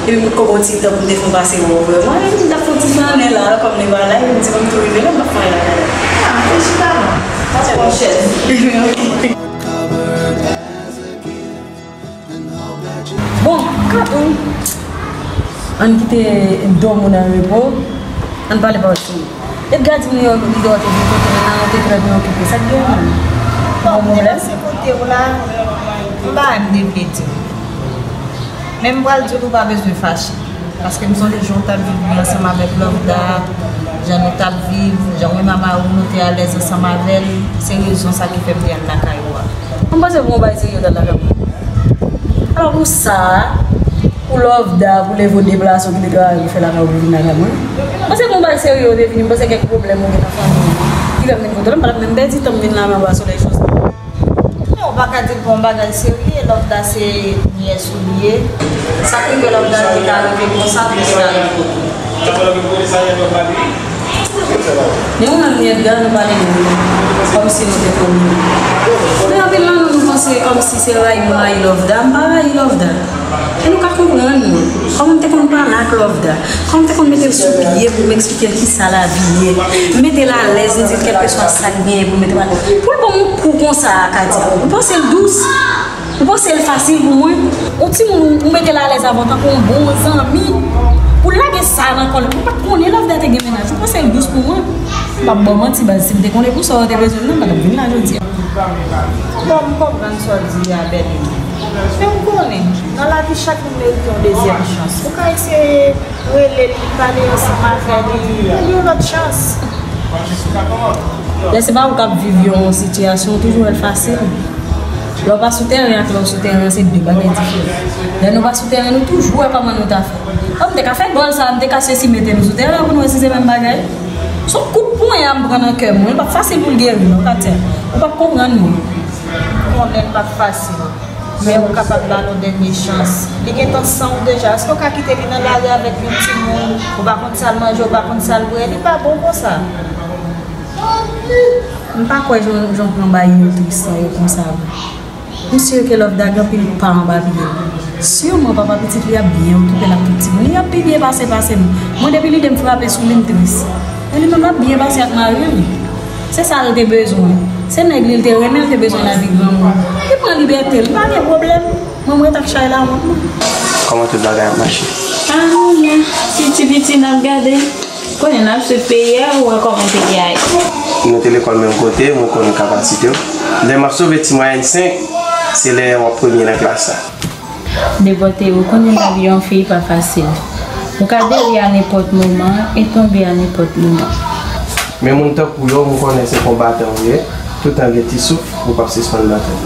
Epi m kòmanse ti tan pou m te fè pase wè w vrèman. Epi m t ap fè yon ti flannen la, kòm li pa la, epi m di bon m tou rive la, m ap fè yon lakay la. Ah, felisitasyon. Pase yon chèz. Bon, Katon, ann kite dòm ou nan repo, ann pale pawòl serye. Edgar di m li, li dwe te vin kote m nan, ou te trè byen okipe. Sa k gen menm? Bon, ou pwoblèm? Mwen se kote w la, m pa wè m te vle di w. Men m pral di w, ou pa bezwen fache. Paske m sonje jan w t ap viv li ansanm avèk Lovedah, jan nou t ap viv, jan mwen mama ou nou te alèz ansanm avè l, se rezon sa ki fè m te al lakay ou a. Mwen panse pou yon bagay serye w t al lakay mwen. Alò pou sa, pou Lovedah, pou leve w deplase w kite travay ou fè lakay ou pou vin lakay mwen. Mwen panse pou yon bagay serye w te vini, mwen panse kèk pwoblèm ou gen nan fanmi w ki fè m vin kote w la, m pa t ap menm pèdi tan m vin la men w pa solèy chòs. Non, ou pa ka di l pa yon bagay serye, Lovedah se nyès ou li ye. Sa k rive Lovedah te ka rive konsa, Krisna rive. Men ou menm Edgar, nou pale de nou kòmsi nou te koni. Men anpil nan nou, nou panse kòmsi se rayi m rayi Lovedah, m pa rayi Lovedah. E nou ka konprann nou. Kòman m te konn pale ak Lovedah? Kòman m te konn mete l sou pye pou m eksplike l kisa lavi ye? M mete l alèz, m di l kèlkeswa sa k genyen pou m mete m alèz. Pou l ban m yon kou konsa a, Katia, ou panse l dous? Ou panse l fasil pou mwen? Yon timoun ou, ou mete l alèz avè w tankou yon bon zanmi. Pou l lage sa nan kò l, ou pa t konnen Lovedah te gen mennaj. Ou panse l dous pou mwen? M p ap ba w manti, baz, si m te konnen pou sa w te bezwen m nan, m pa t ap vin la jodi a. Bon, m konprann sa w di a, Bèlin. Men m konnen, nan lavi, chak moun merite yon dezyèm chans. Ou ka eseye rele l, pale ansanm avè li, ban li yon lòt chans. Lè se pa ou k ap viv yon sitiyasyon, ou toujou wè l fasil. Lè w pa sou tèren ak lè w sou tèren an, se de bagay diferan. Lè nou pa sou tèren, nou toujou wè kòman nou ta fè. Kòm m te ka fè gòl sa, m te ka sesi mete nou sou tèren an pou nou wè si se menm bagay. Se yon kout ponya m pran nan kè m, wi. Li p ap fasil pou l geri, non, Katia. Ou p ap konprann mwen. M konnen l p ap fasil. Men ou kapab ba nou dènye chans. Li gentan san w deja. Èske w ka kite li nan lari avèk yon timoun? Ou pa konn sa l manje, ou pa konn sa l bwè. Li pa bon konsa. M pa kwè jan, jan w pran bay yo tris san yo konsa vre. M si ke Lovedah gen anpil pa anba pye l. Siman papa pitit li ap byen okipe l ak tout timoun. Li ap pi byen pase, pase m. Mwen depi lide m frape sou li m tris. Men li menm l ap byen pase ak mari l. Se sa l te bezwen. Se nèg li l te renmen, l te bezwen lavi granmoun. Li pran libète l, li pa gen pwoblèm. Mwen m ret ak chay la wont mwen. Kòman tout bagay ap mache? Ah, nou la, piti piti n ap gade. Konnen n ap swiv peyi a, ou wè kòman peyi a ye. Nou te lekòl menm kote, mwen konnen kapasite w. Lè m ap sove ti mwayèn senk, se lè w ap premye nan klas la. Devòte, ou konnen lavi yon fi pa fasil. Ou ka deri a nenpòt moman e tonbe a nenpòt moman. Men moun tankou w yo, m konnen se konbatan w ye. Toutan gen ti souf, ou p ap sispann batay.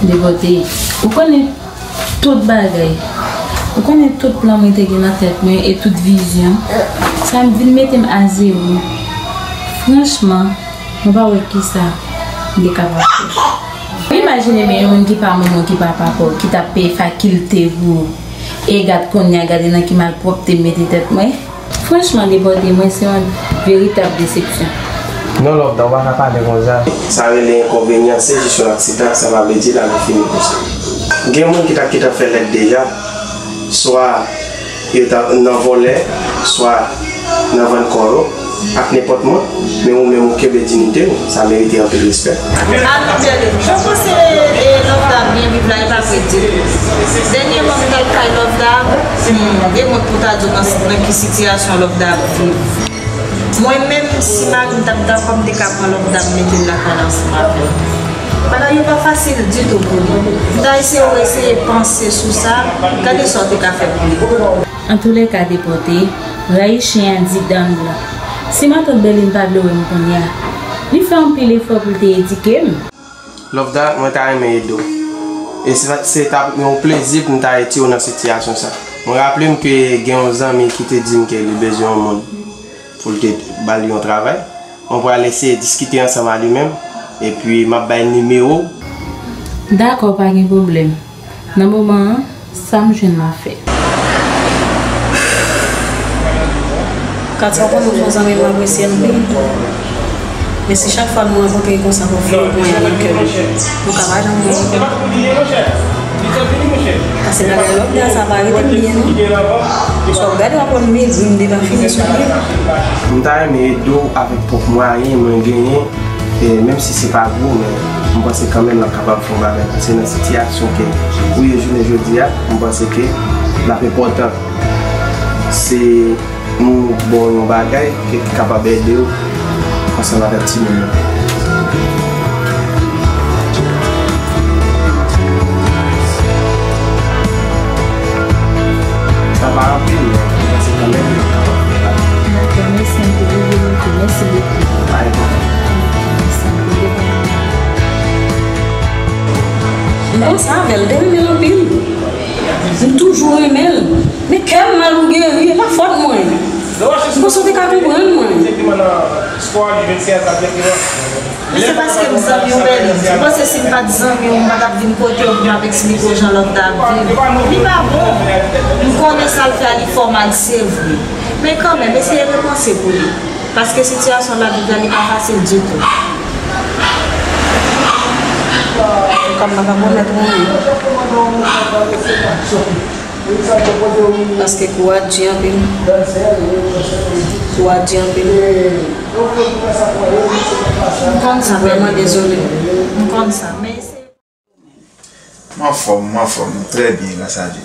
Devòte, ou konnen tout bagay. Ou konnen tout plan mwen te gen nan tèt mwen e tout vizyon. Sa m vin mete m a zewo. Franchman, mwen pa wè kisa m te kapab fè. Imajine byen yon moun ki pa manman w, ki pa papa w, ki t ap peye fakilte pou ou. E gad kounye a, gade nan ki malpwòpte m mete tèt mwen. Franchman, depòte mwen se yon veritab desepsyon. Non, Love, ou pa ka pale konsa. Sa rele enkonvenyan, se jis yon aksidan, sa pa vle di lavi fini konsa. Gen moun ki ta gentan fè lèt deja, swa yo ta nan vòlè, swa nan vann kò yo, ak nenpòt moun, men ou menm ou kenbe diyite w, sa merite anpil respè. Alò, Pierre, jan w panse, e, Love Dab byen viv la, e pa vre ditou. Dènyèman, m t al kay Love Dab, hmm, gen moun pou ta di w nan, nan ki sitiyasyon Love Dab viv. Mwen menm, si mari m t ap dakò, m te ka pran Love Dab mete l lakay la ansanm avè l. Bagay yo pa fasil ditou pou li. M ta eseye reseye panse sou sa, gade sa w te ka fè pou li. Antoulèka, depòte, rayi chen an di dan l blan. Si matant Bèlin pa vle wè m kounye a, li fè anpil efò pou l te edike m. Love Dab, mwen ta renmen ede w. E se, se ta yon plezi pou m ta retire w nan sitiyasyon sa. Mwen raple m ke gen yon zanmi ki te di m ke li bezwen yon moun pou l te ba l yon travay. Mwen pral eseye diskite ansanm a li menm, epi m ap bay nimewo w. Dakò, pa gen pwoblèm. Nan moman an, sa m jwenn m ap fè. Katia, w konnen w se yon zanmi m, m apresye anpil. Men si chak fwa nou rankontre konsa, pou fè yon pwen nan kè m, nou ka pa janm wè ankò. Pase bagay Love Dab sa pa rete m byen, non. Sa w gade w ap wè m megri, m deja fini sou pye. M ta renmen ede w avèk pwòp mwayen mwen genyen. E menm si se pa gwo, men m panse kanmenm l ap kapab fè yon bagay, paske nan sitiyasyon ke ou ye jounen jodi a, m panse ke l ap enpòtan. Se nou ba w yon bagay ke ki kapab ede w ansanm avèk timoun nan. Sa pa anpil, men m panse kanmenm l ap kapab fè bagay. Dakò, mèsi anpil, wi, wi, wi, mèsi bokou. Pa enpòtan. M panse avè l, te renmen l anpil. M toujou renmen l. Men kè m mal ou geri, e pa fòt mwen. M panse w te ka konprann mwen. Men se paske m zanmi w, Bèlin. M panse si m pa t zanmi w, m pa t ap vin kote w pou m ap eksplike w jan Love Dab ap viv. Li pa bon. M konnen sa l fè a, li fè w mal, se vre. Men kanmenm, eseye repanse pou li. Paske sitiyasyon l ap viv la, li pa fasil ditou. Antouka, m pa ka pwomèt w anyen. Paske kou a di anpil. Kou a di anpil. M konn sa, vrèman dezole. M konn sa, men se M anfòm, m anfòm, m trè byen, gras a Dye.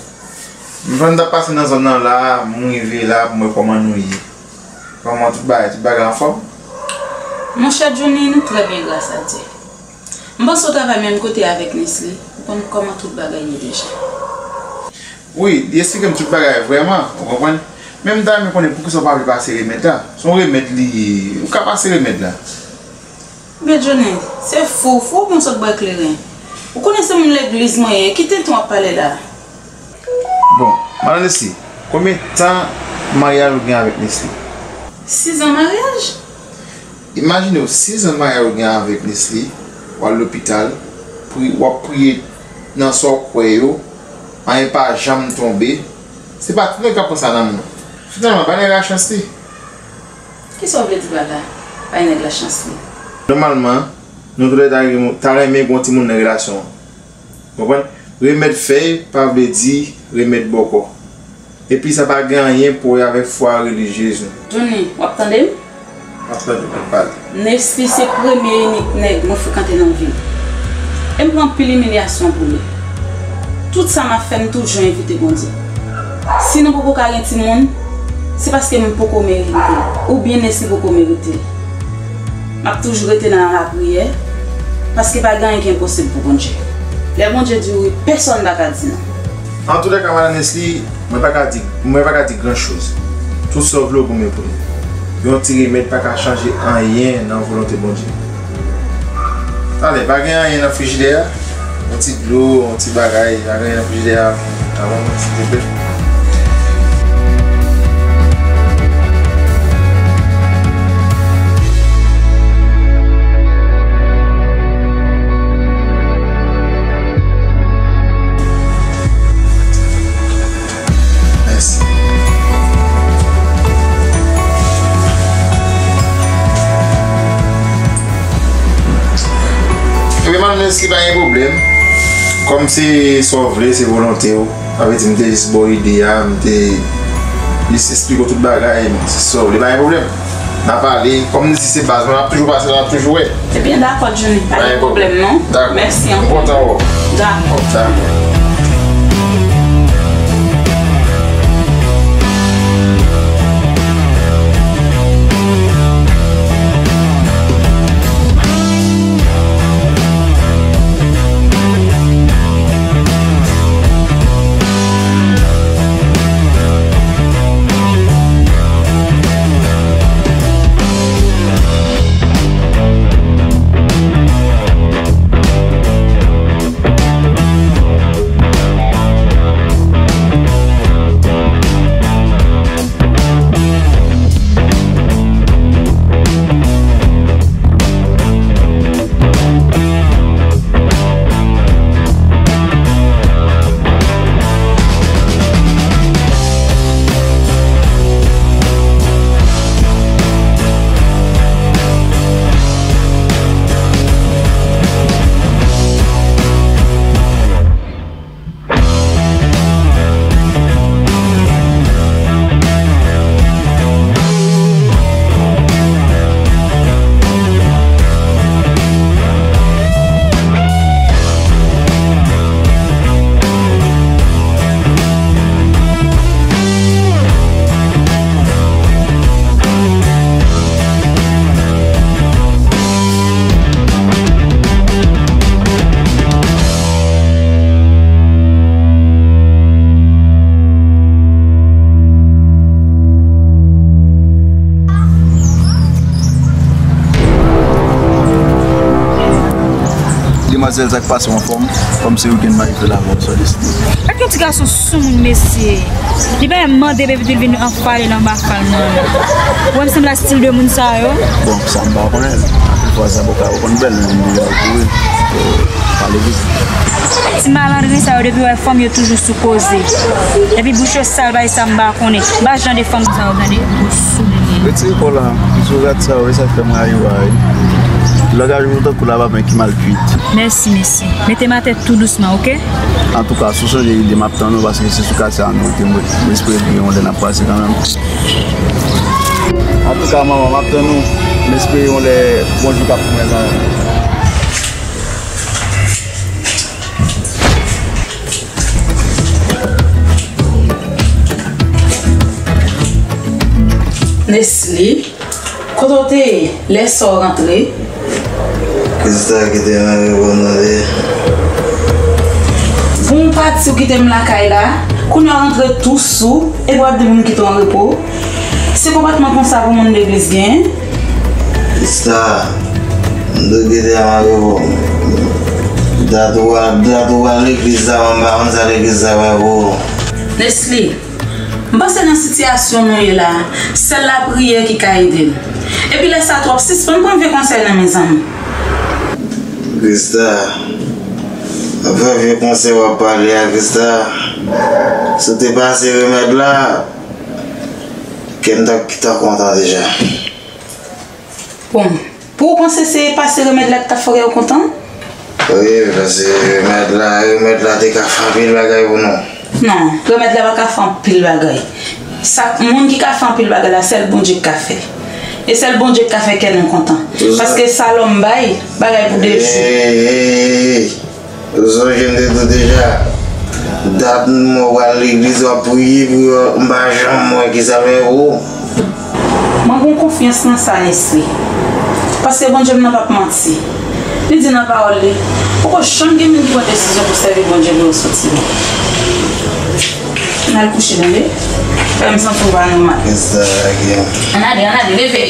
M fè m t ap pase nan zòn nan la, m rive la pou m wè kòman nou ye. Kòman tout bagay, tout bagay anfòm? Monchè Johnny, nou trè byen, gras a Dye. M panse w travay menm kote avèk Nesly, ou konn kòman tout bagay ye deja. Wi, li eksplike m tout bagay vrèman, ou konprann? Men m ta renmen konnen poukisa w pa vle pase remèd la. Se yon remèd li ye, ou ka pase remèd la. Byen, Johnny, se fou, fou ou konn sot bwè kleren. Ou konnen se moun legliz mwen ye, ki tenten w ap pale la? Bon, madan Nesly, konbyen tan maryaj ou gen avèk Nesly? Sizan maryaj? Imajine w, sizan maryaj ou gen avèk Nesly, w al lopital, pri-, w ap priye nan sa w kwè yo, anyen pa janm tonbe. Se pa tout nèg k ap pran sa nan men w. Finalman, bay nèg la chans li. Kisa w vle di pa la? Bay nèg la chans li. Nòmalman, nou toulède ta renmen, ta renmen gen yon timoun nan relasyon an. Konprann? Remèd fèy pa vle di remèd bòkò. Epi sa pa gen anyen pou wè avèk fwa relijyez nou. Johnny, w ap tande m? M ap tande w, w ap pale. Nesly se premye inik nèg mwen frekante nan vi m. E m pran anpil imilyasyon pou li. Tout sa m ap fè, m toujou envite Bondye. Si nou poko ka gen timoun, se paske m poko merite l, oubyen Nesly poko merite l. M ap toujou rete nan lapriyè, paske pa gen anyen ki enposib pou Bondye. Lè Bondye di wi, pèsonn pa ka di non. Antoulèka, madan Nesly, mwen pa ka di, mwen pa ka di gran choz. Tout sa w vle w goumen pou li. Yon ti remèd pa ka chanje anyen nan volonte Bondye. Talè, pa gen anyen nan frijidè a? Yon ti dlo, yon ti bagay, pa gen anyen nan frijidè a? Avan mwen, silvouplè. Mèsi. Nesly, pa gen pwoblèm. Kòm se sa w vle, se volonte w. Sa vle di, m te jis ba w ide a, m te jis esplike w tout bagay, se sa w vle, pa gen pwoblèm. N a pale, kòm Nesly se baz mwen, n ap toujou pase la, n ap toujou wè. Ebyen, dakò, Johnny, pa gen pwoblèm, non. Dakò. Mèsi anpil. M kontan wè w. Dakò. Dakò. Demwazèl, sa k pase, w anfòm? Kòm se wikenn, m a rive la, bon, sa deside. Ak yon ti gason soumoun, mesye. Li pa mande bebe pou l vin anfale l anba fal mwen. Ou wè m sanble a stil de moun sa yo? Bon, sa m pa konnen. Anpil fwa sa, bon, ka ou konn bèl, men moun yo kouri. Pale vit. Ti malandren sa yo, depi wè fanm yo toujou sou koze. Epi bouch yo sal, bay sa m pa konnen. M pa jan de fanm sa yo, gade. Gwo soumoun. Retire kò la. Sou rad sa yo, e sa k fè m rayi w a, wi. Langaj ou tankou labapen ki mal kuit. Mèsi, mesye. Mete m atè tou dousman, oke? Antouka, si w sonje ide, m ap tann ou, paske se sou katye a nou rete, m, m espere gen yon lè n ap pase kanmenm. Antouka, manman, m ap tann ou, m espere yon lè, bon jou k ap pou mwen kanmenm. Nesly, kote w te ye lè sa w rantre? Krista kite m nan repo m tande. Bon, w pati, w kite m lakay la, kounye a w rantre tou sou, epi w ap di pou m kite w an repo? Se konpòtman konsa pou moun legliz gen? Krista, m te kite m an repo. Dat ou al, dat ou al legliz la, mwen m pa konn sa legliz la pa pou ou. Nesly, m panse nan sitiyasyon nou ye la, sèl lapriyè ki ka ede n. Epi lè sa twòp, sispann pran vye konsèy nan men zanmi. Krista, ap fè vye konsèy w ap pale a, Krista. Si w te pase remèd la, kè m t ap, t ap kontan deja. Bon, pou ou panse se pase remèd la ki t ap fè w kontan? Wi, paske remèd la, remèd la te ka fè anpil bagay pou nou. Non, remèd la pa ka fè anpil bagay. Sa, moun ki ka fè anpil bagay la, sèl Bondye ki ka fè. E sèl Bondye ki ka fè kè nou kontan. Paske sa lòm bay, bagay pou de jou. Ey, ey, ey, ey. Ou sonje m te di w deja, dat mwen w al legliz, w ap priye pou yo, m pa janm wè kisa fè ou. Mwen gen konfyans nan sa, Nesly. Paske Bondye m nan p ap manti. Li di nan pawòl li, poko janm gen moun ki pran desizyon pou sèvi Bondye pou yo soti lwen. Ann al kouche, tande? Fè m santi w pa nòmal. Ann ale, ann ale, leve.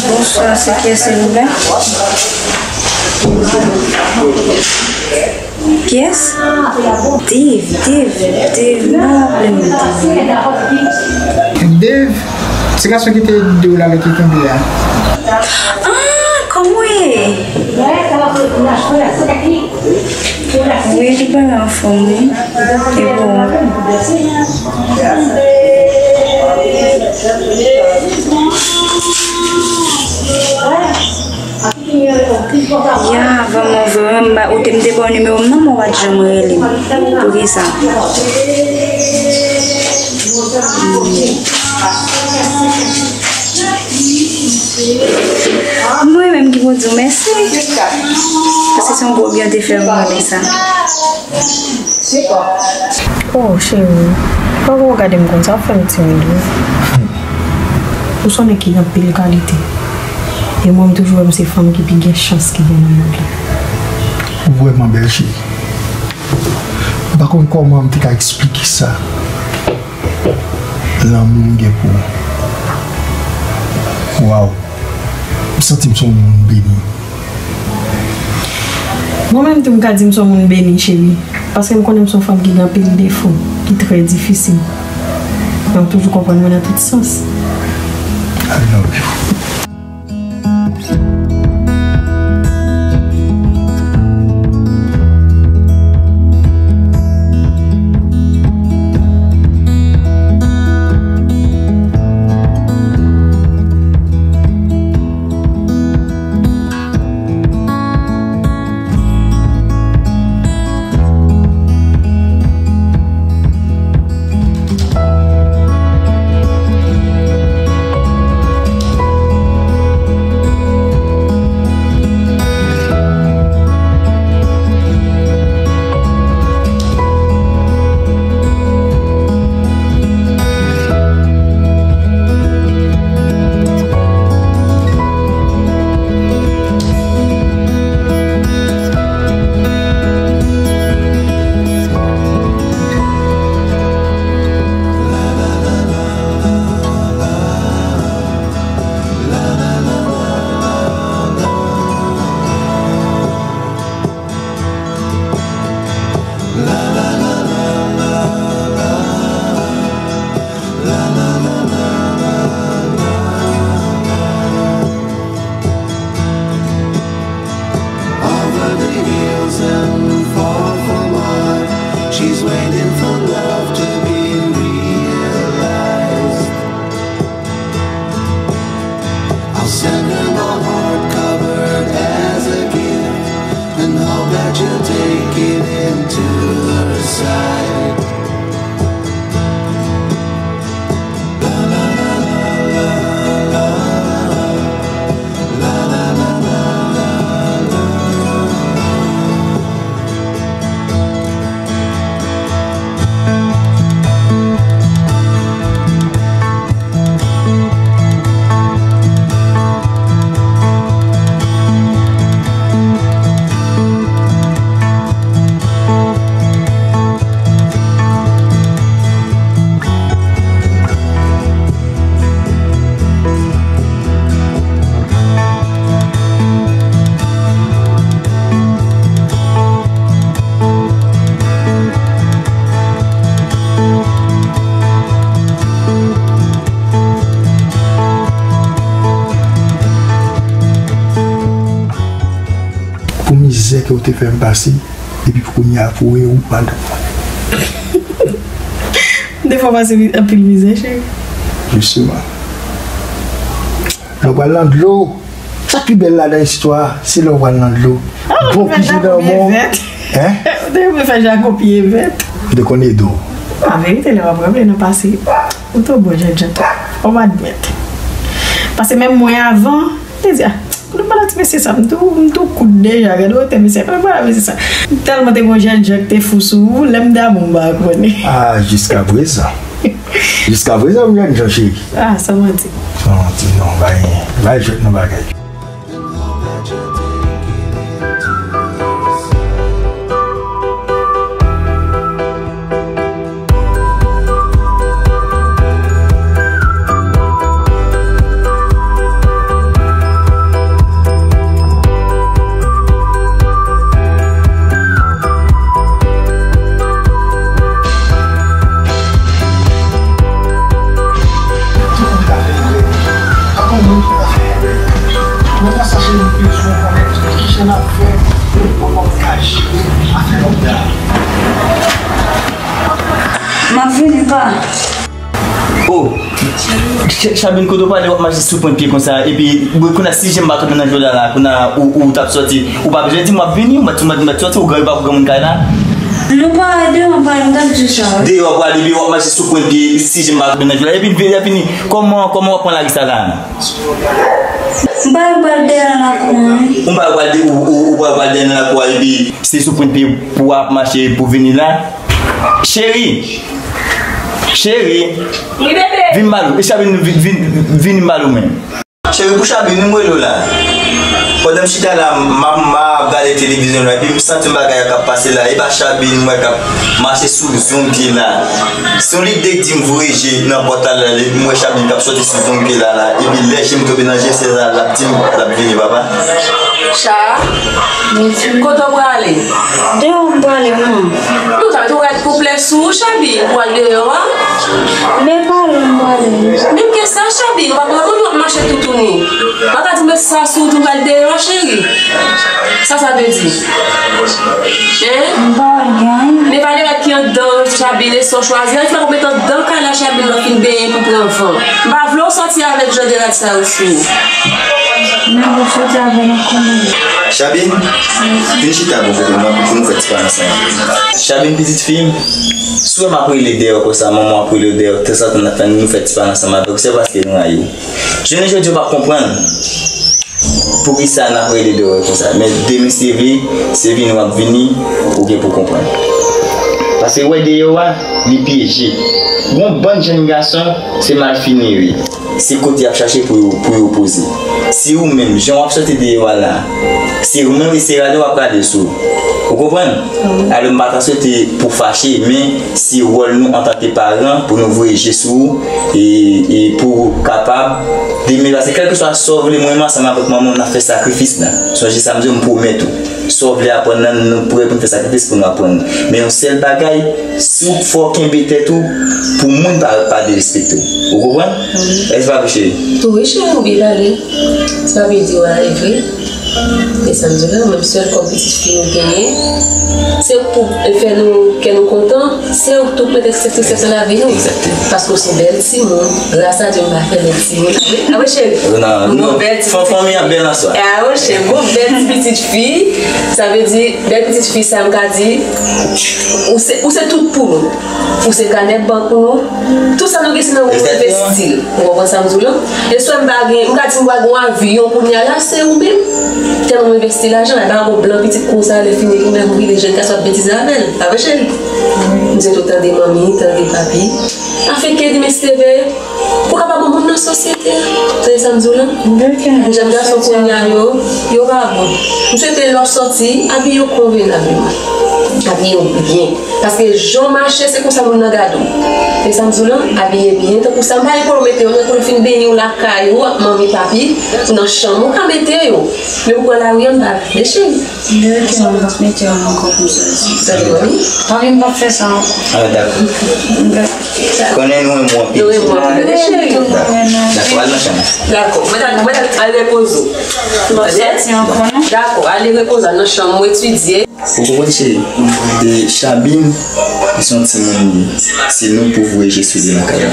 Bonswa, se kiyès, silvouplè? Kiyès? Dave, Dave, Dave, m pa raple m Dave. Dave, se gason ki te ede w la lè ki tonbe a. Ah, kòman w ye? Wi, li pa anfòm, wi. E bon. Ya, vrèman, vrèman, m ba, ou te, m te ba w nimewo m nan, men w pa t janm rele m. Poukisa? Mwen menm ki pou di w mèsi. Paske se yon gwo byen w te fè m konnen sa. Oh, cheri, pa ko gade m konsa, w ap fè m timid, wi. Ou se yon nèg ki gen anpil kalite. E mwen, m toujou wè m se fanm ki pi gen chans ki gen nan mond lan. Ou vrèman bèl, cheri. M pa konn kòman m te ka eksplike sa. Lanmou m gen pou ou. Waw. M santi m se yon moun beni. Mwen menm tou, m ka di m se yon moun beni, cheri. Paske m konnen m se yon fanm ki gen anpil defo, ki trè difisil. Men w toujou konprann mwen nan tout sans. I love you. Over the hills and far from her, she's waiting for love to be realized. I'll send her my heart covered as a gift, and hope that you'll take it into her side. Pou mizè ke w te fè m pase, epi pou kounye a, pou w, ou pa l. Defwa w pase anpil mizè, cheri. Jisteman. Lè w pral nan dlo, sa k pi bèl ladan istwa a, se lè w pral nan dlo. Ah, bon, ou te fè jako pye vèt. Hein? Ou te fè jako pye vèt. Ou te konn ede w. An verite, lè w ap ranble nan pase, ou te bon, Jean-Jean. Ou pa admèt. Paske menm mwen avan, te di, ah, kote m pral ak ti mesye sa, m tou, m tou kout deja, gade wotè mesye, kote m pral ak mesye sa. M tèlman te gon jèn jan ki te fou sou ou, lè m damou m pa konnen. Ah, jiskaprezan. Jiskaprezan, m jèn jan, cheri. Ah, sa manti. Sa manti, non, bay, bay jwèt nan bagay. M bezwen konnen kijan n ap fè pou n poko ka jere afè lòt la. M ap vini, pa. Oh, Ch- Chabin, kote w prale w ap mache sou pwent pye konsa? Epi, bon, kounye a, si jan m pa tonbe nan jwèt la, la, kounye a, ou, ou t ap sòti, ou pa bezwen di m w ap vini, ou mèt, ou mèt, mèt sòti, ou gen, ou pa granmoun kay la. Non, pa deyò, m pa, m t ap di sa. Deyò w prale, epi w ap mache sou pwent pye, si jan m pa tonbe nan jwèt la. Epi, vini, vini, kòman, kòman w ap pran lari sa la? M pa pral dèyè nan lakou an. Ou pa pral de- ou, ou, ou pa pral dèyè nan lakou a, epi se sou pwent pye pou w ap mache pou vini la. Cheri! Cheri! Wi, bebe! Vin m ba l ou. E Chabin, vin, vin, vin m ba l ou men. Cheri, pou Chabin, wi, m rele w la. Pandan m chita la, m ap, m ap gade televizyon la, epi m santi yon bagay k ap pase la. E pa Chabin, m wè k ap mache sou zong pye la. Se yon lide k di m voye je nan pòt la, la, m wè Chabin k ap sòti sou zong pye la, la. Epi lè je m tonbe nan je, se la l ap di m l ap vini, papa. Cha, kote w prale? Deyò m prale, manman. Non, sa tou rèd konplè sou ou, Chabin, pou al deyò a. Men pa lwen m prale. Menm ke sa, Chabin, ou pa pran moun w ap mache toutouni. Pa ka di m sa sou ou tou pral deyò a, cheri. Sa sa vle di? Hein? M pa wè l gen anyen. Men pa de rad ki anndan Chabin, e sa w chwazi a, ki pa pou met anndan kay la, Chabin, lè w fin benyen pou pran van. M pa vle w sòti avèk jan de rad sa yo sou ou. Men pou sòti avè l ankò, manman. Chabin, vin chita bò kote m nan pou nou fè ti pale ansanm. Chabin, pitit fi m, si w wè m ap rele deyò konsa, manman w ap rele w deyò, tanzantan n ap fè nou fè ti pale ansanm avè w, se paske nou rayi w. Jounen jodi a, w p ap konprann poukisa n ap rele deyò konsa. Men demen, si Dye vle, se vini w ap vini, ou gen pou konprann. Paske w wè deyò a, li pyeje. Gon bann jèn gason, se malfini yo ye. Se kote y ap chache pou yo, pou yo poze. Si ou menm, jan w ap sòti deyò a la, se ou menm, se rale w ap rale sou. Ou konprann? Alò, m pa ta swete pou fache, men se wòl nou antanke paran pou nou voye je sou ou e, e pou w kapab demen pase. Kèlkeswa sa w vle, mwen menm ansanm avèk manman w, n ap fè sakrifis la. Sonje sa m di w, m pwomèt ou. Sa w vle aprann nan, nou prè pou n fè sakrifis pou nou aprann. Men yon sèl bagay, si w fò kenbe tèt ou, pou moun pa, pa derespekte w. Ou konprann? Èske pa vre, cheri? Wi, cheri, ou byen pale. Sa vle di w ale vre. E sa m di w la, menm sèl kòm pitit fi nou genyen, se pou fè nou, kè nou kontan, se ou k tou mete stresè nan lavi nou. Egzakteman. Paske w se bèl timoun, gras a Dye m pa fè lèd timoun. Apre, cheri, non, non, bèl ti fanmi an bèl an swa. Apre, cheri, gon bèl ti pitit fi, sa vle di, bèl pitit fi sa m ka di, ou se, ou se tout pou nou. Ou se kanè bank nou. Tout sa nou gen, se nan ou nou envesti l. Ou konprann sa m di w lan? E swa m pa gen, m ka di m pa gen yon avyon kounye a la, se ou menm. Tèlman m envesti lajan, e pa gon blan pitit konsa, lè fini pou mè pou vini jèn gason ap betize avè l. Pa vre, cheri? M di tou tande manmi, tande papi. Afin ke demen si Dye vle, pou kapab yon moun nan sosyete a. Tande sa m di w lan? Jèn gason kounye a yo, yo pa bon. M swete lè w ap sòti, abiye w konvenableman. Abiye w byen. Paske jan w mache, se konsa moun nan gade w. Se sa m di w lan, abiye byen. Tankou sa, m pa gen pwoblèm mete yo, tankou l fin benyen w lakay ou ak manmi, papi, nan chanm ou ka mete yo. Men pou pran lari a, m pa vle, cheri. Mete yo, m p ap mete yo ankò konsa. Tande, manmi? Manmi, m p ap fè sa ankò. Ah, dakò. Konnen nou renmen w anpil. Nou renmen w anpil, cheri. Dakò, al nan chanm. Dakò, mwen al, mwen al, al repoze w. M p ap sòti ankò, non. Dakò, ale repoze w nan chanm ou, etidye. Ou konprann, cheri? E Chabin, li se yon timoun li ye. Se nou pou voye je sou li nan kay la.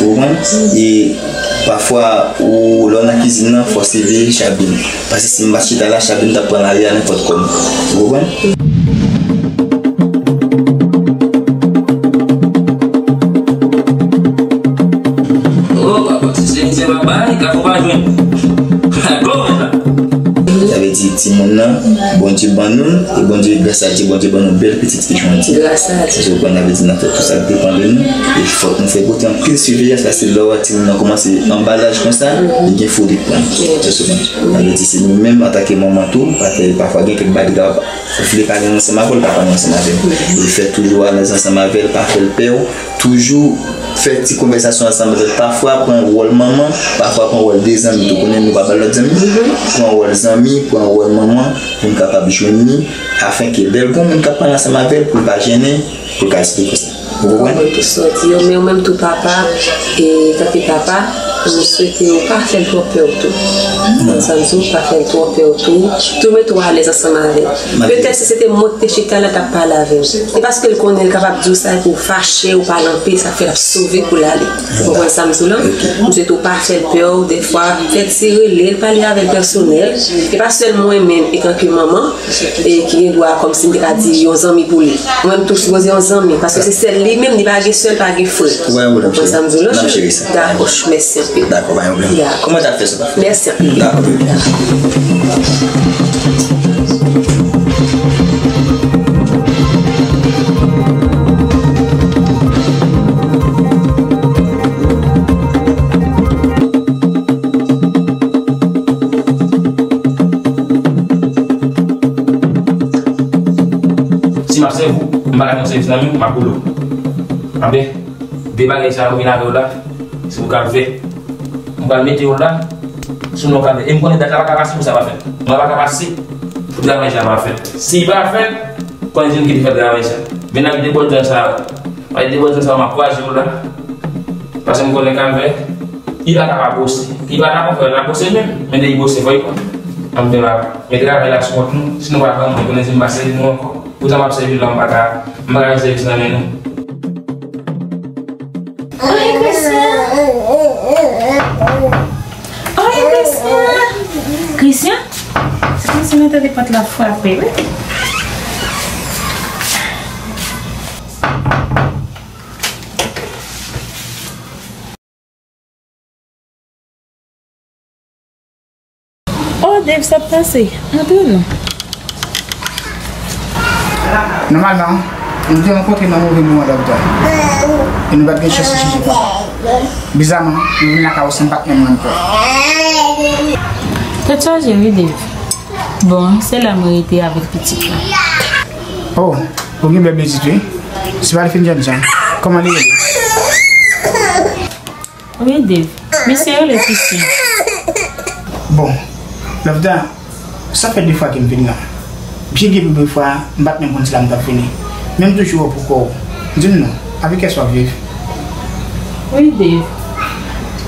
Ou konprann? E pafwa, ou, lè w nan kizin nan, fò w siveye Chabin. Paske si m pa t chita la, Chabin t ap pran lari a nenpòt kòman. Ou konprann? Oh, papa, si se misye pa bay, gafo pa jwenn. Go, papa. Sa vle di, timoun nan, Bondye ban nou l, e Bondye, gras a Dye, Bondye ban nou bèl pitit ki jwenn di. Gras a Dye. Sa vle di, n ap fè tout sa k depann de nou, e fòk nou fè pote anpil siveyans, paske lè w wè timoun nan kòmanse anba laj konsa, li gen foli k pran. Sa vle di, se nou menm, antanke manman tou, paske pafwa gen kèk bagay ki kapab vle pale ansanm avè w, li pa pale ansanm avè w. Li fè toujou alèz ansanm avè l, pa fè l pè w. Toujou fè ti konvèsasyon ansanm avè l. Pafwa, pran wòl manman, pafwa, pran wòl de zanmi tou. Konnen nou pa ba l lòt zanmi. Pran wòl zanmi, pran wòl manman, pou n kapab jwenn li, afenke lè l gon moun k ap pale ansanm avè l, pou l pa jennen, pou l ka esplike sa. Ou konprann? Ou konprann tout sa w di yo, men ou menm tou papa, e tanke papa, M swete w pa fè l twò pè w tou. Konprann sa m di w, pa fè l twò pè w tou. Tou mete w alèz ansanm avè l. Petèt si se te mwen ki te chita la, l t ap pale avè w. E paske l konnen l kapab di w sa pou w fache, ou pale anpil, sa fè l ap sove pou l ale. Ou konprann sa m di w la? M swete w pa fè l pè w, dèfwa, fè ti rele l, pale avè l pèsonèl. E pa sèl mwen menm, etanke manman, e ki gen dwa kòmsi m te ka di yon zanmi pou li. Mwen menm tou sipoze yon zanmi, paske se sèl li menm, li pa gen sè, l pa gen frè. Ou konprann sa m di w la, cheri? Dakò, mèsi anpil. Dakò, pa gen pwoblèm. Dakò. Kòman w t ap fè sa? Mèsi anpil. Dakò. Si m ap sèvi w, m pa ka jwenn sèvis nan men w, m ap boule w. Anben, de bagay sa yo m vin avè w la, se pou kalvè. M pral mete w la, sou non kalvè. E m konnen dat la pa ka pase pou sa pa fèt. Mwa pa ka pase pou travay sa pa fèt. Si l pa fèt, konnen se m ki te fè travay sa. Men n ap de bòn jan sa yo. Mwen de bòn jan sa yo, m ap kwaze w la. Paske m konnen kalvè, li pa ka pa bwose. Li pa ta konn fè l ap bwose menm, men depi bwose fò l konn. Anben, m ap met travay la sou kont nou, si nou pa pran mwen, konnen se m pa sèvi nou ankò. Poutan m ap sèvi l la, m pa ka, m pa ka jwenn sèvis nan men nou. Oye, Christian! Oye, Christian! Christian? Se kòmsi mwen tande pòt la frape, wi. Oh, Dave, sa k pase? Antre non. Nòmalman, nou te rankontre nan move moman lòt tan. E nou pa t gen chans echange papa. Bizaman, nou vin lakay ou san patnè m ankò. Tèt chaje, wi, Dave. Bon, se la mwen rete avèk pitit la. Oh, ou gen bèl pitit, wi. Se pa li fin jènjan. Kòman li rele? Wi, Dave. Misye rele Christian. Bon, Lòvda, sa fè de fwa ke m vin la. Byen gen premye fwa, m pa t menm konn si la m t ap vini. Men m toujou wè w pou kò w. Di m non, avèk kiyès w ap viv? Wi, Dave.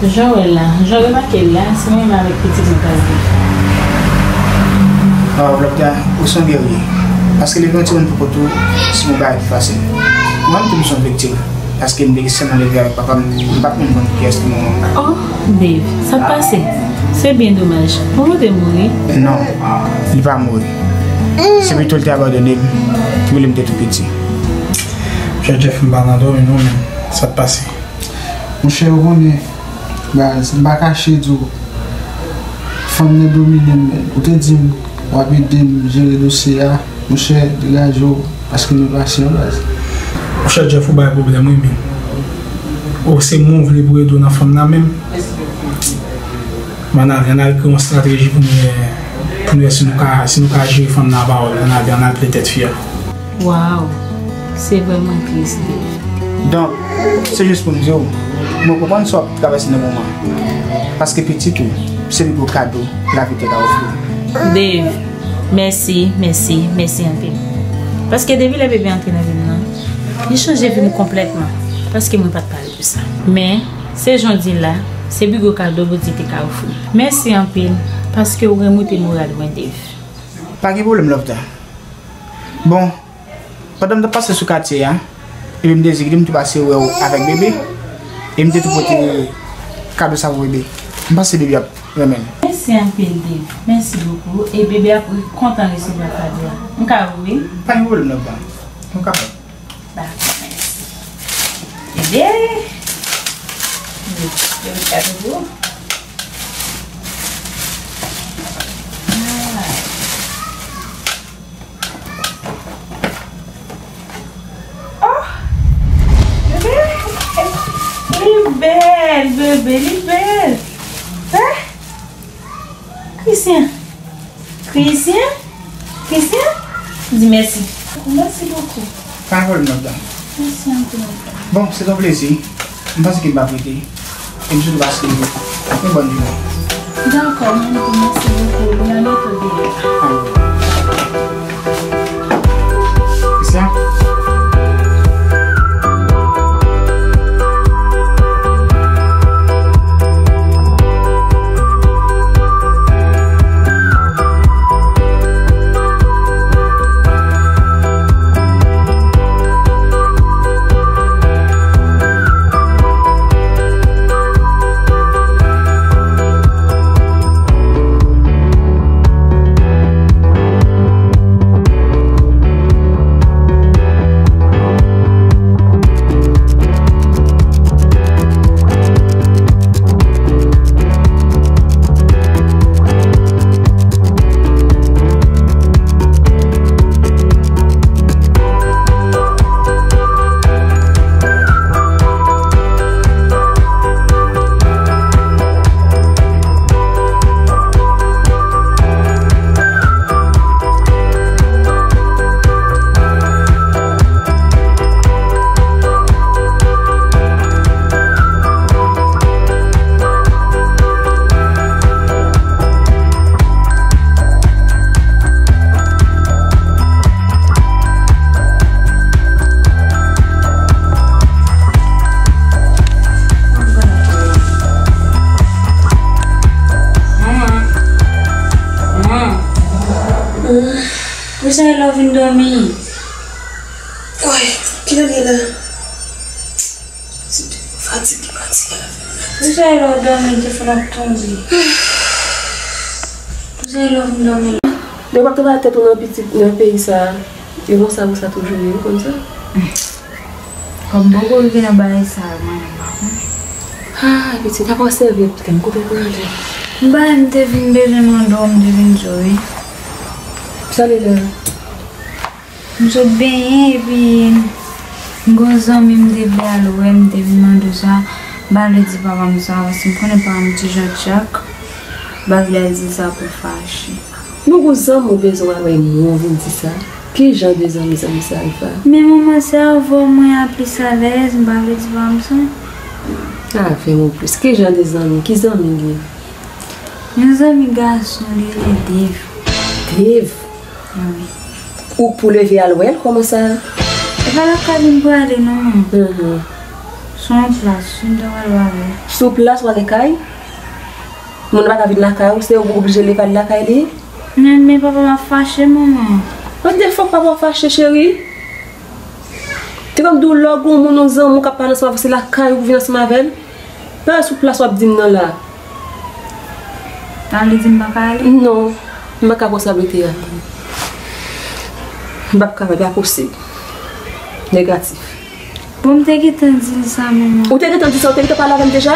Jan w wè l la, jan w remake l la, se mwen menm avèk pitit mwen k ap viv. Oh, Lòvda, ou se yon gèrye. Paske leve yon timoun pou kont ou, se yon bagay ki fasil. Mwen menm tou m se yon viktim. Paske m te sèlman leve avèk papa m, m pa t menm konn kiyès ki manman m. Oh, Dave, sa k pase? Se byen domaj. Manman w te mouri? Non, li pa mouri. Se pito l te abandone m, pou li m te tou piti. Monchè Jeff, m pa nan dòmi non, men sa k pase? Monchè, ou konnen, baz, m pa kache di w, fanm nan domine m, men ou te di m w ap ede m jere dosye a, monchè, degaje w. Paske nou pasyan, baz. Monchè Jeff, ou bay pwoblèm, wi, men. Ou se mwen w vle pou ede w nan fanm nan menm. Ann ale, ann al kreye yon estrateji pou nou wè, pou nou wè si nou ka, si nou ka jere fanm nan a pawòl. Ann ale, ann al plen tèt fi a. Waw, se vrèman tris, Dave. Donk, se jis pou m di w, mwen konprann sa w ap travèse nan moman an. Paske pitit ou, se pi gwo kado lavi te ka ofri w. Dave, mèsi, mèsi, mèsi anpil. Paske depi lè bebe antre nan vi m nan, li chanje vi m konplètman. Paske mwen pa t pare pou sa. Men, se jan w di l la, se pi gwo kado Bondye te ka ofri m. Mèsi anpil, paske w remonte moral mwen, Dave. Pa gen pwoblèm, Lòvda. Bon, pandan m t ap pase sou katye a, epi m te di li m tou pase wè w avèk bebe, e m te tou pote kado sa pou bebe. M panse bebe ap renmen l. Mèsi anpil, Dave. Mèsi bokou. E bebe ap kontan resevwa kado a. M ka ouvri? Pa gen pwoblèm, Lòvda. Ou kapab. Dakò, mèsi. Bebe! Bebe, kado pou ou. Ah. Oh! Bebe! Li bèl, bebe, li bèl. Hein? Christian! Christian? Christian? Di mèsi. Mèsi bokou. Pa gen pwoblèm, madanm. Mèsi anpil. Bon, se yon plezi. M panse ke m p ap rete. E m swete w pase yon bòn jounen. Dakò, mwen tou, mèsi bokou. Mwen ale tou deyò. Christian? Sa e lè w vin dòmi? Woy, kilè l ye la? Fatige, fatige. Deja lè w dòmi, telefòn ap tonbe. Deja lè w vin dòmi la. Depi w ap travay tèt ou nan pitit, nan peyi sa, e konsa pou sa toujou ye, ou konn sa? Kòm m poko rive nan bagay sa yo, mwen menm pa konn. Ah, pitit, apa w sèvi pitit, m kote w prale? M pa, m te vin bezwen mande w, m te vin di w, wi. Sa li la? M sot benyen epi m gon zanmi m te vle al wè, m te vin mande w sa. M pa vle di papa m sa, paske m konnen papa m ti jan tchak. M pa vle al di l sa pou l fache. Bon, gon zanmi w bezwen w al wè moun vin di sa. Ki jan de zanmi, zanmi sa, Arifa? Men manman, se avè w mwen a plis alèz, m pa vle di papa m sa. Avè w plis. Ki jan de zanmi? Ki zanmi li ye? Yon zanmi gason, li rele Dave. Dave? Wi. Ou pou leve al wè l, kòman sa? E pa lakay li m prale, non. Mhm. Sou yon plas, si m ta pral wè avè l. Sou plas, w ale kay? Moun nan pa ka vin lakay ou, se ou oblije leve al lakay li? Men, men papa m ap fache, manman. Mwen te fòk papa w fache, cheri. Te konn di w lè w gen yon moun, yon zanmi w k ap pale ansanm avè w, se lakay ou pou vin ansanm avè l. Pa sou plas w ap di m nan la. Sa vle di m pa ka ale? Non, m pa ka pran sa pou te ale. M p ap kapab, pa posib. Negatif. Bon, m te gentan di l sa, manman. Ou te gentan di sa, ou te gentan pale avè m deja?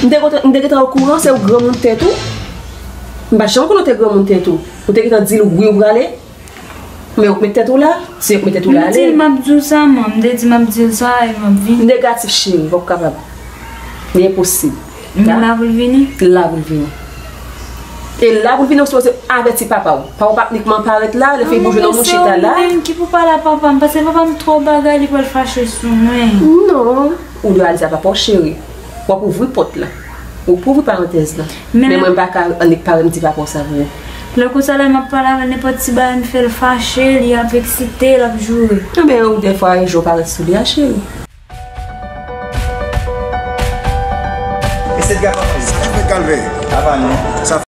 M te kontan, m te gentan okouran, se ou granmoun tèt ou. M pa janm konnen ou te granmoun tèt ou. Ou te gentan di l wi ou prale. Men ou k met tèt ou la, se ou k met tèt ou la ale. M di l m ap di w sa, man. M te di m ap di l sa e m ap vini. Negatif, cheri, w p ap kapab. Li enposib. Men la pou l vini? La pou l vini. E la pou l vini, ou sipoze avèti papa w. Papa w p ap nikman parèt la, lè fè boujou nan mouchita la. Manman, se ou menm ki pou pale a papa m, paske papa m twò bagay, li pral fache sou mwen. Non, ou dwe al di a papa w, cheri. W ap ouvri pòt la. Ou pou ouvri parantèz la. Men mwen m pa ka annik pare m di papa w sa vre. Lè konsa la, m ap pale avè l nenpòt ti bagay, m fè l fache, li ap eksite, l ap joure. Ebyen, ou dèfwa, e je w parèt sou li a, cheri. E se gade sa ki fè kalvè. Apa non. Sa